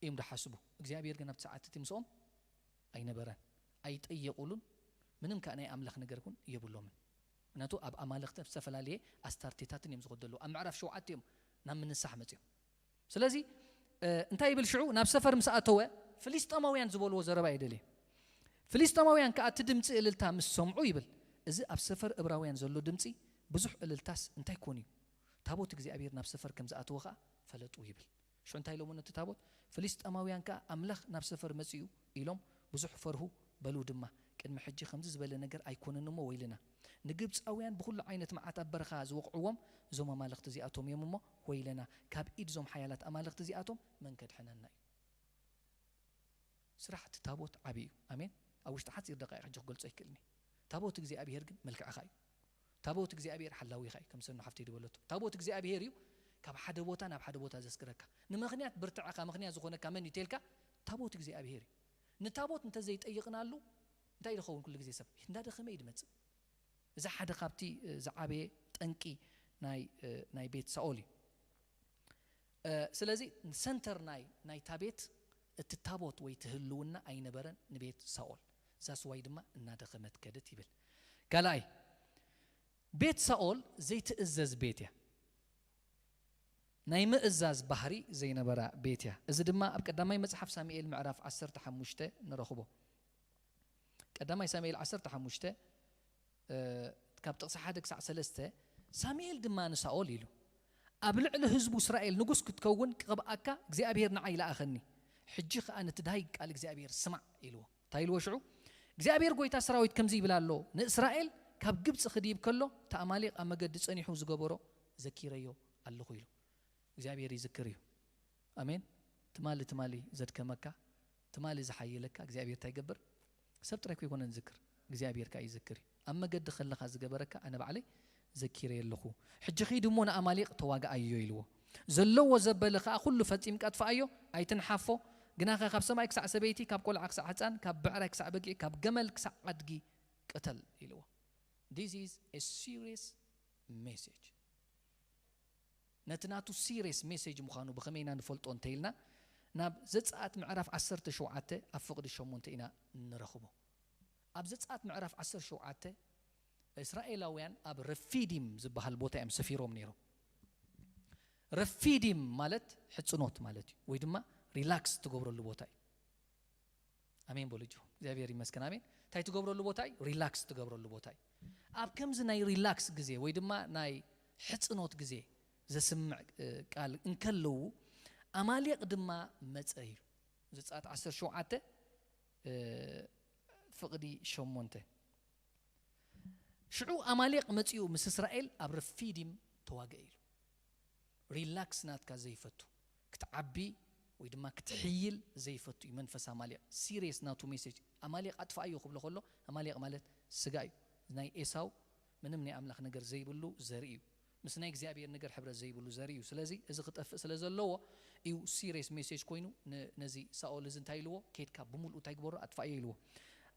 እዮም ዝሓስቡ። እግዚኣብሔር ግን ኣብቲ ሰዓት እቲ ምስኦም ኣይነበረን። ኣይጠየቑሉን። ምንም ከኣ ናይ ኣምላኽ ነገር እውን የብሎምን። ምክንያቱ ኣብ ኣማልኽቲ ዝተፈላለየ ኣስታርቴታትን እዮም ዝኸዱ ዘለዉ። ኣብ ምዕራፍ ሸውዓተ እዮም ናብ ምንሳሕ መጺኦም። ስለዚ፣ እ፣ እንታይ ይብል ሽዑ? ናብ ሰፈር ምስ ኣተወ፣ ፍልስጤማውያን ዝበልዎ ዘረባ የደልየ። ፍልስጤማውያን ከኣ እቲ ድምጺ እልልታ ምስ ሰምዑ ይብል፣ "እዚ ኣብ ሰፈር እብራውያን ዘሎ ድምጺ ብዙሕ እልልታስ እንታይ ኮን እዩ? ታቦት እግዚኣብሔር ናብ ሰፈር ከም ዝኣተወ ከኣ ፈለጡ" ይብል። ሽዑ እንታይ ኢሎሞ ነቲ ታቦት? ፍልስጤማውያን ከኣ፣ "ኣምላኽ ናብ ሰፈር መጺኡ" ኢሎም ብዙሕ ፈርሁ። በሉ ድማ፣ "ቅድሚ ሕጂ ከምዚ ዝበለ ነገር ኣይኮነን እሞ ወይልና። ንግብጻውያን ብኹሉ ዓይነት መዓት ኣብ በረኻ ዝወቕዕዎም እዞም ኣማልኽቲ እዚኣቶም እዮም እሞ ወይልና። ካብ ኢድ እዞም ሓያላት ኣማልኽቲ እዚኣቶም መን ከድሕነና እዩ?" ስራሕ እቲ ታቦት ዓቢ እዩ። ኣሜን። ኣብ ውሽጢ ሓጺር ደቃይቕ ሕጂ ክገልጾ ኣይክእልን እየ። ታቦት እግዚኣብሔር ግን መልክዕኻ እዩ። ታቦት እግዚኣብሔር ሓላዊኻ እዩ፣ ከም ሰኑ ሓፍተይ ዝበለቶ። ታቦት እግዚኣብሔር እዩ ካብ ሓደ ቦታ ናብ ሓደ ቦታ ዘስግረካ። ንምኽንያት ብርትዐኻ ምኽንያት ዝኾነካ መን እዩ ተልካ? ታቦት እግዚኣብሔር እዩ። ንታቦት እንተዘይጠይቕናሉ እንታይ ዝኸውን? ኩሉ ግዜ ሰብ እንዳደኸመ እዩ ዝመጽእ። እዚ ሓደ ካብቲ፣ እ፣ ዝዓበየ ጠንቂ ናይ፣ እ፣ ናይ ቤት ሳኦል እዩ። እ፣ ስለዚ ሰንተር ናይ፣ ናይታ ቤት እቲ ታቦት ወይ እቲ ህልውና ኣይነበረን ንቤት ሳኦል። ዛስዋይ ድማ እናደኸመት ከደት ይብል። ካልኣይ፣ ቤት ሳኦል ዘይትእዘዝ ቤት እያ። ናይ ምእዛዝ ባህሪ ዘይነበራ ቤት እያ። እዚ ድማ ኣብ ቀዳማይ መጽሓፍ ሳሙኤል ምዕራፍ ዓሰርተ ሓሙሽተ ንረኽቦ። ቀዳማይ ሳሙኤል ዓሰርተ ሓሙሽተ፣ እ፣ ካብ ጥቕሲ ሓደ ክሳዕ ሰለስተ፣ ሳሙኤል ድማ ንሳኦል ኢሉ፣ "ኣብ ልዕሊ ህዝቡ እስራኤል ንጉስ ክትከውን ክቐብኣካ እግዚኣብሔር ንዓይ ለኣኸኒ። ሕጂ ኸኣ ነቲ ዳሂግ ቃል እግዚኣብሔር ስማዕ" ኢልዎ። እንታይ ኢልዎ ሽዑ? "እግዚኣብሔር ጐይታ ሰራዊት ከምዚ ይብል ኣሎ፣ ንእስራኤል ካብ ግብጺ ክድይብ ከሎ፣ እቲ ኣማሌቕ ኣብ መገዲ ጸኒሑ ዝገበሮ ዘኪረዮ ኣለኹ" ኢሉ። እግዚኣብሔር ይዝክር እዩ። ኣሜን። ትማሊ፣ ትማሊ ዘድከመካ፣ ትማሊ ዝሓየለካ እግዚኣብሔር እንታይ ይገብር? ሰብ ጥራይ እኮ ኣይኮነን ዝዝክር፣ እግዚኣብሔር ከኣ ይዝክር እዩ። ኣብ መገዲ ከለኻ ዝገበረካ ኣነ ባዕለይ ዘኪረዮ ኣለኹ። ሕጂ ኺድ እሞ ንኣማሌቕ ተዋግኣዮ ኢልዎ። ዘለዎ ዘበለ ኸኣ ኩሉ ፈጺምካ ኣጥፍኣዮ፣ ኣይትንሓፎ። ግናኸ ካብ ሰብኣይ ክሳዕ ሰበይቲ፣ ካብ ቆልዓ ክሳዕ ህጻን፣ ካብ ብዕራይ ክሳዕ በጊዕ፣ ካብ ገመል ክሳዕ ኣድጊ ቅተል ኢልዎ። This is a serious message። ነቲ ናቱ ሲሪየስ ሜሴጅ ምዃኑ ብኸመይ ኢና ንፈልጦ እንተኢልና፣ ናብ ዘጸኣት ምዕራፍ ዓሰርተ ሸውዓተ ኣብ ፍቕዲ ሸሞንተ ኢና ንረኽቦ። ኣብ ዘጸኣት ምዕራፍ ዓሰርተ ሸውዓተ እስራኤላውያን ኣብ ረፊዲም ዝበሃል ቦታ እዮም ሰፊሮም ነይሮም። ረፊዲም ማለት ሕጽኖት ማለት እዩ፣ ወይ ድማ ሪላክስ ትገብረሉ ቦታ እዩ። ኣሜን በሉ እጆ። እግዚኣብሔር ይመስገን። ኣሜን። እንታይ ትገብረሉ ቦታ እዩ? ሪላክስ ትገብረሉ ቦታ እዩ። ኣብ ከምዚ ናይ ሪላክስ ግዜ ወይ ድማ ናይ ሕጽኖት ግዜ ዘስምዕ፣ እ፣ ቃል እንከለዉ፣ ኣማሌቕ ድማ መጸ እዩ። ዘጸኣት ዓሰርተ ሸውዓተ፣ እ፣ ፍቕዲ ሸሞንተ። ሽዑ ኣማሌቕ መጺኡ ምስ እስራኤል ኣብ ረፊዲም ተዋግአ ኢሉ። ሪላክስ ናትካ ዘይፈቱ፣ ክትዓቢ ወይ ድማ ክትሕይል ዘይፈቱ እዩ መንፈስ ኣማሌቕ። ሲሪየስ ናቱ ሜሴጅ። ኣማሌቕ ኣጥፍኣዮ ክብሎ ከሎ፣ ኣማሌቕ ማለት ስጋ እዩ። ናይ ኤሳው ምንም ናይ ኣምላኽ ነገር ዘይብሉ ዘርኢ እዩ። ምስ ናይ እግዚኣብሔር ነገር ሕብረት ዘይብሉ ዘርኢ እዩ። ስለዚ እዚ ክጠፍእ ስለ ዘለዎ እዩ ሲሪየስ ሜሴጅ ኮይኑ ን-፣ ነዚ ሳኦል እዚ እንታይ ኢልዎ? "ኬድካ ብምልኡ እንታይ ግበሮ? ኣጥፍኣዮ" ኢልዎ።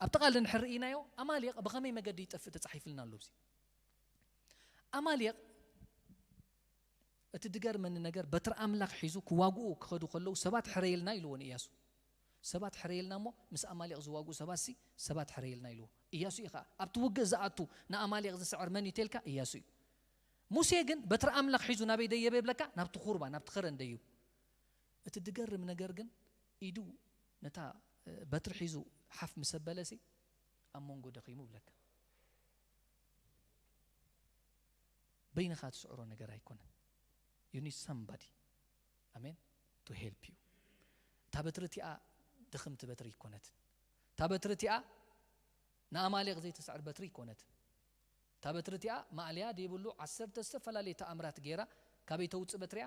ኣብቲ ቃል እንድሕር ርኢናዮ፣ ኣማሌቕ ብኸመይ መገዲ ይጠፍእ ተጻሒፍልና ኣሎ ኣብዚ። ኣማሌቕ፣ እቲ ድገርመኒ ነገር፣ በትሪ ኣምላኽ ሒዙ ክዋግኡ ክኸዱ ከለዉ፣ "ሰባት ሕረየልና" ኢልዎ ንእያሱ። ሰባት ሕረየልና እሞ፣ ምስ ኣማሌቕ ዝዋግኡ ሰባትሲ፣ "ሰባት ሕረየልና" ኢልዎ። እያሱ እዩ ኸኣ ኣብቲ ውግእ ዝኣቱ፣ ንኣማሌቕ ዝስዕር መን እዩ ተልካ? እያሱ እዩ። ሙሴ ግን በትሪ ኣምላኽ ሒዙ ናበይ ደየበ ይብለካ? ናብቲ ኹርባ፣ ናብቲ ኸረን ደዩ። እቲ ድገርም ነገር ግን፣ ኢዱ ነታ፣ እ፣ በትሪ ሒዙ ሓፍ ምስ ኣበለሲ፣ ኣብ መንጎ ደኺሙ ይብለካ። በይንኻ ትስዕሮ ነገር ኣይኮነን። You need somebody፣ ኣሜን፣ to help you። እታ በትሪ እቲኣ ድኽምቲ በትሪ ኣይኮነትን። እታ በትሪ እቲኣ ንኣማሌቕ ዘይትስዕር በትሪ ኣይኮነትን። እታ በትሪ እቲኣ ማእለያ ዘይብሉ ዓሰርተ ዝተፈላለየ ተኣምራት ገይራ ካበይ ተውፅእ በትሪያ?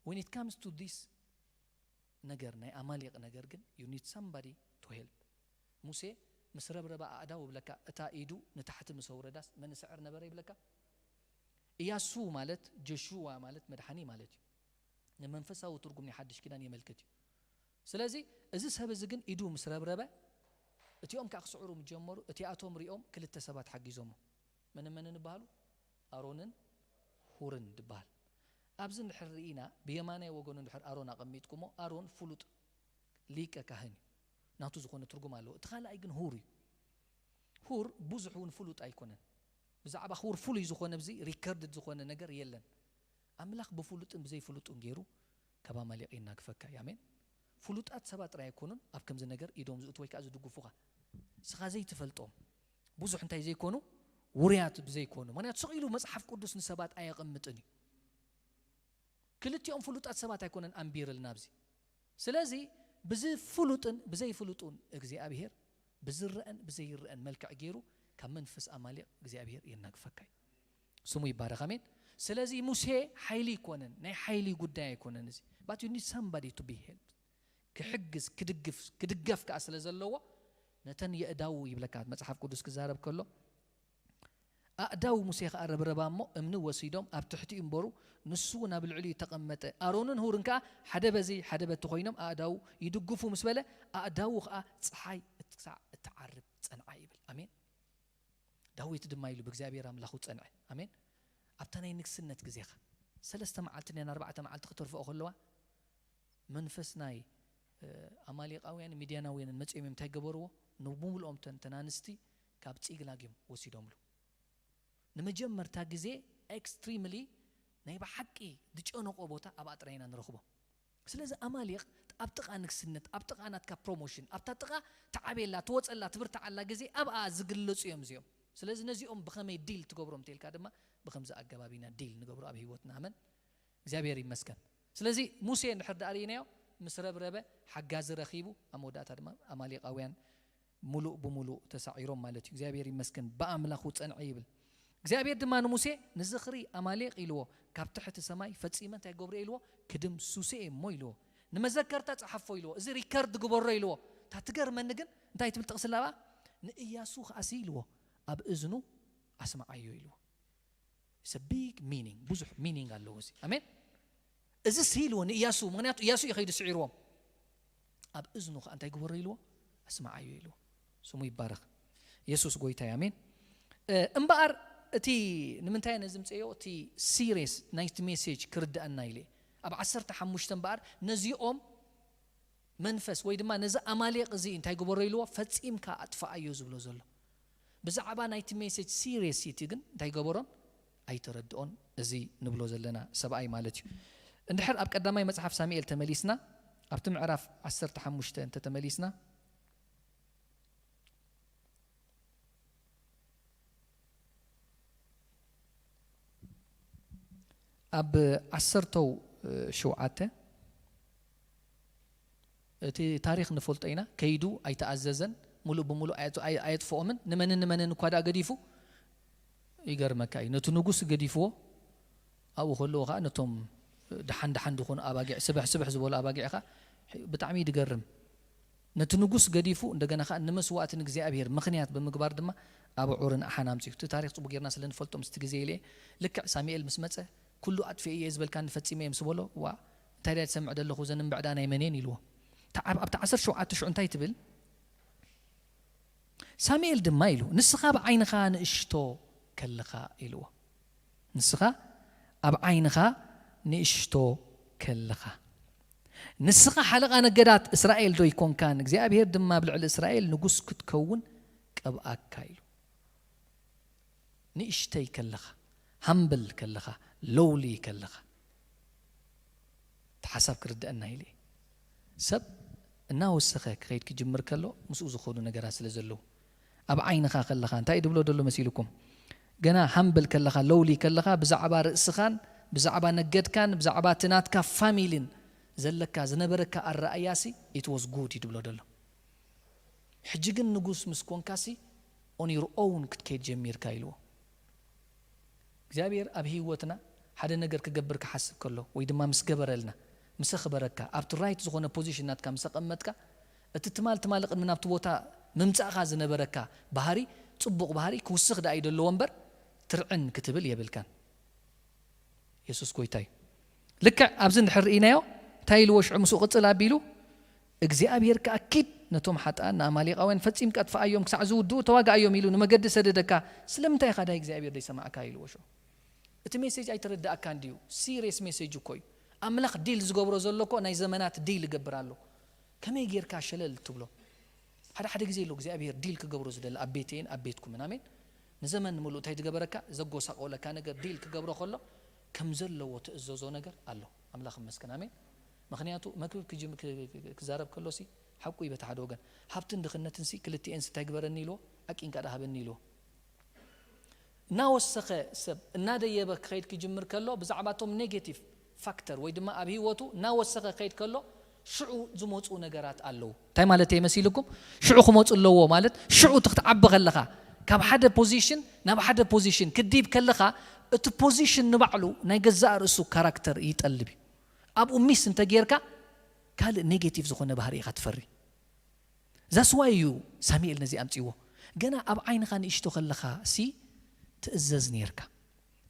When it comes to this ነገር፣ ናይ ኣማሌቕ ነገር ግን you need somebody to help። ሙሴ ምስ ረብረባ ኣእዳው ይብለካ፣ እታ ኢዱ ንታሕቲ ምስ ኣውረዳስ መን ይስዕር ነበረ ይብለካ? እያሱ ማለት፣ ጆሹዋ ማለት መድሓኒ ማለት እዩ። ንመንፈሳዊ ትርጉም ናይ ሓድሽ ኪዳን የመልክት እዩ። ስለዚ እዚ ሰብ እዚ ግን ኢዱ ምስ ረብረበ፣ እቲኦም ከዓ ክስዕሩ ምስ ጀመሩ፣ እቲኣቶም ሪኦም ክልተ ሰባት ሓጊዞሞ። መንን መንን ይበሃሉ? ኣሮንን ሁርን ድበሃል። ኣብዚ እንድሕር ርኢና፣ ብየማናይ ወገኑ እንድሕር ኣሮን ኣቐሚጥኩሞ፣ ኣሮን ፍሉጥ ሊቀ ካህን እዩ። ናቱ ዝኾነ ትርጉም ኣለዎ። እቲ ካልኣይ ግን ሁር እዩ። ሁር ብዙሕ እውን ፍሉጥ ኣይኮነን። ብዛዕባ ሁር ፍሉይ ዝኾነ፣ ብዚ ሪከርድድ ዝኾነ ነገር የለን። ኣምላኽ ብፍሉጥን ብዘይፍሉጥን ገይሩ ካብ ኣማሌቕ የናግፈካ እዩ። ኣሜን። ፍሉጣት ሰባት ጥራይ ኣይኮኑን ኣብ ከምዚ ነገር ኢዶም ዝእቱ ወይ ከዓ ዝድግፉኻ። ንስኻ ዘይትፈልጦም ብዙሕ እንታይ ዘይኮኑ፣ ውሩያት ብዘይኮኑ። ምኽንያቱ ስቕ ኢሉ መጽሓፍ ቅዱስ ንሰባት ኣየቐምጥን እዩ። ክልቲኦም ፍሉጣት ሰባት ኣይኮነን ኣንቢርልና ኣብዚ። ስለዚ ብዝፍሉጥን ብዘይፍሉጡን እግዚኣብሔር ብዝረአን ብዘይረአን መልክዕ ገይሩ ካብ መንፈስ ኣማሌቕ እግዚኣብሔር የናግፈካ እዩ። ስሙ ይባረኽ። ኣሜን። ስለዚ ሙሴ ሓይሊ ኣይኮነን፣ ናይ ሓይሊ ጉዳይ ኣይኮነን እዚ። But you need somebody to be helped። ክሕግዝ፣ ክድግፍ፣ ክድገፍ ከኣ ስለ ዘለዎ ነተን የእዳዉ ይብለካ መጽሓፍ ቅዱስ ክዛረብ ከሎ፣ ኣእዳው ሙሴ ኸኣ ረብረባ እሞ እምኒ ወሲዶም ኣብ ትሕቲኡ እምበሩ፣ ንሱ እውን ኣብ ልዕሊኡ ተቐመጠ። ኣሮንን ሁርን ከኣ ሓደ በዚ ሓደ በቲ ኮይኖም ኣእዳው ይድግፉ ምስ በለ፣ ኣእዳዉ ኸኣ ጸሓይ ክሳዕ እትዓርብ ጸንዓ ይብል። ኣሜን። ዳዊት ድማ ኢሉ ብእግዚኣብሔር ኣምላኹ ጸንዐ። ኣሜን። ኣብታ ናይ ንግስነት ግዜኻ ሰለስተ መዓልቲ ነን ኣርባዕተ መዓልቲ ክተርፍኦ ከለዋ፣ መንፈስ ናይ፣ እ፣ ኣማሌቃውያን ሚድያናውያንን መጺኦም እዮም እንታይ ገበርዎ? ንብምልኦም ተን-፣ ተን ኣንስቲ ካብ ጺግላግ እዮም ወሲዶምሉ። ንመጀመርታ ግዜ ኤክስትሪምሊ ናይ ብሓቂ ዝጨነቆ ቦታ ኣብኣ ጥራይ ኢና ንረኽቦ። ስለዚ ኣማሌቕ ኣብ ጥቓ ንግስነት፣ ኣብ ጥቓ ናትካ ፕሮሞሽን፣ ኣብታ ጥቓ ትዓብየላ፣ ትወጸላ፣ ትብርትዓላ ግዜ ኣብኣ ዝግለጹ እዮም እዚኦም። ስለዚ ነዚኦም ብኸመይ ዲል ትገብሮም ተልካ ድማ ብኸምዚ ኣገባብ ኢና ዲል ንገብሮ ኣብ ህይወትና። ኣመን። እግዚኣብሔር ይመስገን። ስለዚ ሙሴ እንድሕር ደኣ ርኢናዮ ምስ ረብረበ ሓጋዚ ረኺቡ ኣብ መወዳእታ ድማ ኣማሌቃውያን ሙሉእ ብሙሉእ ተሳዒሮም ማለት እዩ። እግዚኣብሔር ይመስገን ብኣምላኹ ጸንዐ ይብል። እግዚኣብሔር ድማ ንሙሴ ንዝኽሪ ኣማሌቅ ኢልዎ ካብ ትሕቲ ሰማይ ፈጺመ እንታይ ገብሮ ኢልዎ ክድምስሶ እየ እሞ ኢልዎ። ንመዘከርታ ጸሓፎ ኢልዎ። እዚ ሪከርድ ግበሮ ኢልዎ። እታ ትገርመኒ ግን እንታይ ትብል ጥቕሲ ኣላ ኣብኣ ንእያሱ ከኣሲ ኢልዎ ኣብ እዝኑ ኣስምዓዮ ኢልዎ። It's a big meaning። ብዙሕ ሚኒንግ ኣለዎ እዚ። ኣሜን። እዚ ሲ ኢልዎ ንእያሱ፣ ምክንያቱ እያሱ እዩ ከይዱ ስዒርዎም። ኣብ እዝኑ ከዓ እንታይ ግበሮ ኢልዎ? ኣስምዓዮ ኢልዎ። ስሙ ይባረክ። የሱስ ጎይታ እዩ። ኣሜን። እ፣ እምበኣር እቲ ንምንታይ ነዚ ምፅእዮ? እቲ ሲሪየስ ናይቲ ሜሴጅ ክርድኣና ኢለ ኣብ ዓሰርተ ሓሙሽተ እምበኣር ነዚኦም መንፈስ ወይ ድማ ነዚ ኣማሌቕ እዚ እንታይ ግበሮ ኢልዎ? ፈጺምካ ኣጥፍኣዮ ዝብሎ ዘሎ። ብዛዕባ ናይቲ ሜሴጅ ሲሪየሲቲ ግን እንታይ ገበሮን ኣይተረድኦን። እዚ ንብሎ ዘለና ሰብኣይ ማለት እዩ። እንድሕር ኣብ ቀዳማይ መጽሓፍ ሳሙኤል ተመሊስና፣ ኣብቲ ምዕራፍ ዓሰርተ ሓሙሽተ እንተ ተመሊስና፣ ኣብ ዓሰርተው ሸውዓተ እቲ ታሪኽ ንፈልጦ ኢና። ከይዱ ኣይተኣዘዘን፣ ሙሉእ ብሙሉእ ኣየጥ-፣ ኣየ-፣ ኣየጥፍኦምን። ንመንን ንመንን እኳ ደኣ ገዲፉ፣ ይገርመካ እዩ። ነቲ ንጉስ ገዲፍዎ፣ ኣብኡ ከለዎ ኸዓ ነቶም ደሓን ደሓን ዝኾኑ ኣባጊዕ፣ ስብሕ ስብሕ ዝበሉ ኣባጊዕ ኸዓ ብጣዕሚ እዩ ዝገርም። ነቲ ንጉስ ገዲፉ፣ እንደገና ኸዓ ንመስዋእቲ ንእግዚኣብሔር ምኽንያት ብምግባር ድማ ኣቡዑርን ኣሓን ኣምጺኡ። እቲ ታሪኽ ጽቡቕ ጌርና ስለ ንፈልጦ ምስቲ ግዜ ኢለ እየ። ልክዕ ሳሙኤል ምስ መጸ፣ "ኩሉ ኣጥፊኤ እየ ዝበልካኒ ፈጺመ እየ" ምስ በሎ፣ "ዋ፣ እንታይ ድያ ትሰምዕ ዘለኹ? እዘን እምብዕዳ ናይ መን እየን?" ኢልዎ። እታ-፣ ኣብ-፣ ኣብቲ ዓሰርተ ሸውዓተ ሽዑ እንታይ ትብል? ሳሙኤል ድማ ኢሉ፣ "ንስኻ ኣብ ዓይንኻ ንእሽቶ ከለኻ" ኢልዎ። "ንስኻ ኣብ ዓይንኻ ንእሽቶ ከለኻ፣ ንስኻ ሓለቓ ነገዳት እስራኤል ዶ ኣይኮንካን? እግዚኣብሔር ድማ ኣብ ልዕሊ እስራኤል ንጉስ ክትከውን ቀብኣካ" ኢሉ። ንእሽተይ ከለኻ፣ ሃምብል ከለኻ፣ ሎውሊ ከለኻ፣ እቲ ሓሳብ ክርድአና ኢለ እየ። ሰብ እናወሰኸ ክኸይድ ክጅምር ከሎ፣ ምስኡ ዝኾኑ ነገራት ስለ ዘለዉ፣ ኣብ ዓይንኻ ከለኻ፣ እንታይ እዩ ድብሎ ደሎ መሲልኩም? ገና ሃምብል ከለኻ፣ ሎውሊ ከለኻ፣ ብዛዕባ ርእስኻን፣ ብዛዕባ ነገድካን፣ ብዛዕባ እቲ ናትካ ፋሚሊን ዘለካ፣ ዝነበረካ ኣረኣእያሲ፣ it was good እዩ ድብሎ ደሎ። ሕጂ ግን ንጉስ ምስ ኮንካሲ፣ on your own ክትከይድ ጀሚርካ ኢልዎ። እግዚኣብሔር ኣብ ህይወትና ሓደ ነገር ክገብር ክሓስብ ከሎ ወይ ድማ ምስ ገበረልና፣ ምስ ኣኽበረካ፣ ኣብቲ ራይት ዝኾነ ፖዚሽን ናትካ ምስ ኣቐመጥካ፣ እቲ ትማል ትማሊ ቅድሚ ናብቲ ቦታ ምምጻእካ ዝነበረካ ባህሪ፣ ጽቡቕ ባህሪ ክውስኽ ደኣ እዩ ደለዎ እምበር ትርዕን ክትብል የብልካን። የሱስ ጎይታ እዩ። ልክዕ ኣብዚ እንድሕር ርኢናዮ እንታይ ኢልዎ ሽዑ ምስኡ ቅጽል ኣቢሉ እግዚኣብሔር ከኣ ኪድ ነቶም ሓጥኣን ንኣማሌቃውያን ፈጺምካ ኣጥፍኣዮም ክሳዕ ዝውድኡ ተዋግኣዮም ኢሉ ንመገዲ ሰደደካ ስለምንታይ ኢኻ ዳይ እግዚኣብሔር ዘይሰማዕካ ኢልዎ ሽዑ። እቲ ሜሴጅ ኣይተረዳእካን ድዩ? ሲሪየስ ሜሴጅ እኮ እዩ። ኣምላኽ ዲል ዝገብሮ ዘሎ እኮ ናይ ዘመናት ዲል ይገብር ኣሎ። ከመይ ጌርካ ሸለል ትብሎ? ሓደ ሓደ ግዜ ኣሎ እግዚኣብሔር ዲል ክገብሮ ዝደሊ ኣብ ቤተይን ኣብ ቤትኩምን። ኣሜን። ንዘመን ንምሉእ እንታይ ዝገበረካ ዘጎሳቆለካ ነገር ዲል ክገብሮ ከሎ ከም ዘለዎ ትእዘዞ ነገር ኣሎ። ኣምላኽ ይመስገን። ኣሜን። ምክንያቱ መክብብ ክጅም- ክ- ክ- ክዛረብ ከሎሲ ሓቁ እዩ። በቲ ሓደ ወገን ሃብትን ድኽነትንሲ ክልቲኤንስ እንታይ ግበረኒ ኢልዎ፣ ኣቂንካ ዳሃበኒ ኢልዎ። እናወሰኸ ሰብ እናደየበ ክኸይድ ክጅምር ከሎ ብዛዕባ እቶም ኔጌቲቭ ፋክተር ወይ ድማ ኣብ ህይወቱ እናወሰኸ ክኸይድ ከሎ ሽዑ ዝመፁ ነገራት ኣለዉ። እንታይ ማለት እየ መሲልኩም? ሽዑ ክመፁ ኣለዎ ማለት ሽዑ እቲ ክትዓቢ ከለኻ ካብ ሓደ ፖዚሽን ናብ ሓደ ፖዚሽን ክዲብ ከለኻ እቲ ፖዚሽን ንባዕሉ ናይ ገዛእ ርእሱ ካራክተር ይጠልብ እዩ። ኣብኡ ሚስ እንተጌርካ ካልእ ኔጌቲቭ ዝኾነ ባህሪ ኢኻ ትፈሪ። ዛስዋይ እዩ ሳሙኤል ነዚ ኣምፅዎ። ገና ኣብ ዓይንኻ ንእሽቶ ከለኻ ሲ ትእዘዝ ነርካ።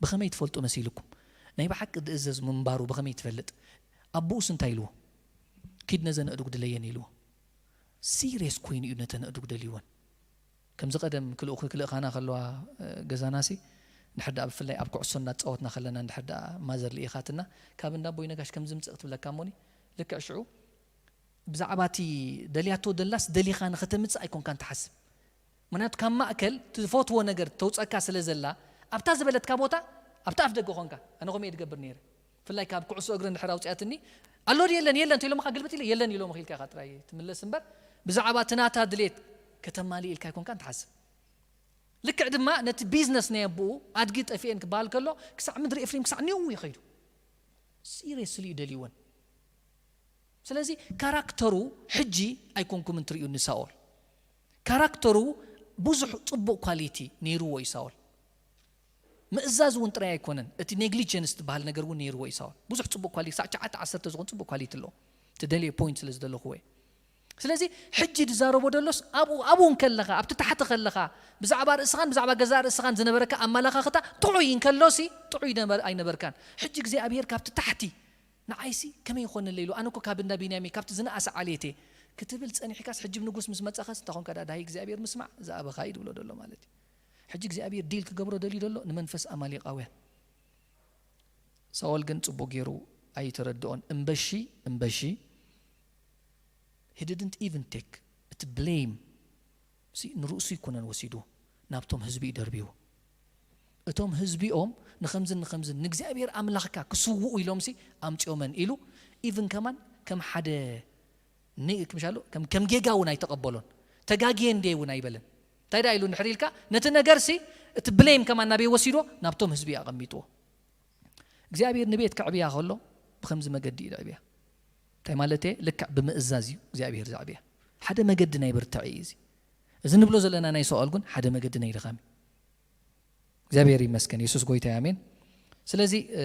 ብኸመይ ትፈልጡ መሲልኩም? ናይ ብሓቂ ዝእዘዝ ምንባሩ ብኸመይ ትፈልጥ? ኣቦኡስ እንታይ ኢልዎ? ኪድ ነዘን ኣእዱግ ድለየን ኢልዎ። ሲሪየስ ኮይኑ እዩ ነተን ኣእዱግ ደልይወን። ከምዚ ቀደም ክልኡ ክልእኻና ከለዋ ገዛናሲ ንድሕር ደኣ ብፍላይ ኣብ ኩዕሶ እናተፃወትና ከለና እንድሕር ደኣ ማዘር ልኢኻትና ካብ እንዳ ኣቦይ ነጋሽ ከምዚ ምፅእ ክትብለካ እሞኒ ልክዕ ሽዑ ብዛዕባ እቲ ደልያቶ ደላስ ደሊኻ ንኸተምፅእ ኣይኮንካን ትሓስብ። ምክንያቱ ካብ ማእከል ትፈትዎ ነገር ተውፀካ ስለ ዘላ ኣብታ ዝበለትካ ቦታ ኣብታ ኣፍ ደገ ኾንካ። ኣነ ከምኡ እየ ድገብር ነይረ። ብፍላይ ካብ ኩዕሶ እግሪ እንድሕር ኣውፅኣትኒ ኣሎ ድዩ የለን የለን ተኢሎምኻ ግልብጥ ኢለ የለን ኢሎም ኢልካ ኢኻ ጥራይ ትምለስ እምበር ብዛዕባ እቲ ናታ ድሌት ከተማልእ ኢልካ ኣይኮንካን ትሓስብ። ልክዕ ድማ ነቲ ቢዝነስ ናይ ኣቦኡ ኣድጊ ጠፊኤን ክበሃል ከሎ ክሳዕ ምድሪ ኤፍሬም ክሳዕ ኒው ይኸይዱ። ሲሪየስሊ እዩ ደልይወን። ስለዚ ካራክተሩ ሕጂ ኣይኮንኩም እንትርእዩ ንሳኦል ካራክተሩ ብዙሕ ጽቡቕ ኳሊቲ ነይርዎ እዩ ሳኦል። ምእዛዝ እውን ጥራይ ኣይኮነን፣ እቲ ኔግሊጀንስ ዝበሃል ነገር እውን ነይርዎ እዩ ሳኦል። ብዙሕ ጽቡቕ ኳሊቲ፣ ክሳዕ ትሽዓተ ዓሰርተ ዝኾን ጽቡቕ ኳሊቲ ኣለዎ። ትደልየ ፖይንት ስለ ዝደለኹዎ እየ። ስለዚ ሕጂ ዝዛረቦ ደሎስ ኣብኡ ኣብኡ እንከለኻ ኣብቲ ታሕቲ ከለኻ ብዛዕባ ርእስኻን ብዛዕባ ገዛእ ርእስኻን ዝነበረካ ኣመላኻኽታ ጥዑይ እንከሎሲ ጥዑይ ነበ- ኣይነበርካን። ሕጂ እግዚኣብሄር ካብቲ ታሕቲ ንዓይሲ ከመይ ይኾነለይ ኢሉ ኣነ እኮ ካብ እንዳ ቢንያሚን ካብቲ ዝነኣሰ ዓሌት እየ ክትብል ጸኒሕካስ ሕጂ ንጉስ ምስ መጻኸስ እንታይ ኾንካ ደኣ ዳሃይ እግዚኣብሄር ምስማዕ ዝኣበኻ እዩ ዝብሎ ዘሎ ማለት እዩ። ሕጂ እግዚኣብሄር ዲል ክገብሮ ደልዩ ዘሎ ንመንፈስ ኣማሌቃውያን። ሳኦል ግን ጽቡቕ ገይሩ ኣይተረድኦን። እምበሺ እምበሺ he didn't even take እቲ ብሌም ንርእሱ ይኮነን ወሲድዎ ናብቶም ህዝቢ እዩ ደርብዎ። እቶም ህዝቢኦም ንኸምዝን ንኸምዝን ንእግዚኣብሔር ኣምላኽካ ክስውኡ ኢሎምሲ ኣምፅኦመን ኢሉ ኢቭን ከማን ከም ሓደ ን- ክምሻሉ ከም ከም ጌጋ እውን ኣይተቐበሎን። ተጋግየ እንደ እውን ኣይበለን። እንታይ ዳ ኢሉ እንድሕር ኢልካ ነቲ ነገርሲ እቲ ብሌም ከማን ናበይ ወሲዶ ናብቶም ህዝቢ ኣቐሚጥዎ። እግዚኣብሔር ንቤት ከዕብያ ከሎ ብከምዚ መገዲ እዩ ዘዕብያ። እንታይ ማለት እየ? ልክዕ ብምእዛዝ እዩ እግዚኣብሔር ዘዕብያ። ሓደ መገዲ ናይ ብርትዕ እዩ እዚ። እዚ ንብሎ ዘለና ናይ ሰኦል ግን ሓደ መገዲ ናይ ድኻም እዩ። እግዚኣብሔር ይመስገን። የሱስ ጎይታ እዩ። ኣሜን። ስለዚ እ፣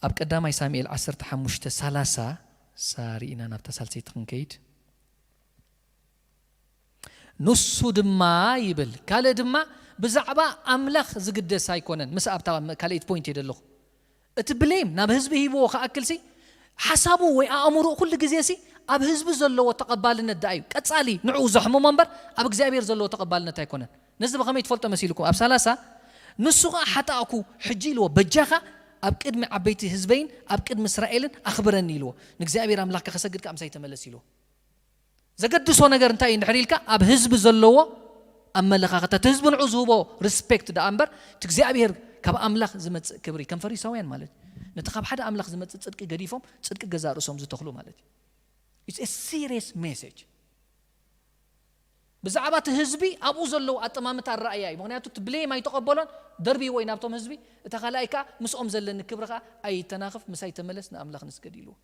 ኣብ ቀዳማይ ሳሙኤል ዓሰርተ ሓሙሽተ ሰላሳ ሳሪ ኢና ናብታ ሳልሰይቲ ክንከይድ። ንሱ ድማ ይብል ካልእ ድማ ብዛዕባ ኣምላኽ ዝግደስ ኣይኮነን። ምስ ኣብታ ካልኣይቲ ፖይንት እየ ዘለኹ። እቲ ብሌም ናብ ህዝቢ ሂብዎ ክኣክልሲ ሓሳቡ ወይ ኣእምሮኡ ኩሉ ግዜ ሲ ኣብ ህዝቢ ዘለዎ ተቐባልነት ደኣ እዩ። ቀጻሊ ንዕኡ ዘሕምሞ እምበር ኣብ እግዚኣብሔር ዘለዎ ተቐባልነት ኣይኮነን። ነዚ ብኸመይ ትፈልጦ መሲልኩም? ኣብ ሰላሳ ንሱ ኸኣ ሓጣእኩ ሕጂ ኢልዎ በጃኻ ኣብ ቅድሚ ዓበይቲ ህዝበይን ኣብ ቅድሚ እስራኤልን ኣኽብረኒ ኢልዎ። ንእግዚኣብሔር ኣምላኽካ ከሰግድ ከኣ ምሳይ ተመለስ ኢልዎ። ዘገድሶ ነገር እንታይ እዩ እንድሕር ኢልካ ኣብ ህዝቢ ዘለዎ ኣመለኻኽታ እቲ ህዝቢ ንዑ ዝህቦ ሪስፔክት ደኣ እምበር እቲ እግዚኣብሔር ካብ ኣምላኽ ዝመፅእ ክብሪ ከም ፈሪሳውያን ማለት እዩ። ነቲ ካብ ሓደ ኣምላኽ ዝመፅእ ፅድቂ ገዲፎም ፅድቂ ገዛ ርእሶም ዝተኽሉ ማለት እዩ። It's a serious message። ብዛዕባ እቲ ህዝቢ ኣብኡ ዘለዉ ኣጠማምታ ኣረኣያ እዩ። ምክንያቱ እቲ ብሌም ኣይተቐበሎን ደርብዎ እዩ ናብቶም ህዝቢ። እታ ካልኣይ ከዓ ምስኦም ዘለኒ ክብሪ ከዓ ኣይተናኽፍ ምሳይ ተመለስ ንኣምላኽ ንስገድ ኢልዎ።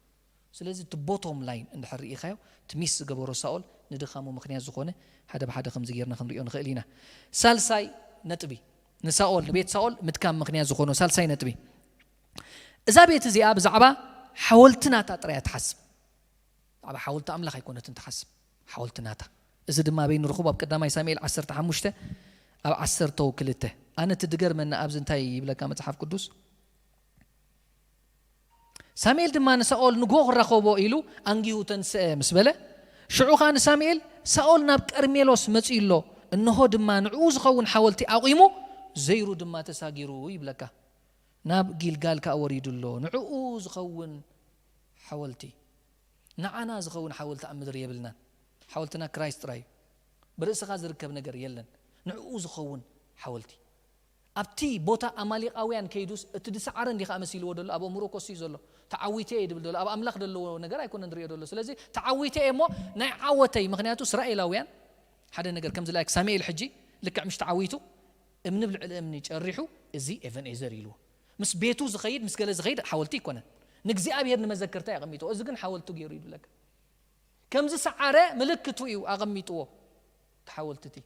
ስለዚ እቲ ቦቶም ላይን እንድሕር ርኢኻዮ፣ እቲ ሚስ ዝገበሮ ሳኦል ንድኻሙ ምኽንያት ዝኾነ ሓደ ብሓደ ከምዚ ጌርና ክንሪኦ ንኽእል ኢና። ሳልሳይ ነጥቢ፣ ንሳኦል፣ ንቤት ሳኦል ምድካም ምኽንያት ዝኾነ ሳልሳይ ነጥቢ፣ እዛ ቤት እዚኣ ብዛዕባ ሓወልቲ ናታ ጥራይ እያ ትሓስብ። ብዛዕባ ሓወልቲ ኣምላኽ ኣይኮነትን ትሓስብ፣ ሓወልቲ ናታ። እዚ ድማ ኣበይ ንረኽቦ? ኣብ ቀዳማይ ሳሙኤል ዓሰርተ ሓሙሽተ፣ ኣብ ዓሰርተ ክልተ። ኣነ እቲ ድገርመና ኣብዚ እንታይ ይብለካ መጽሓፍ ቅዱስ? ሳሙኤል ድማ ንሳኦል ንግሆ ክራኸቦ ኢሉ ኣንጊሁ ተንስአ ምስ በለ፣ ሽዑ ኸኣ ንሳሙኤል፣ ሳኦል ናብ ቀርሜሎስ መጺኡ ኣሎ፣ እንሆ ድማ ንዕኡ ዝኸውን ሓወልቲ ኣቑሙ፣ ዘይሩ ድማ ተሳጊሩ ይብለካ። ናብ ጊልጋል ከኣ ወሪዱ ኣሎ። ንዕኡ ዝኸውን ሓወልቲ፣ ንዓና ዝኸውን ሓወልቲ ኣብ ምድሪ የብልናን። ሓወልትና ክራይስት ጥራይ እዩ። ብርእስኻ ዝርከብ ነገር የለን። ንዕኡ ዝኸውን ሓወልቲ። ኣብቲ ቦታ ኣማሊቃውያን ከይዱስ እቲ ዝሰዓረ እንዲኻ መሲልዎ ዘሎ፣ ኣብ ኣእምሮ ኮሲ ዘሎ፣ ተዓዊተ እየ ድብል ዘሎ፣ ኣብ ኣምላኽ ዘለዎ ነገር ኣይኮነን ዝሪኦ ዘሎ። ስለዚ ተዓዊተ እየ እሞ ናይ ዓወተይ፣ ምኽንያቱ እስራኤላውያን ሓደ ነገር ከምዚ ላይክ ሳሙኤል ሕጂ ልክዕ ምሽ ተዓዊቱ እምኒ ብልዕሊ እምኒ ጨሪሑ እዚ ኤቨንኤዘር ኢልዎ። ምስ ቤቱ ዝኸይድ፣ ምስ ገለ ዝኸይድ ሓወልቲ ኣይኮነን። ንእግዚኣብሔር ንመዘክርታ የቐሚጥዎ። እዚ ግን ሓወልቱ ገይሩ ይብለካ። ከም ዝሰዓረ ምልክቱ እዩ ኣቐሚጥዎ። እቲ ሓወልቲ እቲ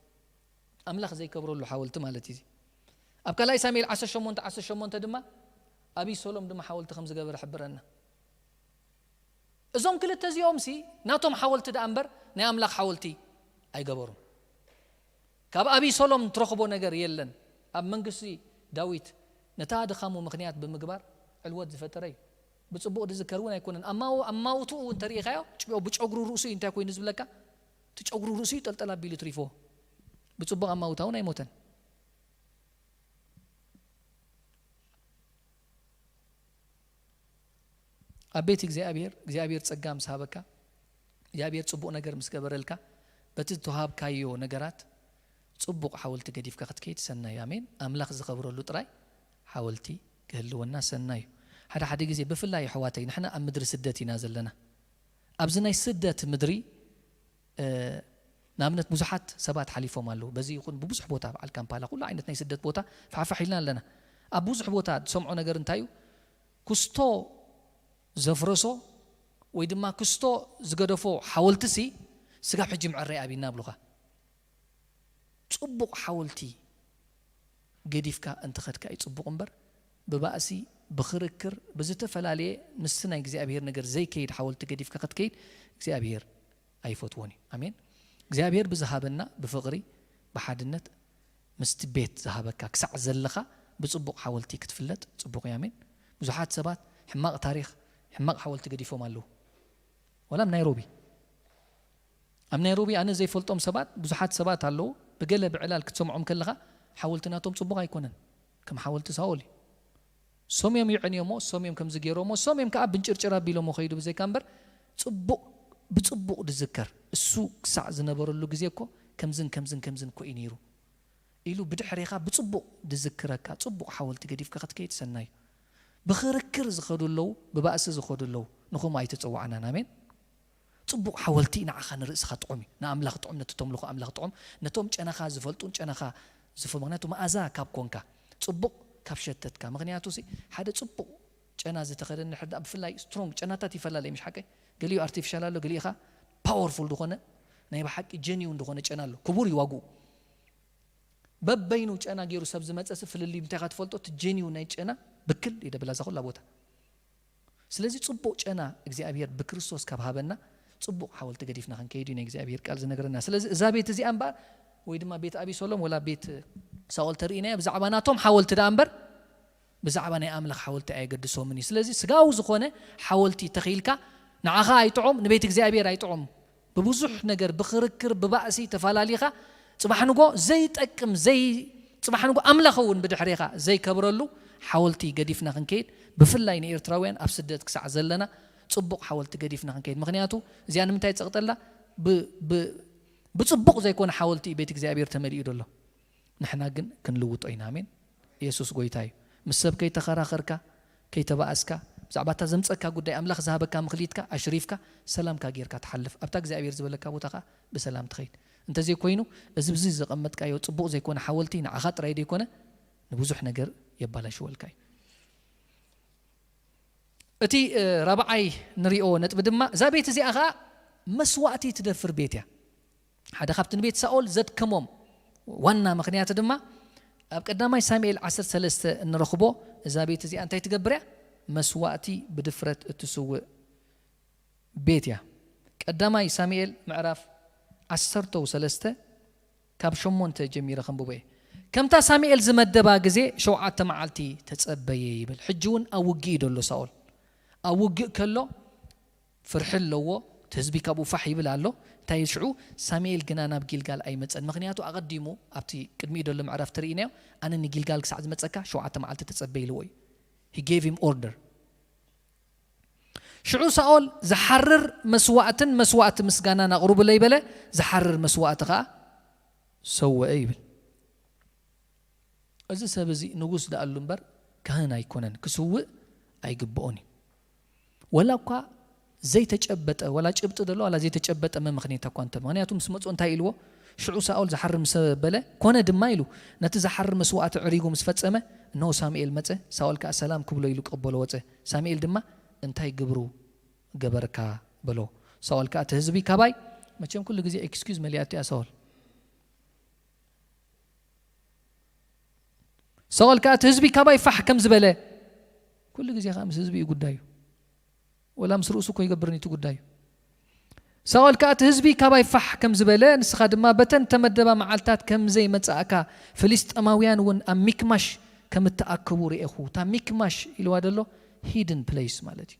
ኣምላኽ ዘይከብረሉ ሓወልቲ ማለት እዩ። ኣብ ካልኣይ ሳሙኤል ዓሰርተ ሸሞንተ ዓሰርተ ሸሞንተ ድማ ኣቢሰሎም ድማ ሓወልቲ ከም ዝገበረ ሕብረና። እዞም ክልተ እዚኦም ሲ ናቶም ሓወልቲ ደኣ እምበር ናይ ኣምላኽ ሓወልቲ ኣይገበሩን። ካብ ኣቢሰሎም ትረኽቦ ነገር የለን። ኣብ መንግስቲ ዳዊት ነታ ድኻሙ ምኽንያት ብምግባር ዕልወት ዝፈጠረ እዩ። ብጽቡቕ ዝዝከር እውን ኣይኮነን። ኣማው-፣ ኣማውትኡ እውን ተሪኢኻዮ፣ ጭ-፣ ብጨጉሩ ርእሱ እዩ እንታይ ኮይኑ ዝብለካ? እቲ ጨጉሩ ርእሱ እዩ ጠልጠል ኣቢሉ ትሪፎ። ብጽቡቕ ኣማውታ እውን ኣይሞተን። ኣብ ቤት እግዚኣብሔር፣ እግዚኣብሔር ጸጋ ምስ ሃበካ፣ እግዚኣብሔር ጽቡቕ ነገር ምስ ገበረልካ፣ በቲ ዝተዋሃብካዮ ነገራት ጽቡቕ ሓወልቲ ገዲፍካ ክትከይድ ሰናዩ። ኣሜን። ኣምላኽ ዝኸብረሉ ጥራይ ሓወልቲ ክህልወና ሰናዩ። ሓደ ሓደ ግዜ ብፍላይ ኣሕዋተይ፣ ንሕና ኣብ ምድሪ ስደት ኢና ዘለና። ኣብዚ ናይ ስደት ምድሪ፣ እ፣ ንኣብነት ብዙሓት ሰባት ሓሊፎም ኣለዉ። በዚ ይኹን ብብዙሕ ቦታ፣ በዓል ካምፓላ፣ ኩሉ ዓይነት ናይ ስደት ቦታ ፋሕፋሕ ኢልና ኣለና። ኣብ ብዙሕ ቦታ ዝሰምዖ ነገር እንታይ እዩ? ክስቶ ዘፍረሶ ወይ ድማ ክስቶ ዝገደፎ ሓወልትሲ ስጋብ ሕጂ ምዕረይ ኣብና ኣብሉኻ። ጽቡቕ ሓወልቲ ገዲፍካ እንተኸድካ እዩ ጽቡቕ እምበር፣ ብባእሲ፣ ብኽርክር፣ ብዝተፈላለየ ምስቲ ናይ እግዚኣብሔር ነገር ዘይከይድ ሓወልቲ ገዲፍካ ክትከይድ እግዚኣብሔር ኣይፈትዎን እዩ። ኣሜን። እግዚኣብሔር ብዝሃበና ብፍቕሪ፣ ብሓድነት፣ ምስቲ ቤት ዝሃበካ ክሳዕ ዘለኻ ብጽቡቕ ሓወልቲ ክትፍለጥ ጽቡቕ እዩ። ኣሜን። ብዙሓት ሰባት ሕማቕ ታሪኽ፣ ሕማቕ ሓወልቲ ገዲፎም ኣለዉ። ወላ ኣብ ናይሮቢ፣ ኣብ ናይሮቢ ኣነ ዘይፈልጦም ሰባት፣ ብዙሓት ሰባት ኣለዉ። ብገለ ብዕላል ክትሰምዖም ከለኻ ሓወልቲ ናቶም ጽቡቕ ኣይኮነን። ከም ሓወልቲ ሳኦል እዩ። ሶም እዮም ይዕንዮሞ፣ ሶም እዮም ከምዚ ገይሮሞ፣ ሶም እዮም ከኣ ብንጭርጭር ኣቢሎሞ ከይዱ ብዘይካ እምበር፣ ጽቡቕ፣ ብጽቡቕ ድዝከር። እሱ ክሳዕ ዝነበረሉ ግዜ እኮ ከምዝን ከምዝን ከምዝን እኮ እዩ ነይሩ ኢሉ ብድሕሬኻ ብጽቡቕ ድዝክረካ ጽቡቕ ሓወልቲ ገዲፍካ ክትከይድ ሰናይ እዩ። ብኽርክር ዝኸዱ ኣለዉ፣ ብባእሲ ዝኸዱ ኣለዉ። ንኹም ኣይተጸዋዕናን። ኣሜን። ጽቡቕ ሓወልቲ ንዓኻ ንርእስኻ ጥዑም እዩ። ንኣምላኽ ጥዑም፣ ነቲ ተምልኾ ኣምላኽ ጥዑም፣ ነቶም ጨናኻ ዝፈልጡን ጨናኻ ዝፈ-፣ ምኽንያቱ መኣዛ ካብ ኮንካ፣ ጽቡቕ ካብ ሸተትካ። ምኽንያቱ ሲ ሓደ ጽቡቕ ጨና ዝተኸደነ ሕዳ ብፍላይ ስትሮንግ ጨናታት ይፈላለ እዩ፣ ምሽ ሓቀይ? ገሊኡ ኣርቲፊሻል ኣሎ፣ ገሊኡ ኸኣ ፓወርፉል ዝኾነ ናይ ብሓቂ ጀኒውን ዝኾነ ጨና ኣሎ። ክቡር እዩ ዋግኡ። በበይኑ ጨና ገይሩ ሰብ ዝመጸ ሲ ፍልልዩ ምንታይ ኢኻ ትፈልጦ? እቲ ጀኒውን ናይ ጨና ብክል ይደብላ እዛ ኩላ ቦታ። ስለዚ ጽቡቕ ጨና እግዚኣብሔር ብክርስቶስ ካብ ሃበና ጽቡቕ ሓወልቲ ገዲፍና ክንከይድ እዩ ናይ እግዚኣብሔር ቃል ዝነግረና። ስለዚ እዛ ቤት እዚኣ እምበኣር ወይ ድማ ቤት ኣቢሰሎም ወላ ቤት ሳኦል ተርእይናዮ ብዛዕባ ናቶም ሓወልቲ ደኣ እምበር ብዛዕባ ናይ ኣምላኽ ሓወልቲ ኣየገድሶምን እዩ። ስለዚ ስጋዊ ዝኾነ ሓወልቲ ተኺልካ ንዓኻ ኣይጥዑም፣ ንቤት እግዚኣብሔር ኣይጥዑም። ብብዙሕ ነገር፣ ብኽርክር፣ ብባእሲ ተፋላሊኻ ጽባሕ ንጎ ዘይጠቅም፣ ዘይ-፣ ጽባሕ ንጎ ኣምላኽ እውን ብድሕሬኻ ዘይከብረሉ ሓወልቲ ገዲፍና ክንከይድ፣ ብፍላይ ንኤርትራውያን ኣብ ስደት ክሳዕ ዘለና ጽቡቕ ሓወልቲ ገዲፍና ክንከይድ። ምኽንያቱ እዚኣ ንምንታይ ጸቕጠላ? ብ-፣ ብ-፣ ብጽቡቕ ዘይኮነ ሓወልቲ እዩ ቤት እግዚኣብሔር ተመሊኡ ዘሎ። ንሕና ግን ክንልውጦ ኢና። ኣሜን። የሱስ ጎይታ እዩ። ምስ ሰብ ከይተኸራኸርካ፣ ከይተባእስካ፣ ብዛዕባ እታ ዘምጸካ ጉዳይ ኣምላኽ ዝሃበካ ምኽሊትካ ኣሽሪፍካ፣ ሰላምካ ጌርካ ትሓልፍ። ኣብታ እግዚኣብሔር ዝበለካ ቦታ ኸኣ ብሰላም ትኸይድ። እንተዘይኮይኑ፣ እዚ ብዚ ዘቐመጥካዮ ጽቡቕ ዘይኮነ ሓወልቲ ንዓኻ ጥራይ ዘይኮነ፣ ንብዙሕ ነገር የባላሽወልካ እዩ። እቲ ራብዓይ ንሪኦ ነጥቢ ድማ እዛ ቤት እዚኣ ኸዓ መስዋእቲ ትደፍር ቤት እያ። ሓደ ካብቲ ንቤት ሳኦል ዘድከሞም ዋና ምኽንያት ድማ ኣብ ቀዳማይ ሳሙኤል ዓሰርተ ሰለስተ እንረኽቦ እዛ ቤት እዚኣ እንታይ ትገብር እያ? መስዋእቲ ብድፍረት እትስውእ ቤት እያ። ቀዳማይ ሳሙኤል ምዕራፍ ዓሰርተ ሰለስተ ካብ ሸሞንተ ጀሚረ ከንብቦ እየ። ከምታ ሳሙኤል ዝመደባ ግዜ ሸውዓተ መዓልቲ ተጸበየ ይብል። ሕጂ እውን ኣብ ውግእ እዩ ዘሎ ሳኦል። ኣብ ውግእ ከሎ ፍርሒ ኣለዎ። እቲ ህዝቢ ካብኡ ፋሕ ይብል ኣሎ። እንታይ ሽዑ ሳሙኤል ግና ናብ ጊልጋል ኣይመጸን። ምኽንያቱ ኣቐዲሙ ኣብቲ ቅድሚኡ ዘሎ ምዕራፍ ተርእናዮ፣ ኣነ ንጊልጋል ክሳዕ ዝመጸካ ሸውዓተ መዓልቲ ተጸበ ኢልዎ እዩ። He gave him order። ሽዑ ሳኦል ዝሓርር መስዋእትን መስዋእቲ ምስጋናን ኣቕርቡለይ በለ፣ ዝሓርር መስዋእቲ ኸዓ ሰወአ ይብል። እዚ ሰብ እዚ ንጉስ ደኣሉ እምበር ካህን ኣይኮነን፣ ክስውእ ኣይግብኦን እዩ። ወላ እኳ ዘይተጨበጠ፣ ወላ ጭብጢ ዘሎ፣ ወላ ዘይተጨበጠ መምኽኔታ እኳ እንተ፣ ምኽንያቱ ምስ መጽኦ እንታይ ኢልዎ? ሽዑ ሳኦል ዝሓርር ምስ በለ፣ ኮነ ድማ ኢሉ፣ ነቲ ዝሓርር መስዋእቲ ዕሪጉ ምስ ፈጸመ፣ እነሆ ሳሙኤል መጸ፣ ሳኦል ከኣ ሰላም ክብሎ ኢሉ ክቕበሎ ወጸ። ሳሙኤል ድማ፣ እንታይ ግብሩ ገበርካ? በሎ። ሳኦል ከኣ፣ እቲ ህዝቢ ካባይ፣ መቸም ኩሉ ግዜ ኤክስኪዩዝ መሊኣቱ እያ ሳኦል። ሳኦል ከኣ እቲ ህዝቢ ካባይ ፋሕ ከም ዝበለ፣ ኩሉ ግዜ ከኣ ምስ ህዝቢ እዩ ጉዳዩ። ወላ ምስ ርእሱ እኮ ይገብርን እቲ ጉዳዩ። ሳኦል ከኣ እቲ ህዝቢ ካባይ ፋሕ ከም ዝበለ፣ ንስኻ ድማ በተን ተመደባ መዓልታት ከም ዘይመጻእካ፣ ፍልስጤማውያን እውን ኣብ ሚክማሽ ከም እተኣከቡ ርኤኹ። እታ ሚክማሽ ኢልዋ ዘሎ ሂድን ፕሌስ ማለት እዩ።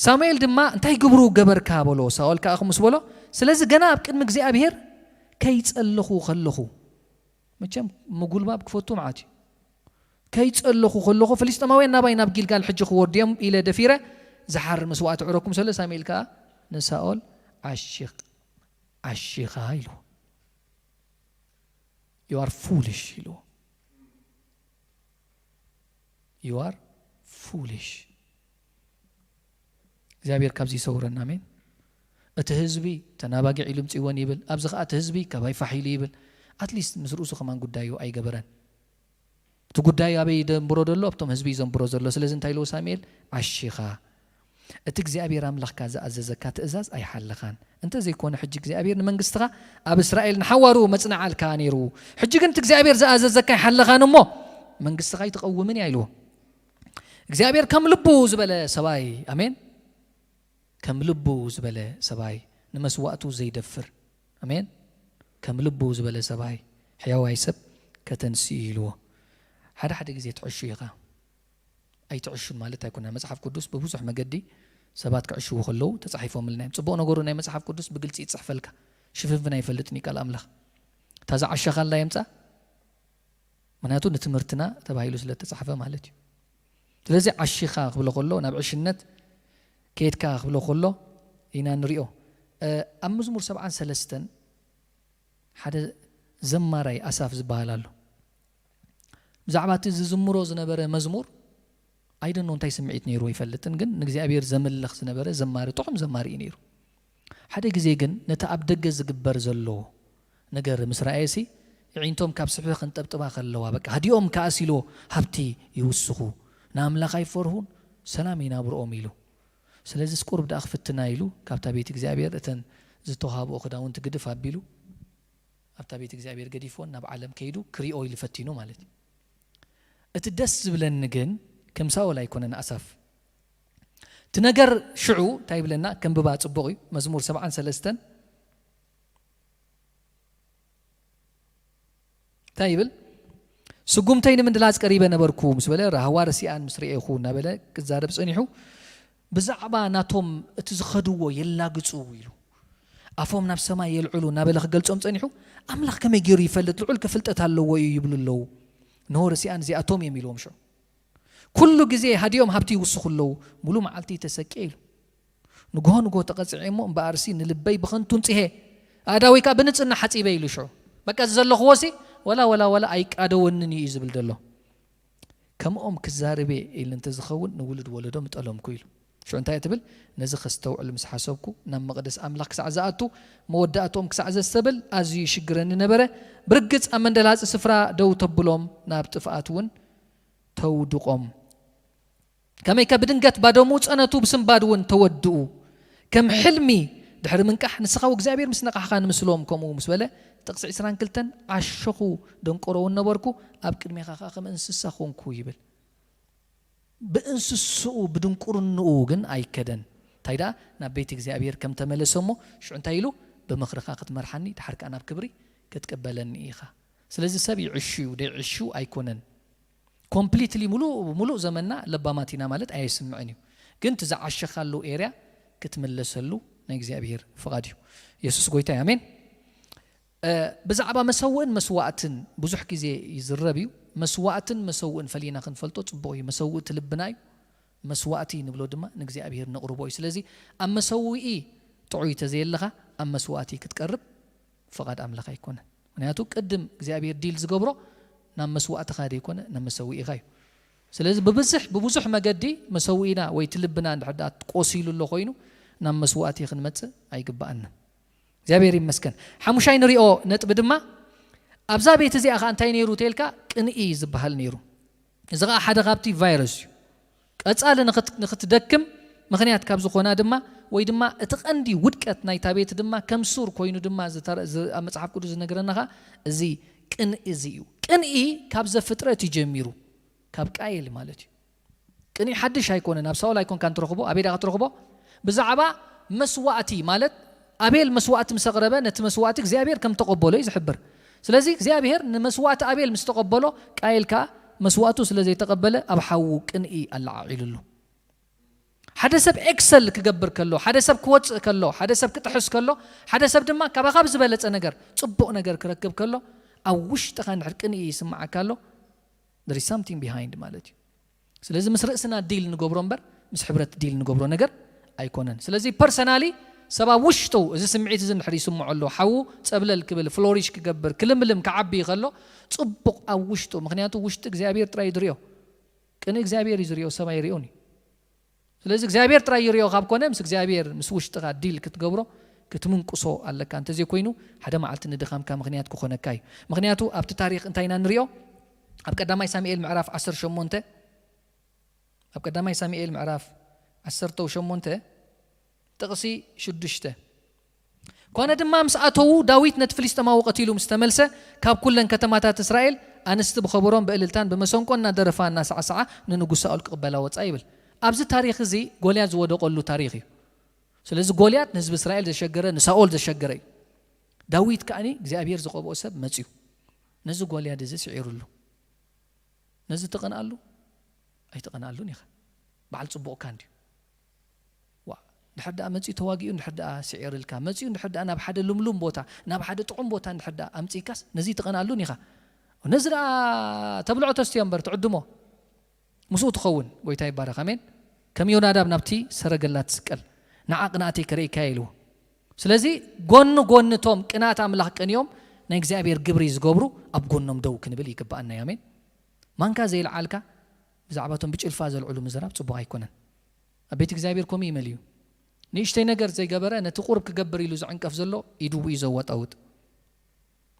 ሳሙኤል ድማ፣ እንታይ ግብሩ ገበርካ? በሎ። ሳኦል ከኣ ምስ በሎ፣ ስለዚ ገና ኣብ ቅድሚ እግዚኣብሔር ከይጸለኹ ከለኹ፣ መቸም ምጉልባብ ክፈቱ መዓት እዩ። ከይጸለኹ ከለኹ፣ ፍልስጤማውያን ናባይ ናብ ጊልጋል ሕጂ ክወርዱ እዮም ኢለ ደፊረ፣ ዝሓር መስዋእቲ ዕረኩም። ስለ ሳሙኤል ከኣ ንሳኦል፣ ዓሺኽ-፣ ዓሺኻ ኢልዎ። You are foolish ኢልዎ። You are foolish። እግዚኣብሔር ካብዚ ይሰውረና። ኣሜን። እቲ ህዝቢ ተናባጊዕ ኢሉ ምጽእወን ይብል፣ ኣብዚ ኸዓ እቲ ህዝቢ ካባይ ፋሕ ኢሉ ይብል። ኣትሊስት ምስ ርእሱ ከማን ጉዳዩ ኣይገበረን። እቲ ጉዳዩ ኣበይ ዘንብሮ ዘሎ? ኣብቶም ህዝቢ እዩ ዘንብሮ ዘሎ። ስለዚ እንታይ ኢልዎ ሳሙኤል? ዓሺኻ፣ እቲ እግዚኣብሔር ኣምላኽካ ዝኣዘዘካ ትእዛዝ ኣይሓለኻን። እንተ ዘይኮነ ሕጂ እግዚኣብሔር ንመንግስትኻ ኣብ እስራኤል ንሓዋሩ መጽንዓልካ ነይሩ። ሕጂ ግን እቲ እግዚኣብሔር ዝኣዘዘካ ኣይሓለኻን እሞ መንግስትኻ ኣይትቐውምን እያ ኢልዎ። እግዚኣብሔር ከም ልቡ ዝበለ ሰብኣይ፣ ኣሜን፣ ከም ልቡ ዝበለ ሰብኣይ፣ ንመስዋእቱ ዘይደፍር፣ ኣሜን፣ ከም ልቡ ዝበለ ሰብኣይ፣ ሕያዋይ ሰብ ከተንስኡ ኢልዎ። ሓደ ሓደ ግዜ ትዕሹ ኢኻ። ኣይትዕሹን ማለት ኣይኮነን። መጽሓፍ ቅዱስ ብብዙሕ መገዲ ሰባት ክዕሽዉ ከለዉ ተጻሒፎምልና እዮም። ጽቡቕ ነገሩ ናይ መጽሓፍ ቅዱስ ብግልጺ ይጽሕፈልካ። ሽፍንፍን ኣይፈልጥን እዩ ቃል ኣምላኽ። እታ ዝዓሸኻላ የምጻ፣ ምኽንያቱ ንትምህርትና ተባሂሉ ስለ እተጻሕፈ ማለት እዩ። ስለዚ ዓሺኻ ክብሎ ከሎ፣ ናብ ዕሽነት ከየድካ ክብሎ ከሎ ኢና ንሪኦ። እ፣ ኣብ መዝሙር ሰብዓን ሰለስተን ሓደ ዘማራይ ኣሳፍ ዝበሃል ኣሎ። ብዛዕባ እቲ ዝዝምሮ ዝነበረ መዝሙር፣ I don't know እንታይ ስምዒት ነይሩ ኣይፈልጥን፣ ግን ንእግዚኣብሔር ዘምልኽ ዝነበረ ዘማሪ፣ ጥዑም ዘማሪ እዩ ነይሩ። ሓደ ግዜ ግን ነቲ ኣብ ደገ ዝግበር ዘሎ ነገር ምስ ረኣየሲ፣ ኣዒንቶም ካብ ስፍሒ ክንጠብጥባ ከለዋ፣ በቃ፣ ሃዲኦም ከኣስ ኢልዎ ሃብቲ ይውስኹ፣ ንኣምላኽ ኣይፈርሁን፣ ሰላም ይናብርኦም ኢሉ። ስለዚስ ቁሩብ ደኣ ክፍትና ኢሉ፣ ካብታ ቤት እግዚኣብሔር እተን ዝተዋህብኦ ክዳውንቲ ግድፍ ኣቢሉ፣ ኣብታ ቤት እግዚኣብሔር ገዲፍወን ናብ ዓለም ከይዱ ክሪኦ ኢሉ ፈቲኑ ማለት እዩ። እቲ ደስ ዝብለኒ ግን፣ ከም ሳኦል ኣይኮነን ኣሳፍ። እቲ ነገር ሽዑ እንታይ ይብለና? ከንብባ ጽቡቕ እዩ። መዝሙር ሰብዓን ሰለስተን እንታይ ይብል? ስጉምተይ ንምድላጽ ቀሪበ ነበርኩ ምስ በለ፣ ራህዋ ርሲኣን ምስ ርኤኹ እናበለ ክዛረብ ጸኒሑ፣ ብዛዕባ ናቶም እቲ ዝኸድዎ የላግጹ ኢሉ፣ ኣፎም ናብ ሰማይ የልዕሉ እናበለ ክገልጾም ጸኒሑ፣ ኣምላኽ ከመይ ገይሩ ይፈልጥ? ልዑል ከ ፍልጠት ኣለዎ እዩ ይብሉ ኣለዉ። ንሆ ርሲኣን እዚኣቶም እዮም ኢልዎም ሽዑ። ኩሉ ግዜ ሃዲኦም ሃብቲ ይውስኹ ኣለዉ። ሙሉ መዓልቲ ተሰቅየ ኢሉ። ንግሆ ንግሆ ተቐጺዐ እሞ እምበኣርሲ ንልበይ ብኸንቱ እንጽሄ፣ ኣእዳወይ ከኣ ብንጽህና ሓጺበ ኢሉ ሽዑ። በቃ እዚ ዘለኽዎሲ ወላ ወላ ወላ ኣይቃደወንን እዩ ዝብል ዘሎ። ከምኦም ክዛረብ እየ ኢሉ እንተዝኸውን ንውሉድ ወለዶ ምጠለምኩ ኢሉ። ሽዑ እንታይ ትብል? ነዚ ከስተውዕል ምስ ሓሰብኩ ናብ መቕደስ ኣምላኽ ክሳዕ ዝኣቱ መወዳእትኦም ክሳዕ ዘስተብል ኣዝዩ ይሽግረኒ ነበረ። ብርግጽ ኣብ መንደላጺ ስፍራ ደው ተብሎም ናብ ጥፍኣት እውን ተውድቖም። ከመይከ ብድንገት ባዶ ምውጸነቱ ብስንባድ እውን ተወድኡ። ከም ሕልሚ ድሕሪ ምንቃሕ ንስኻ ወእግዚኣብሔር ምስ ነቃሕኻ ንምስሎም ከምኡ ምስ በለ ጥቕሲ ዕስራን ክልተን ዓሸኹ ደንቆሮ እውን ነበርኩ ኣብ ቅድሜኻ ከዓ ከም እንስሳ ኾንኩ ይብል። ብእንስስኡ ብድንቁርንኡ ግን ኣይከደን። እንታይ ደኣ ናብ ቤት እግዚኣብሔር ከም ተመለሰ እሞ ሽዑ እንታይ ኢሉ? ብምኽርኻ ክትመርሓኒ ድሓር ከዓ ናብ ክብሪ ክትቅበለኒ ኢኻ። ስለዚ ሰብ ይዕሹ እዩ ደይዕሹ ኣይኮነን። ኮምፕሊትሊ ሙሉእ ሙሉእ ዘመንና ለባማት ኢና ማለት ኣየስምዕን እዩ። ግን እቲ ዝዓሸኻሉ ኤርያ ክትምለሰሉ ናይ እግዚኣብሔር ፍቓድ እዩ። የሱስ ጎይታ እዩ። ኣሜን። ብዛዕባ መሰውእን መስዋእትን ብዙሕ ግዜ ይዝረብ እዩ። መስዋእትን መሰውእን ፈሊና ክንፈልጦ ጽቡቕ እዩ። መሰውእ እቲ ልብና እዩ። መስዋእቲ ንብሎ ድማ ንእግዚኣብሔር ነቕርቦ እዩ። ስለዚ ኣብ መሰውኢ ጥዑይ ተዘየለኻ ኣብ መስዋእቲ ክትቀርብ ፍቓድ ኣምላኽ ኣይኮነን። ምክንያቱ ቅድም እግዚኣብሔር ዲል ዝገብሮ ናብ መስዋእትኻ ደይኮነ ናብ መሰውኢኻ እዩ። ስለዚ ብብዝሕ ብብዙሕ መገዲ መሰውኢና ወይ እቲ ልብና እንድሕር ደኣ ቆሲሉ ኣሎ ኮይኑ ናብ መስዋእቲ ክንመጽእ ኣይግባኣና። እግዚኣብሔር ይመስገን። ሓሙሻይ ንሪኦ ነጥቢ ድማ ኣብዛ ቤት እዚኣ ኸዓ እንታይ ነይሩ ተልካ? ቅንኢ ዝበሃል ነይሩ። እዚ ኸዓ ሓደ ካብቲ ቫይረስ እዩ። ቀጻሊ ንኽት- ንኽትደክም ምኽንያት ካብ ዝኾና ድማ ወይ ድማ እቲ ቀንዲ ውድቀት ናይታ ቤት ድማ ከም ሱር ኮይኑ ድማ ዝተረ- ዝ- ኣብ መጽሓፍ ቅዱስ ዝነግረና ኸዓ እዚ ቅንኢ እዚ እዩ። ቅንኢ ካብ ዘፍጥረት እዩ ጀሚሩ፣ ካብ ቃየል ማለት እዩ። ቅንኢ ሓድሽ ኣይኮነን። ኣብ ሳኦል ኣይኮንካን ትረኽቦ፣ ኣበይ ዳኣ ክትረኽቦ? ብዛዕባ መስዋእቲ ማለት ኣቤል መስዋእቲ ምስ ኣቕረበ ነቲ መስዋእቲ እግዚኣብሔር ከም ተቐበሎ እዩ ዝሕብር። ስለዚ እግዚኣብሔር ንመስዋእቲ ኣቤል ምስ ተቐበሎ ቃየል ከኣ መስዋእቱ ስለ ዘይተቐበለ ኣብ ሓዉ ቅንኢ ኣለዓዒሉሉ። ሓደ ሰብ ኤክሰል ክገብር ከሎ፣ ሓደ ሰብ ክወጽእ ከሎ፣ ሓደ ሰብ ክጥሕስ ከሎ፣ ሓደ ሰብ ድማ ካባኻ ብዝበለጸ ነገር ጽቡቕ ነገር ክረክብ ከሎ ኣብ ውሽጥኻ እንድሕር ቅንኢ ይስምዓካ ኣሎ there is something behind ማለት እዩ። ስለዚ ምስ ርእስና ዲል ንገብሮ እምበር ምስ ሕብረት ዲል ንገብሮ ነገር ኣይኮነን። ስለዚ ፐርሰናሊ ሰብ ኣብ ውሽጡ እዚ ስምዒት እዚ እንድሕር ይስምዖ ኣሎ ሓዉ ጸብለል ክብል ፍሎሪሽ ክገብር ክልምልም ክዓቢ ከሎ ጽቡቕ ኣብ ውሽጡ ምክንያቱ ውሽጢ እግዚኣብሔር ጥራይ እዩ ዝሪኦ። ቅንኢ እግዚኣብሔር እዩ ዝሪኦ ሰብ ኣይሪኦን እዩ። ስለዚ እግዚኣብሔር ጥራይ ይሪኦ ካብ ኮነ ምስ እግዚኣብሔር ምስ ውሽጥኻ ዲል ክትገብሮ ክትምንቅሶ ኣለካ። እንተዘይኮይኑ ሓደ መዓልቲ ንድኻምካ ምኽንያት ክኾነካ እዩ። ምኽንያቱ ኣብቲ ታሪኽ እንታይ ኢና ንሪኦ? ኣብ ቀዳማይ ሳሙኤል ምዕራፍ ዓሰርተ ሸሞንተ ኣብ ቀዳማይ ሳሙኤል ምዕራፍ ዓሰርተ ሸሞንተ ጥቕሲ ሽዱሽተ ኮነ ድማ ምስ ኣተዉ ዳዊት ነቲ ፍልስጤማዊ ቀቲሉ ምስ ተመልሰ ካብ ኩለን ከተማታት እስራኤል ኣንስቲ ብኸበሮን ብእልልታን ብመሰንቆ እናደረፋ እናሳዕሳዓ ንንጉስ ሳኦል ክቕበላ ወፃ ይብል። ኣብዚ ታሪኽ እዚ ጎልያድ ዝወደቐሉ ታሪኽ እዩ። ስለዚ ጎልያድ ንህዝቢ እስራኤል ዘሸገረ ንሳኦል ዘሸገረ እዩ። ዳዊት ከዓኒ እግዚኣብሔር ዝቐብኦ ሰብ መፅዩ ነዚ ጎልያድ እዚ ስዒሩሉ። ነዚ ትቐንኣሉ ኣይትቐንኣሉን ኢኻ። በዓል ፅቡቕካ እንድዩ። ዋ፣ እንድሕር ደኣ መፂኡ ተዋጊኡ እንድሕር ደኣ ስዒርልካ መፂኡ እንድሕር ደኣ ናብ ሓደ ልምሉም ቦታ ናብ ሓደ ጥዑም ቦታ እንድሕር ደኣ ኣምፂካስ ነዚ ትቐንኣሉን ኢኻ። ነዚ ደኣ ተብልዖ ተስትዮ እምበር ትዕድሞ ምስኡ ትኸውን። ጎይታ ይባረኽ። ኣሜን። ከም ዮናዳብ ናብቲ ሰረገላ ትስቀል ንዓ ቅንኣተይ ከርእየካየ ኢልዎ። ስለዚ ጎኒ ጎኒ እቶም ቅንኣት ኣምላኽ ቀንዮም ናይ እግዚኣብሔር ግብሪ ዝገብሩ ኣብ ጎኖም ደው ክንብል ይግባኣና እዩ። ኣሜን። ማንካ ዘይልዓልካ ብዛዕባ እቶም ብጭልፋ ዘልዕሉ ምዝራብ ጽቡቕ ኣይኮነን። ኣብ ቤት እግዚኣብሔር ከምኡ ይመል እዩ። ንእሽተይ ነገር ዘይገበረ ነቲ ቁርብ ክገብር ኢሉ ዝዕንቀፍ ዘሎ ኢዱ እዩ ዘወጣውጥ።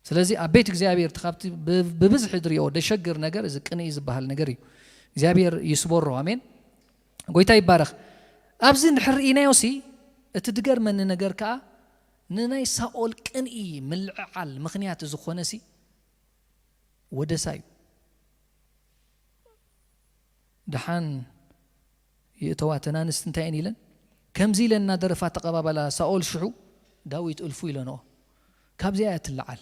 ስለዚ ኣብ ቤት እግዚኣብሔር እቲ ካብቲ ብ- ብብዝሒ ዝሪኦ ደሸግር ነገር እዚ ቅንኢ ዝበሃል ነገር እዩ። እግዚኣብሔር ይስበሮ። ኣሜን። ጎይታ ይባረኽ። ኣብዚ እንድሕር ርኢናዮ ሲ እቲ ድገርመኒ ነገር ከዓ ንናይ ሳኦል ቅንኢ ምልዕዓል ምኽንያት ዝኾነ ሲ ወደሳ እዩ። ደሓን ይእተዋ እተን ኣንስቲ እንታይ እየን ኢለን ከምዚ ኢለን እናደረፋ ተቐባበላ ሳኦል ሽሑ ዳዊት እልፉ ኢለንኦ። ካብዚኣ እያ ትለዓል።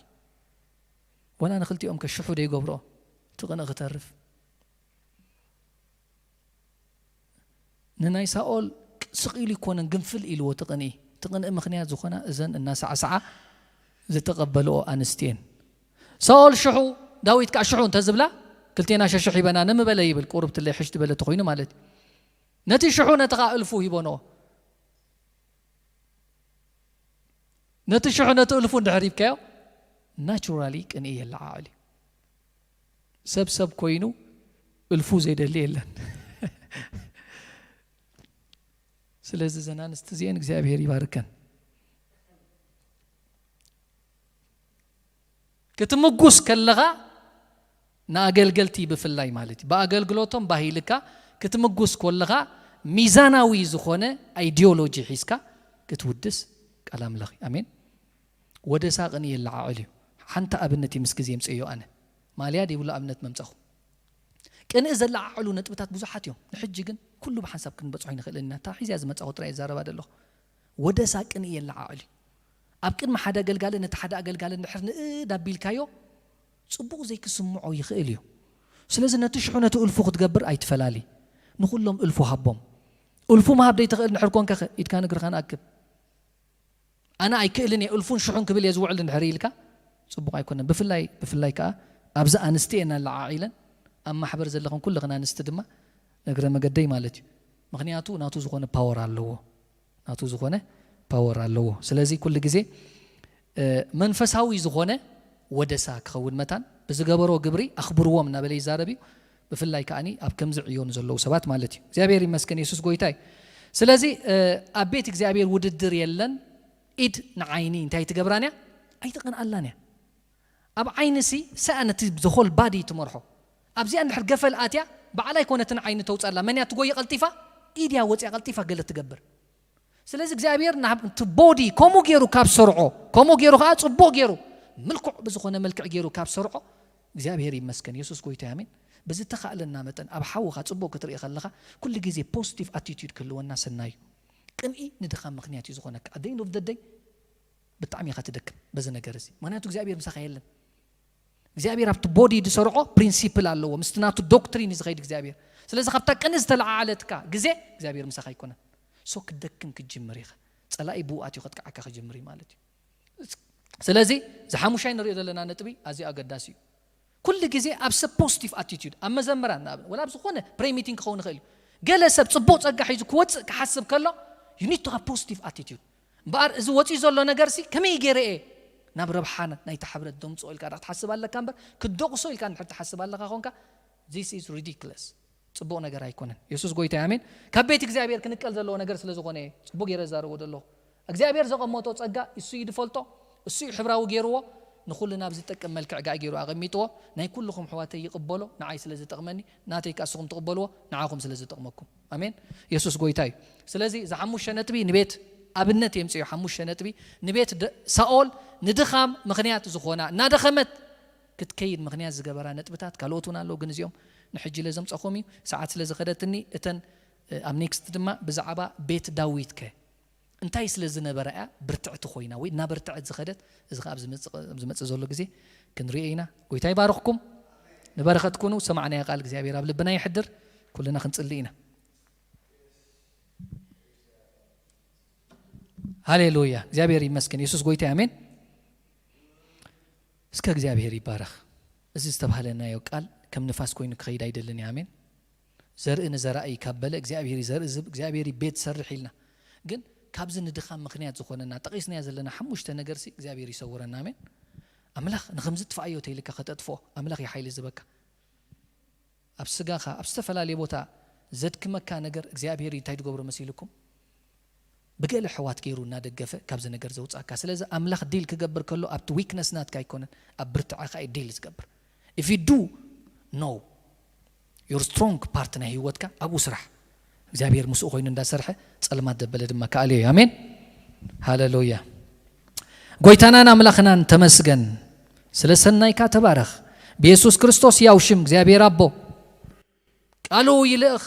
ወላ ንክልቲኦም ከሽሑ ደይገብርኦ ትቕንእ ክተርፍ ንናይ ሳኦል ስቕ ኢሉ ይኮነን ግንፍል ኢልዎ ትቕንኢ ትቕንኢ ምኽንያት ዝኾና እዘን እናሳዕሳዓ ዝተቐበልኦ ኣንስቲ እየን። ሳኦል ሽሑ ዳዊት ከዓ ሽሑ እንተዝብላ ክልቴና ሸሽሕ ይበና ንምበለ ይብል ቁርብ ትለይ ሕሽ ዝበለ ተኮይኑ ማለት እዩ። ነቲ ሽሑ ነቲ ከዓ እልፉ ሂቦንኦ። ነቲ ሽሑ ነቲ እልፉ እንድሕር ሂብካዮ ናቹራሊ ቅንኢ የለዓዕል እዩ። ሰብ ሰብ ኮይኑ እልፉ ዘይደሊ የለን። ስለዚ እዘን ኣንስቲ እዚአን እግዚኣብሔር ይባርከን። ክትምጉስ ከለኻ ንኣገልገልቲ ብፍላይ ማለት እዩ ብኣገልግሎቶም ባህ ኢልካ ክትምጉስ ኮለኻ ሚዛናዊ ዝኾነ ኣይዲዮሎጂ ሒዝካ ክትውድስ ቃል ኣምላኽ እዩ። ኣሜን። ወደሳ ቅንኢ የለዓዕል እዩ። ሓንቲ ኣብነት እዩ ምስ ግዜ የምፅእዮ ኣነ። ማልያ ዘይብሉ ኣብነት መምፀኹ። ቅንኢ ዘለዓዕሉ ነጥብታት ብዙሓት እዮም። ንሕጂ ግን ኩሉ ብሓንሳብ ክንበፅሖ ይንኽእል ኢና። እታ ሒዝያ ዝመፃኹ ጥራይ ይዛረባ ዘለኹ። ወደሳ ቅንኢ የለዓዕል እዩ። ኣብ ቅድሚ ሓደ ኣገልጋሊ ነቲ ሓደ ኣገልጋሊ እንድሕር ንእድ ኣቢልካዮ ፅቡቕ ዘይክስምዖ ይኽእል እዩ። ስለዚ ነቲ ሽሑ ነቲ እልፉ ክትገብር ኣይትፈላሊ። ንኹሎም እልፉ ሃቦም። እልፉ ምሃብ ዘይትኽእል እንድሕር ኮንካ ኢድካ ንግርኻ ንኣክብ። ኣነ ኣይክእልን እየ እልፉን ሽሑን ክብል እየ ዝውዕል እንድሕር ኢልካ ፅቡቕ ኣይኮነን። ብፍላይ ብፍላይ ከዓ ኣብዚ ኣንስቲ እየን ኣለዓዒለን ኣብ ማሕበር ዘለኹን ኩልኽን ኣንስቲ ድማ እግረ መገደይ ማለት እዩ። ምክንያቱ ናቱ ዝኾነ ፓወር ኣለዎ። ናቱ ዝኾነ ፓወር ኣለዎ። ስለዚ ኩሉ ግዜ መንፈሳዊ ዝኾነ ወደሳ ክኸውን መታን ብዝገበሮ ግብሪ ኣኽብርዎም እናበለ ይዛረብ እዩ። ብፍላይ ከዓኒ ኣብ ከምዚ ዕዮ ንዘለዉ ሰባት ማለት እዩ። እግዚኣብሔር ይመስገን፣ የሱስ ጎይታ እዩ። ስለዚ ኣብ ቤት እግዚኣብሔር ውድድር የለን። ኢድ ንዓይኒ እንታይ ትገብራን እያ? ኣይትቐንኣላን እያ። ኣብ ዓይንሲ ሰኣ ነቲ ዘኾል ባዲ ትመርሖ። ኣብዚኣ እንድሕር ገፈል ኣትያ ባዕላ ኣይኮነትን ዓይኒ ተውፃላ። መን እያ ትጎይ ቀልጢፋ? ኢድ እያ ወፅያ ቀልጢፋ ገለ ትገብር። ስለዚ እግዚኣብሔር ናብ እቲ ቦዲ ከምኡ ገይሩ ካብ ሰርዖ፣ ከምኡ ገይሩ ከዓ ፅቡቕ ገይሩ ምልኩዕ ብዝኾነ መልክዕ ገይሩ ካብ ሰርዖ እግዚኣብሔር ይመስገን። የሱስ ጎይታ ኣሜን። ብዝተኻእለና መጠን ኣብ ሓውኻ ፅቡቕ ክትርኢ ከለኻ ኩሉ ግዜ ፖዚቲቭ ኣቲቲዩድ ክህልወና ሰናዩ። ቅንኢ ንድኻም ምክንያት እዩ ዝኾነካ። ኣደይን ኦፍ ደደይ ብጣዕሚ ኢኻ ትደክም በዚ ነገር እዚ። ምክንያቱ እግዚኣብሔር ምሳኻ የለን። እግዚኣብሔር ኣብቲ ቦዲ ዝሰርዖ ፕሪንሲፕል ኣለዎ። ምስቲ ናቱ ዶክትሪን እዩ ዝኸይድ እግዚኣብሔር። ስለዚ ካብታ ቅንኢ ዝተለዓዓለትካ ግዜ እግዚኣብሔር ምሳኻ ኣይኮነን። ሶ ክደክም ክትጅምር ኢኻ። ጸላኢ ብኡ ኣትዩ ከጥቅዓካ ክጅምር እዩ ማለት እዩ። ስለዚ ዝሓሙሻይ ንሪኦ ዘለና ነጥቢ ኣዝዩ ኣገዳሲ እዩ። ኩሉ ግዜ ኣብ ሰብ ፖዚቲቭ ኣቲቲዩድ ኣብ መዘምራን ንኣብነት ወላ ኣብ ዝኾነ ፕሬ ሚቲንግ ክኸውን ይኽእል እዩ። ገለ ሰብ ጽቡቕ ጸጋ ሒዙ ክወጽእ ክሓስብ ከሎ you need to have positive attitude። እምበኣር እዚ ወጺኡ ዘሎ ነገር ሲ ከመይ ገይረ እየ ናብ ረብሓ ናይቲ ሕብረት ደምጽኦ ኢልካ ዳ ክትሓስብ ኣለካ እምበር ክደቑሶ ኢልካ እንድሕር ትሓስብ ኣለኻ ኾንካ this is ridiculous። ጽቡቕ ነገር ኣይኮነን። የሱስ ጎይታ ኣሜን። ካብ ቤት እግዚኣብሔር ክንቀል ዘለዎ ነገር ስለ ዝኾነ እየ ጽቡቕ ገይረ ዛረቦ ዘለኹ። እግዚኣብሔር ዘቐመጦ ጸጋ እሱ እዩ ዝፈልጦ። እሱ እዩ ሕብራዊ ገይርዎ። ንኹልና ብዝጠቅም መልክዕ ጋይ ገይሩ ኣቐሚጥዎ። ናይ ኩልኹም ኣሕዋተይ ይቕበሎ፣ ንዓይ ስለ ዝጠቕመኒ፣ ናተይ ከኣ ንስኹም ትቕበልዎ፣ ንዓኹም ስለ ዝጠቕመኩም። ኣሜን። የሱስ ጎይታ እዩ። ስለዚ እዛ ሓሙሽተ ነጥቢ ንቤት ኣብነት የምጽዮ። ሓሙሽተ ነጥቢ ንቤት ደ- ሳኦል ንድኻም ምኽንያት ዝኾና እናደኸመት ክትከይድ ምኽንያት ዝገበራ ነጥብታት ካልኦት እውን ኣለዉ፣ ግን እዚኦም ንሕጂ ኢለ ዘምጸኹም እዩ። ሰዓት ስለ ዝኸደትኒ እተን እ፣ ኣብ ኔክስት ድማ ብዛዕባ ቤት ዳዊት ከ እንታይ ስለ ዝነበረ እያ ብርትዕቲ ኮይና ወይ እናበርትዐት ዝኸደት? እዚ ከዓ ኣብ ዝመጽእ ዘሎ ግዜ ክንሪኦ ኢና። ጎይታ ይባርኽኩም። ንበረኸት ኩኑ። ሰማዕናዮ ቃል እግዚኣብሔር ኣብ ልብና ይሕድር። ኩልና ክንጽሊ ኢና። ሃሌሉያ፣ እግዚኣብሔር ይመስገን። የሱስ ጎይታ፣ ኣሜን። እስከ እግዚኣብሔር ይባረኽ። እዚ ዝተባህለናዮ ቃል ከም ንፋስ ኮይኑ ክኸይድ ኣይደልን እየ። ኣሜን። ዘርኢ ንዘራኢ ካብ በለ እግዚኣብሔር እዩ ዘርኢ ዝህብ፣ እግዚኣብሔር እዩ ቤት ሰርሕ ኢልና። ግን ካብዚ ንድኻም ምኽንያት ዝኾነና ጠቒስናዮ ዘለና ሓሙሽተ ነገር ሲ እግዚኣብሔር ይሰውረና። ኣሜን። ኣምላኽ ንኸምዚ ጥፍኣዮ ተይልካ ከተጥፍኦ ኣምላኽ እዩ ሓይሊ ዝህበካ። ኣብ ስጋኻ ኣብ ዝተፈላለየ ቦታ ዘድክመካ ነገር እግዚኣብሔር እንታይ ትገብሮ መሲልኩም? ብገለ ኣሕዋት ገይሩ እናደገፈ ካብዚ ነገር ዘውፅኣካ። ስለዚ ኣምላኽ ዲል ክገብር ከሎ ኣብቲ ዊክነስ ናትካ ኣይኮነን፣ ኣብ ብርትዐኻ እዩ ዲል ዝገብር። If you do know your strong part ናይ ህይወትካ ኣብኡ ስራሕ። እግዚኣብሔር ምስኡ ኮይኑ እንዳሰርሐ ጸልማት ዘበለ ድማ ከኣልዮ እዩ። ኣሜን ሃሌሉያ። ጎይታናን ኣምላኽናን ተመስገን። ስለ ሰናይካ ተባረኽ። ብየሱስ ክርስቶስ ያው ሽም እግዚኣብሔር ኣቦ ቃሉ ይልእኽ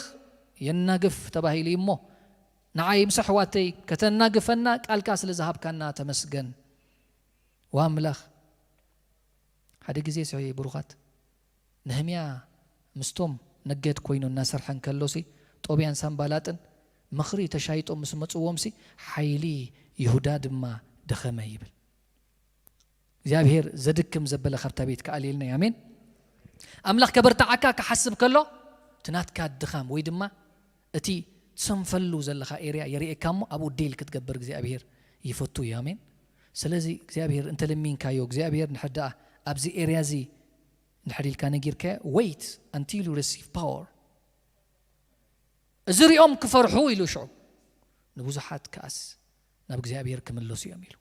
የናግፍ ተባሂሉ እዩ እሞ ንዓይ ምስ ኣሕዋተይ ከተናግፈና ቃልካ ስለ ዝሃብካና ተመስገን። ዋምላኽ ሓደ ግዜ ሲ ብሩኻት ነህምያ ምስቶም ነገድ ኮይኑ እናሰርሐ እንከሎሲ ጦብያን ሳምባላጥን ምኽሪ ተሻይጦም ምስ መፅዎም ሲ ሓይሊ ይሁዳ ድማ ደኸመ ይብል። እግዚኣብሔር ዘድክም ዘበለ ካብታ ቤት ክኣልየልና እዩ። ኣሜን። ኣምላኽ ከበርትዓካ ክሓስብ ከሎ እቲ ናትካ ድኻም ወይ ድማ እቲ ትሰንፈሉ ዘለኻ ኤርያ የርእየካ እሞ ኣብኡ ዴል ክትገብር እግዚኣብሔር ይፈቱ እዩ። ኣሜን። ስለዚ እግዚኣብሔር እንተለሚንካዮ እግዚኣብሔር ንሕር ደኣ ኣብዚ ኤርያ እዚ ንሕር ኢልካ ነጊርካዮ wait until you receive power። እዚ ሪኦም ክፈርሑ ኢሉ ሽዑ ንብዙሓት ከኣስ ናብ እግዚኣብሔር ክምለሱ እዮም ኢሉ።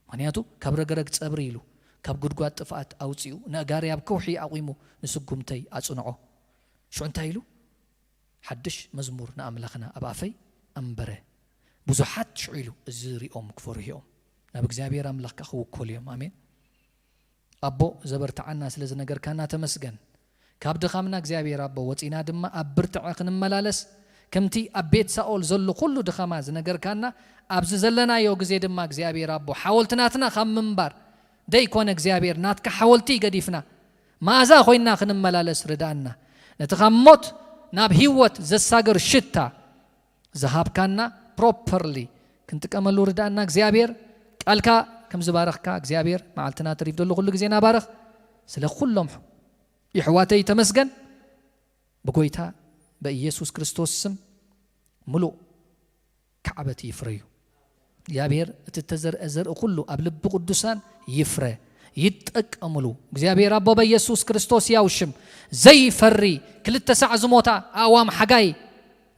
ምክንያቱ ካብ ረግረግ ጸብሪ ኢሉ ካብ ጉድጓድ ጥፍኣት ኣውፅኡ ንኣጋሪ ኣብ ከውሒ ኣቑሙ ንስጉምተይ ኣጽንዖ። ሽዑ እንታይ ኢሉ? ሓድሽ መዝሙር ንኣምላኽና ኣብ ኣፈይ ኣንበረ። ብዙሓት ሽዑ ኢሉ እዚ ሪኦም ክፈርሁ እዮም፣ ናብ እግዚኣብሔር ኣምላኽካ ክውከሉ እዮም። ኣሜን። ኣቦ ዘበርትዓና ስለ ዝነገርካና ተመስገን። ካብ ድኻምና እግዚኣብሔር ኣቦ ወፂና ድማ ኣብ ብርትዐ ክንመላለስ፣ ከምቲ ኣብ ቤት ሳኦል ዘሎ ኩሉ ድኻማ ዝነገርካና፣ ኣብዚ ዘለናዮ ግዜ ድማ እግዚኣብሔር ኣቦ ሓወልትናትና ካብ ምንባር ደይኮነ እግዚኣብሔር ናትካ ሓወልቲ ገዲፍና መኣዛ ኮይና ክንመላለስ ርዳኣና። ነቲ ካብ ሞት ናብ ህይወት ዘሳግር ሽታ ዝሃብካና ፕሮፐርሊ ክንጥቀመሉ ርዳኣና እግዚኣብሔር። ቃልካ ከም ዝባረኽካ እግዚኣብሔር መዓልትና ተሪፍ ዘሎ ኩሉ ግዜና ባረኽ። ስለ ኩሎም የሕዋተይ ተመስገን። ብጎይታ በኢየሱስ ክርስቶስ ስም ምሉእ ካዕበት ይፍረዩ። እግዚኣብሔር እቲ እተዘርአ ዘርኢ ኩሉ ኣብ ልቢ ቅዱሳን ይፍረ፣ ይጠቀምሉ። እግዚኣብሔር ኣቦ በኢየሱስ ክርስቶስ ያው ሽም ዘይፈሪ ክልተ ሳዕ ዝሞታ ኣእዋም ሓጋይ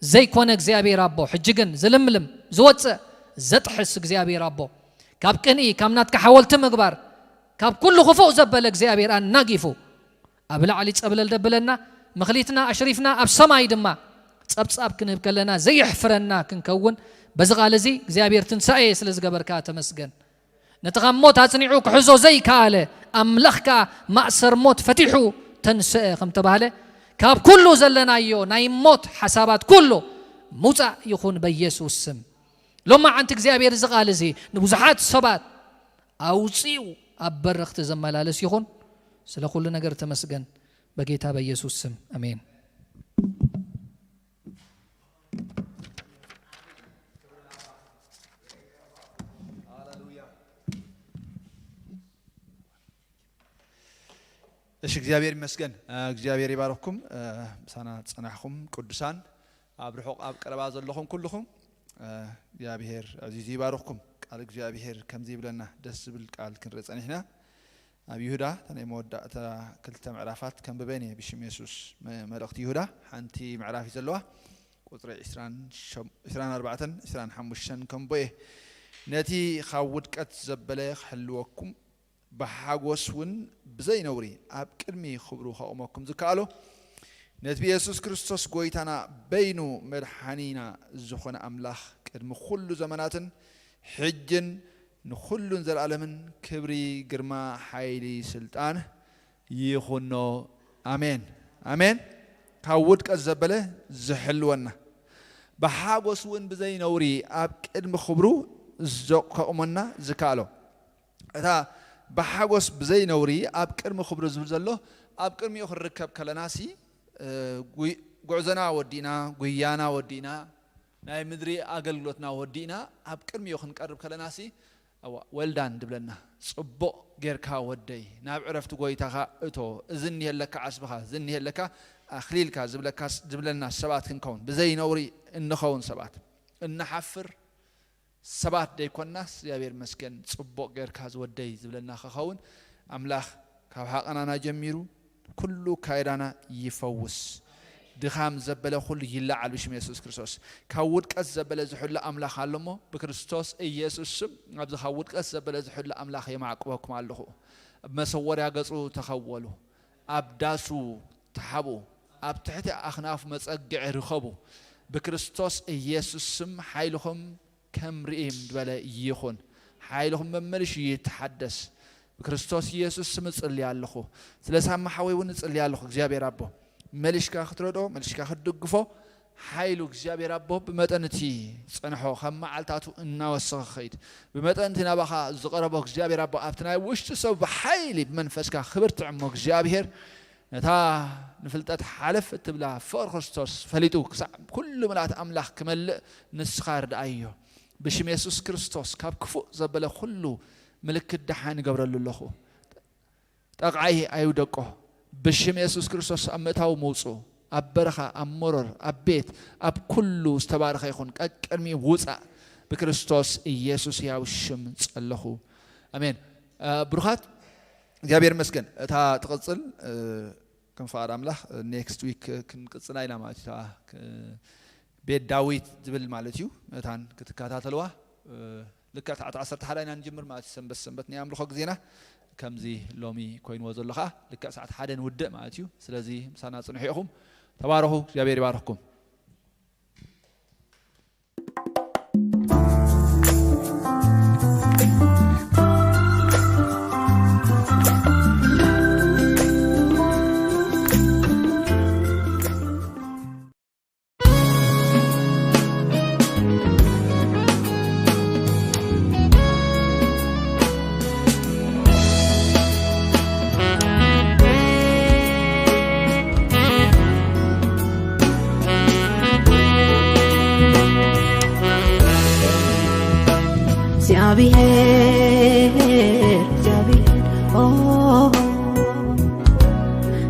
ዘይኮነ እግዚኣብሔር ኣቦ ሕጂ ግን ዝልምልም ዝወፅእ ዘጥሕስ እግዚኣብሔር ኣቦ ካብ ቅንኢ ካብ ናትካ ሓወልቲ ምግባር ካብ ኩሉ ክፉእ ዘበለ እግዚኣብሔር ኣናጊፉ ኣብ ላዕሊ ጸብለል ደብለና፣ መኽሊትና ኣሽሪፍና ኣብ ሰማይ ድማ ጸብጻብ ክንህብ ከለና ዘየሕፍረና ክንከውን በዚ ቃል እዚ እግዚኣብሔር ትንሳኤ ስለ ዝገበርካ ተመስገን። ነቲ ካብ ሞት ኣጽኒዑ ክሕዞ ዘይከኣለ ኣምላኽ ከኣ ማእሰር ሞት ፈቲሑ ተንስአ ከም ተባህለ ካብ ኩሉ ዘለናዮ ናይ ሞት ሓሳባት ኩሉ ምውጻእ ይኹን በኢየሱስ ስም። ሎማዓንቲ እግዚኣብሔር እዚ ቃል እዚ ንብዙሓት ሰባት ኣውጺኡ ኣብ በረኽቲ ዘመላለስ ይኹን። ስለ ኩሉ ነገር ተመስገን በጌታ በኢየሱስ ስም ኣሜን። እሺ እግዚኣብሔር ይመስገን። እግዚኣብሔር ይባርኩም ምሳና ዝጸናሕኩም ቅዱሳን፣ ኣብ ርሑቕ ኣብ ቀረባ ዘለኹም ኩልኹም እግዚኣብሔር ኣዚዙ ይባርኽኩም። ቃል እግዚኣብሔር ከምዚ ይብለና፣ ደስ ዝብል ቃል ክንርኢ ጸኒሕና። ኣብ ይሁዳ እታ ናይ መወዳእታ ክልተ ምዕራፋት ከንብበን እየ ብሽም የሱስ። መልእኽቲ ይሁዳ ሓንቲ ምዕራፍ እዩ ዘለዋ። ቁፅሪ ዕስራን ኣርባዕተን ዕስራን ሓሙሽተን ከንቦ እየ። ነቲ ካብ ውድቀት ዘበለ ክሕልወኩም ብሓጎስ እውን ብዘይ ነውሪ ኣብ ቅድሚ ክብሩ ከቑመኩም ዝከኣሎ ነቲ ብየሱስ ክርስቶስ ጎይታና በይኑ መድሓኒና ዝኾነ ኣምላኽ ቅድሚ ኩሉ ዘመናትን ሕጅን ንኹሉን ዘለኣለምን ክብሪ፣ ግርማ፣ ሓይሊ፣ ስልጣን ይኹኖ። ኣሜን ኣሜን። ካብ ውድቀት ዘበለ ዝሕልወና ብሓጎስ እውን ብዘይ ነውሪ ኣብ ቅድሚ ክብሩ ከቑመና ዝከኣሎ እታ ብሓጎስ ብዘይ ነውሪ ኣብ ቅድሚ ክብሩ ዝብል ዘሎ ኣብ ቅድሚኡ ክንርከብ ከለናሲ ጉዕዞና ወዲእና፣ ጉያና ወዲእና፣ ናይ ምድሪ ኣገልግሎትና ወዲእና ኣብ ቅድሚኡ ክንቀርብ ከለናሲ well done ድብለና፣ ፅቡቕ ጌርካ ወደይ፣ ናብ ዕረፍቲ ጎይታኻ እቶ፣ እዚ እኒሀለካ ዓስብኻ፣ እዚ እኒሀለካ ኣኽሊልካ ዝብለና ሰባት ክንከውን፣ ብዘይ ነውሪ እንኸውን ሰባት፣ እንሓፍር ሰባት ደይኮንናስ እግዚኣብሔር ይመስገን፣ ፅቡቕ ጌርካ ዝወደይ ዝብለና ክኸውን ኣምላኽ ካብ ሓቐናና ጀሚሩ ኩሉ ካይዳና ይፈውስ። ድኻም ዘበለ ኩሉ ይለዓል ብሽም የሱስ ክርስቶስ። ካብ ውድቀት ዘበለ ዝሕሉ ኣምላኽ ኣሎ እሞ ብክርስቶስ ኢየሱስ ስም ኣብዚ ካብ ውድቀት ዘበለ ዝሕሉ ኣምላኽ የማዕቅበኩም ኣለኹ። ኣብ መሰወርያ ገጹ ተኸወሉ፣ ኣብ ዳሱ ተሓብኡ፣ ኣብ ትሕቲ ኣኽናፉ መጸግዒ ርኸቡ። ብክርስቶስ ኢየሱስ ስም ሓይልኹም ከም ርኢም ዝበለ ይኹን። ሓይልኹም መመሊሹ ይተሓደስ። ብክርስቶስ ኢየሱስ ስም እጽሊ ኣለኹ። ስለ ሳማ ሓወይ እውን እጽሊ ኣለኹ። እግዚኣብሔር ኣቦ መሊሽካ ክትረድኦ፣ መሊሽካ ክትድግፎ፣ ሓይሉ እግዚኣብሔር ኣቦ ብመጠን እቲ ዝጸንሖ ካብ መዓልታቱ እናወሰኸ ክኸይድ፣ ብመጠን እቲ ናባኻ ዝቐረቦ እግዚኣብሔር ኣቦ ኣብቲ ናይ ውሽጢ ሰብ ብሓይሊ ብመንፈስካ ክብርትዕ እሞ እግዚኣብሔር ነታ ንፍልጠት ሓለፍ እትብላ ፍቕሪ ክርስቶስ ፈሊጡ ክሳዕ ኩሉ ምልኣት ኣምላኽ ክመልእ ንስኻ ርድኣዮ። ብሽም የሱስ ክርስቶስ ካብ ክፉእ ዘበለ ኩሉ ምልክት ደሓን ይገብረሉ ኣለኹ። ጠቕዓይ ኣይውደቆ። ብሽም የሱስ ክርስቶስ ኣብ ምእታው ምውፁ፣ ኣብ በረኻ፣ ኣብ መሮር፣ ኣብ ቤት፣ ኣብ ኩሉ ዝተባረኸ ይኹን። ቀቅድሚ ውፃእ ብክርስቶስ ኢየሱስ ያው ሽም ጸለኹ። ኣሜን። ብሩኻት እግዚኣብሔር ይመስገን። እታ ትቕጽል ከም ፍቓድ ኣምላኽ ኔክስት ዊክ ክንቅጽላ ኢና ማለት እዩ። እታ ቤት ዳዊት ዝብል ማለት እዩ። እታን ክትከታተልዋ ልክዕ ሰዓት ዓሰርተ ሓደ ኢና ንጅምር ማለት እዩ። ሰንበት ሰንበት ናይ ኣምልኾ ግዜና ከምዚ ሎሚ ኮይንዎ ዘሎ ከዓ ልክዕ ሰዓት ሓደ ንውድእ ማለት እዩ። ስለዚ ምሳና ጽንሑ ኢኹም። ተባረኹ። እግዚኣብሔር ይባርኽኩም።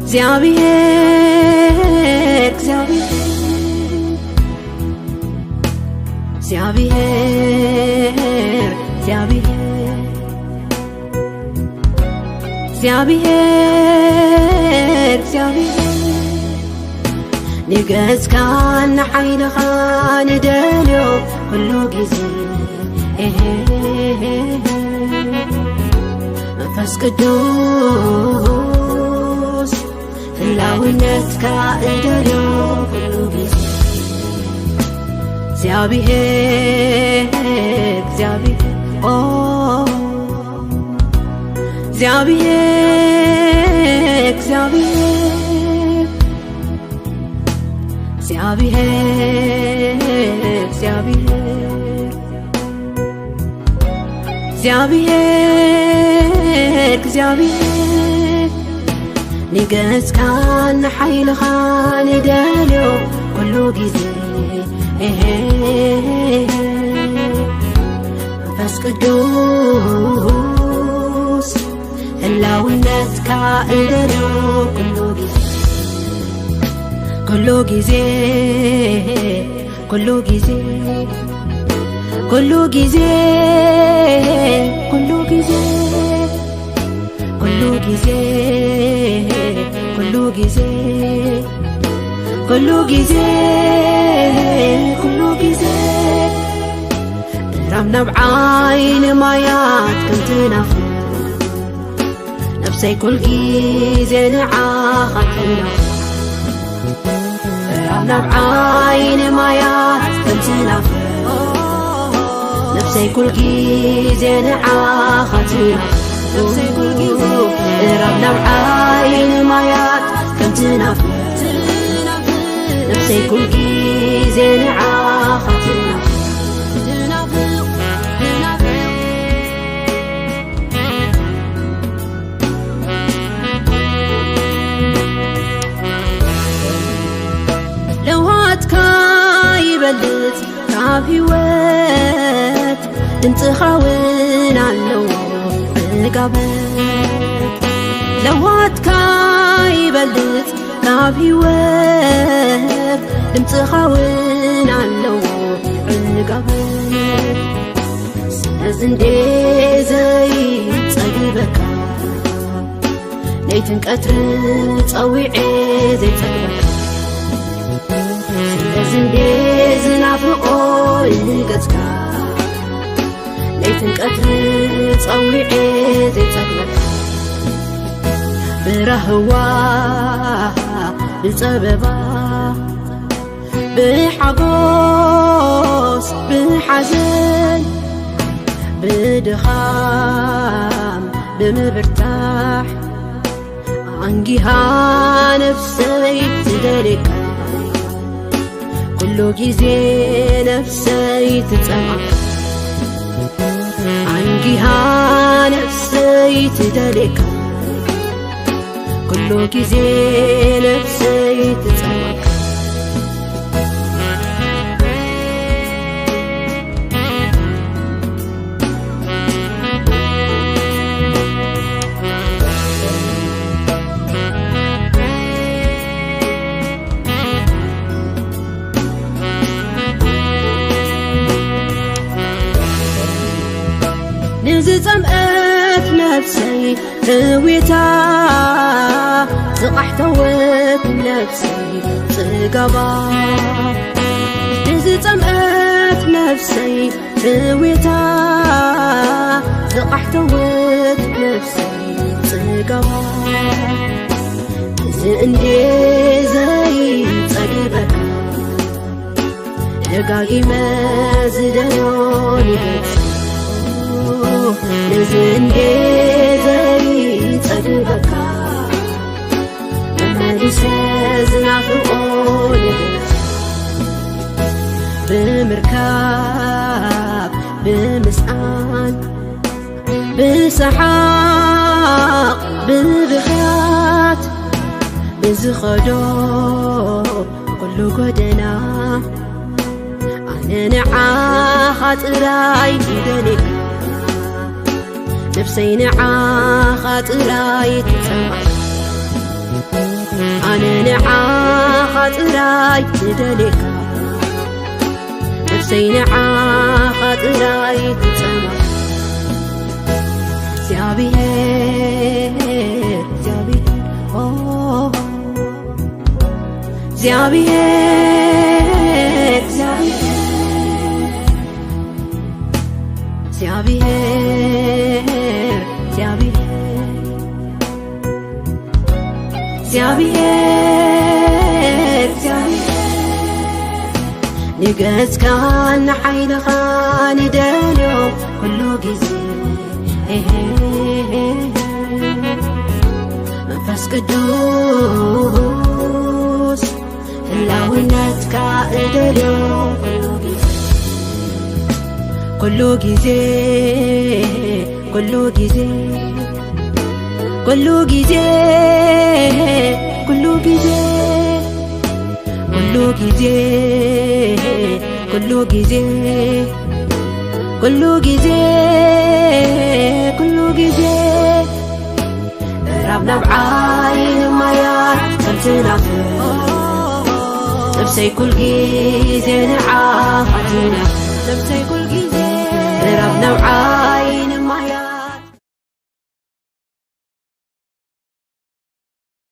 እግዚኣብሔር፣ እግዚኣብሔር፣ እግዚኣብሔር፣ እግዚኣብሔር፣ እግዚኣብሔር፣ እግዚኣብሔር፣ ንገጽካን ንሓይልኻን ንደልዮ ኩሉ ግዜ። መንፈስ ቅዱስ፣ ህላውነትካ እደልዮ ኩሉ ግዜ። እግዚኣብሔር፣ እግዚኣብሔር፣ ኦ፣ እግዚኣብሔር፣ እግዚኣብሔር፣ እግዚኣብሔር፣ እግዚኣብሔር፣ እግዚኣብሔር፣ እግዚኣብሔር፣ ንገጽካን ንሓይልኻን ንደልዮ ኩሉ ግዜ። መንፈስ ቅዱስ፣ ህላውነትካ እደልዮ ኩሉ ግዜ። ኩሉ ግዜ፣ ኩሉ ግዜ፣ ኩሉ ግዜ፣ ኩሉ ግዜ፣ ኩሉ ግዜ፣ ኩሉ ግዜ፣ ኩሉ ግዜ፣ ኩሉ ግዜ። ራም ናብ ዓይኒ ማያት ከም ትናፍቕ፣ ነፍሰይ ኩል ግዜ ንዓኻ ትናፍቕ። ራም ናብ ዓይኒ ማያት ከም ትናፍቕ፣ ነፍሰይ ኩል ግዜ ንዓኻ ትናፍቕ። ራም ናብ ዓይኒ ማያት ከም ትናፍቕ፣ ነፍሰይ ኩል ግዜ ንዓኻ ትናፍቕ። ለውሃትካ ይበልጽ ካብ ህይወት፣ ድምፅኻ እውን ኣለዎ ዕጋበት። ለውሃትካ ይበልጽ ካብ ህይወት፣ ድምፅኻ እውን ኣለዎ ዕጋበት። ስለዚ እንዴ ዘይጸግበካ፣ ለይትን ቀትርን ጸዊዔ ዘይጸግበካ። ስለዚ እንዴ ዝናፍቆ ንገጽካ፣ ለይትን ቀትርን ጸዊዔ ዘይጸግበካ። ብራህዋ፣ ብጸበባ፣ ብሓጎስ ብሓዘን፣ ብድኻም ብምብርታሕ፣ ኣንጊሃ ነፍሰይ ትደልየካ፣ ኩሉ ግዜ ነፍሰይ ትጸምኣካ። ኣንጊሃ ነፍሰይ ትደልየካ፣ ኩሉ ግዜ ነፍሰይ ትጸምኣካ። ንዝጸምአት ነፍሰይ ሕዊታ፣ ዝቓሕተወት ነፍሰይ ጽጋባ። ንዝጸምአት ነፍሰይ ሕዊታ፣ ዝቓሕተወት ነፍሰይ ጽጋባ። እዚ እንዴ ዘይጸግበካ፣ ደጋጊመ ዝደልዮ ንገጽ። ነዚ እንዴ ዘይጸግበካ፣ መመሊሰ ዝናፍቆ ንገጽ። ብምርካብ፣ ብምስኣን፣ ብሰሓቕ፣ ብብኽያት፣ ብዝኸዶ ኩሉ ጎደና፣ ኣነ ንዓኻ ጥራይ ይደልየካ፣ ነፍሰይ ንዓኻ ጥራይ ትጸምኣ። ኣነ ንዓኻ ጥራይ ንደሌካ፣ ነፍሰይ ንዓኻ ጥራይ ትጸማ። እግዚኣብሔር፣ እግዚኣብሔር፣ ኦ፣ እግዚኣብሔር፣ እግዚኣብሔር፣ እግዚኣብሔር፣ እግዚኣብሔር፣ እግዚኣብሔር፣ እግዚኣብሔር፣ ንገጽካን ንሓይልኻን ንደልዮ ኩሉ ግዜ። መንፈስ ቅዱስ ህላውነትካ እደልዮ ኩሉ ግዜ፣ ኩሉ ግዜ፣ ኩሉ ግዜ፣ ኩሉ ግዜ፣ ኩሉ ግዜ፣ ኩሉ ግዜ፣ ኩሉ ግዜ፣ ኩሉ ግዜ፣ ኩሉ ግዜ። ምዕራብ ናብ ዓይኒ ማያት ከም ትናፍቕ፣ ጥብሰይ ኩል ግዜ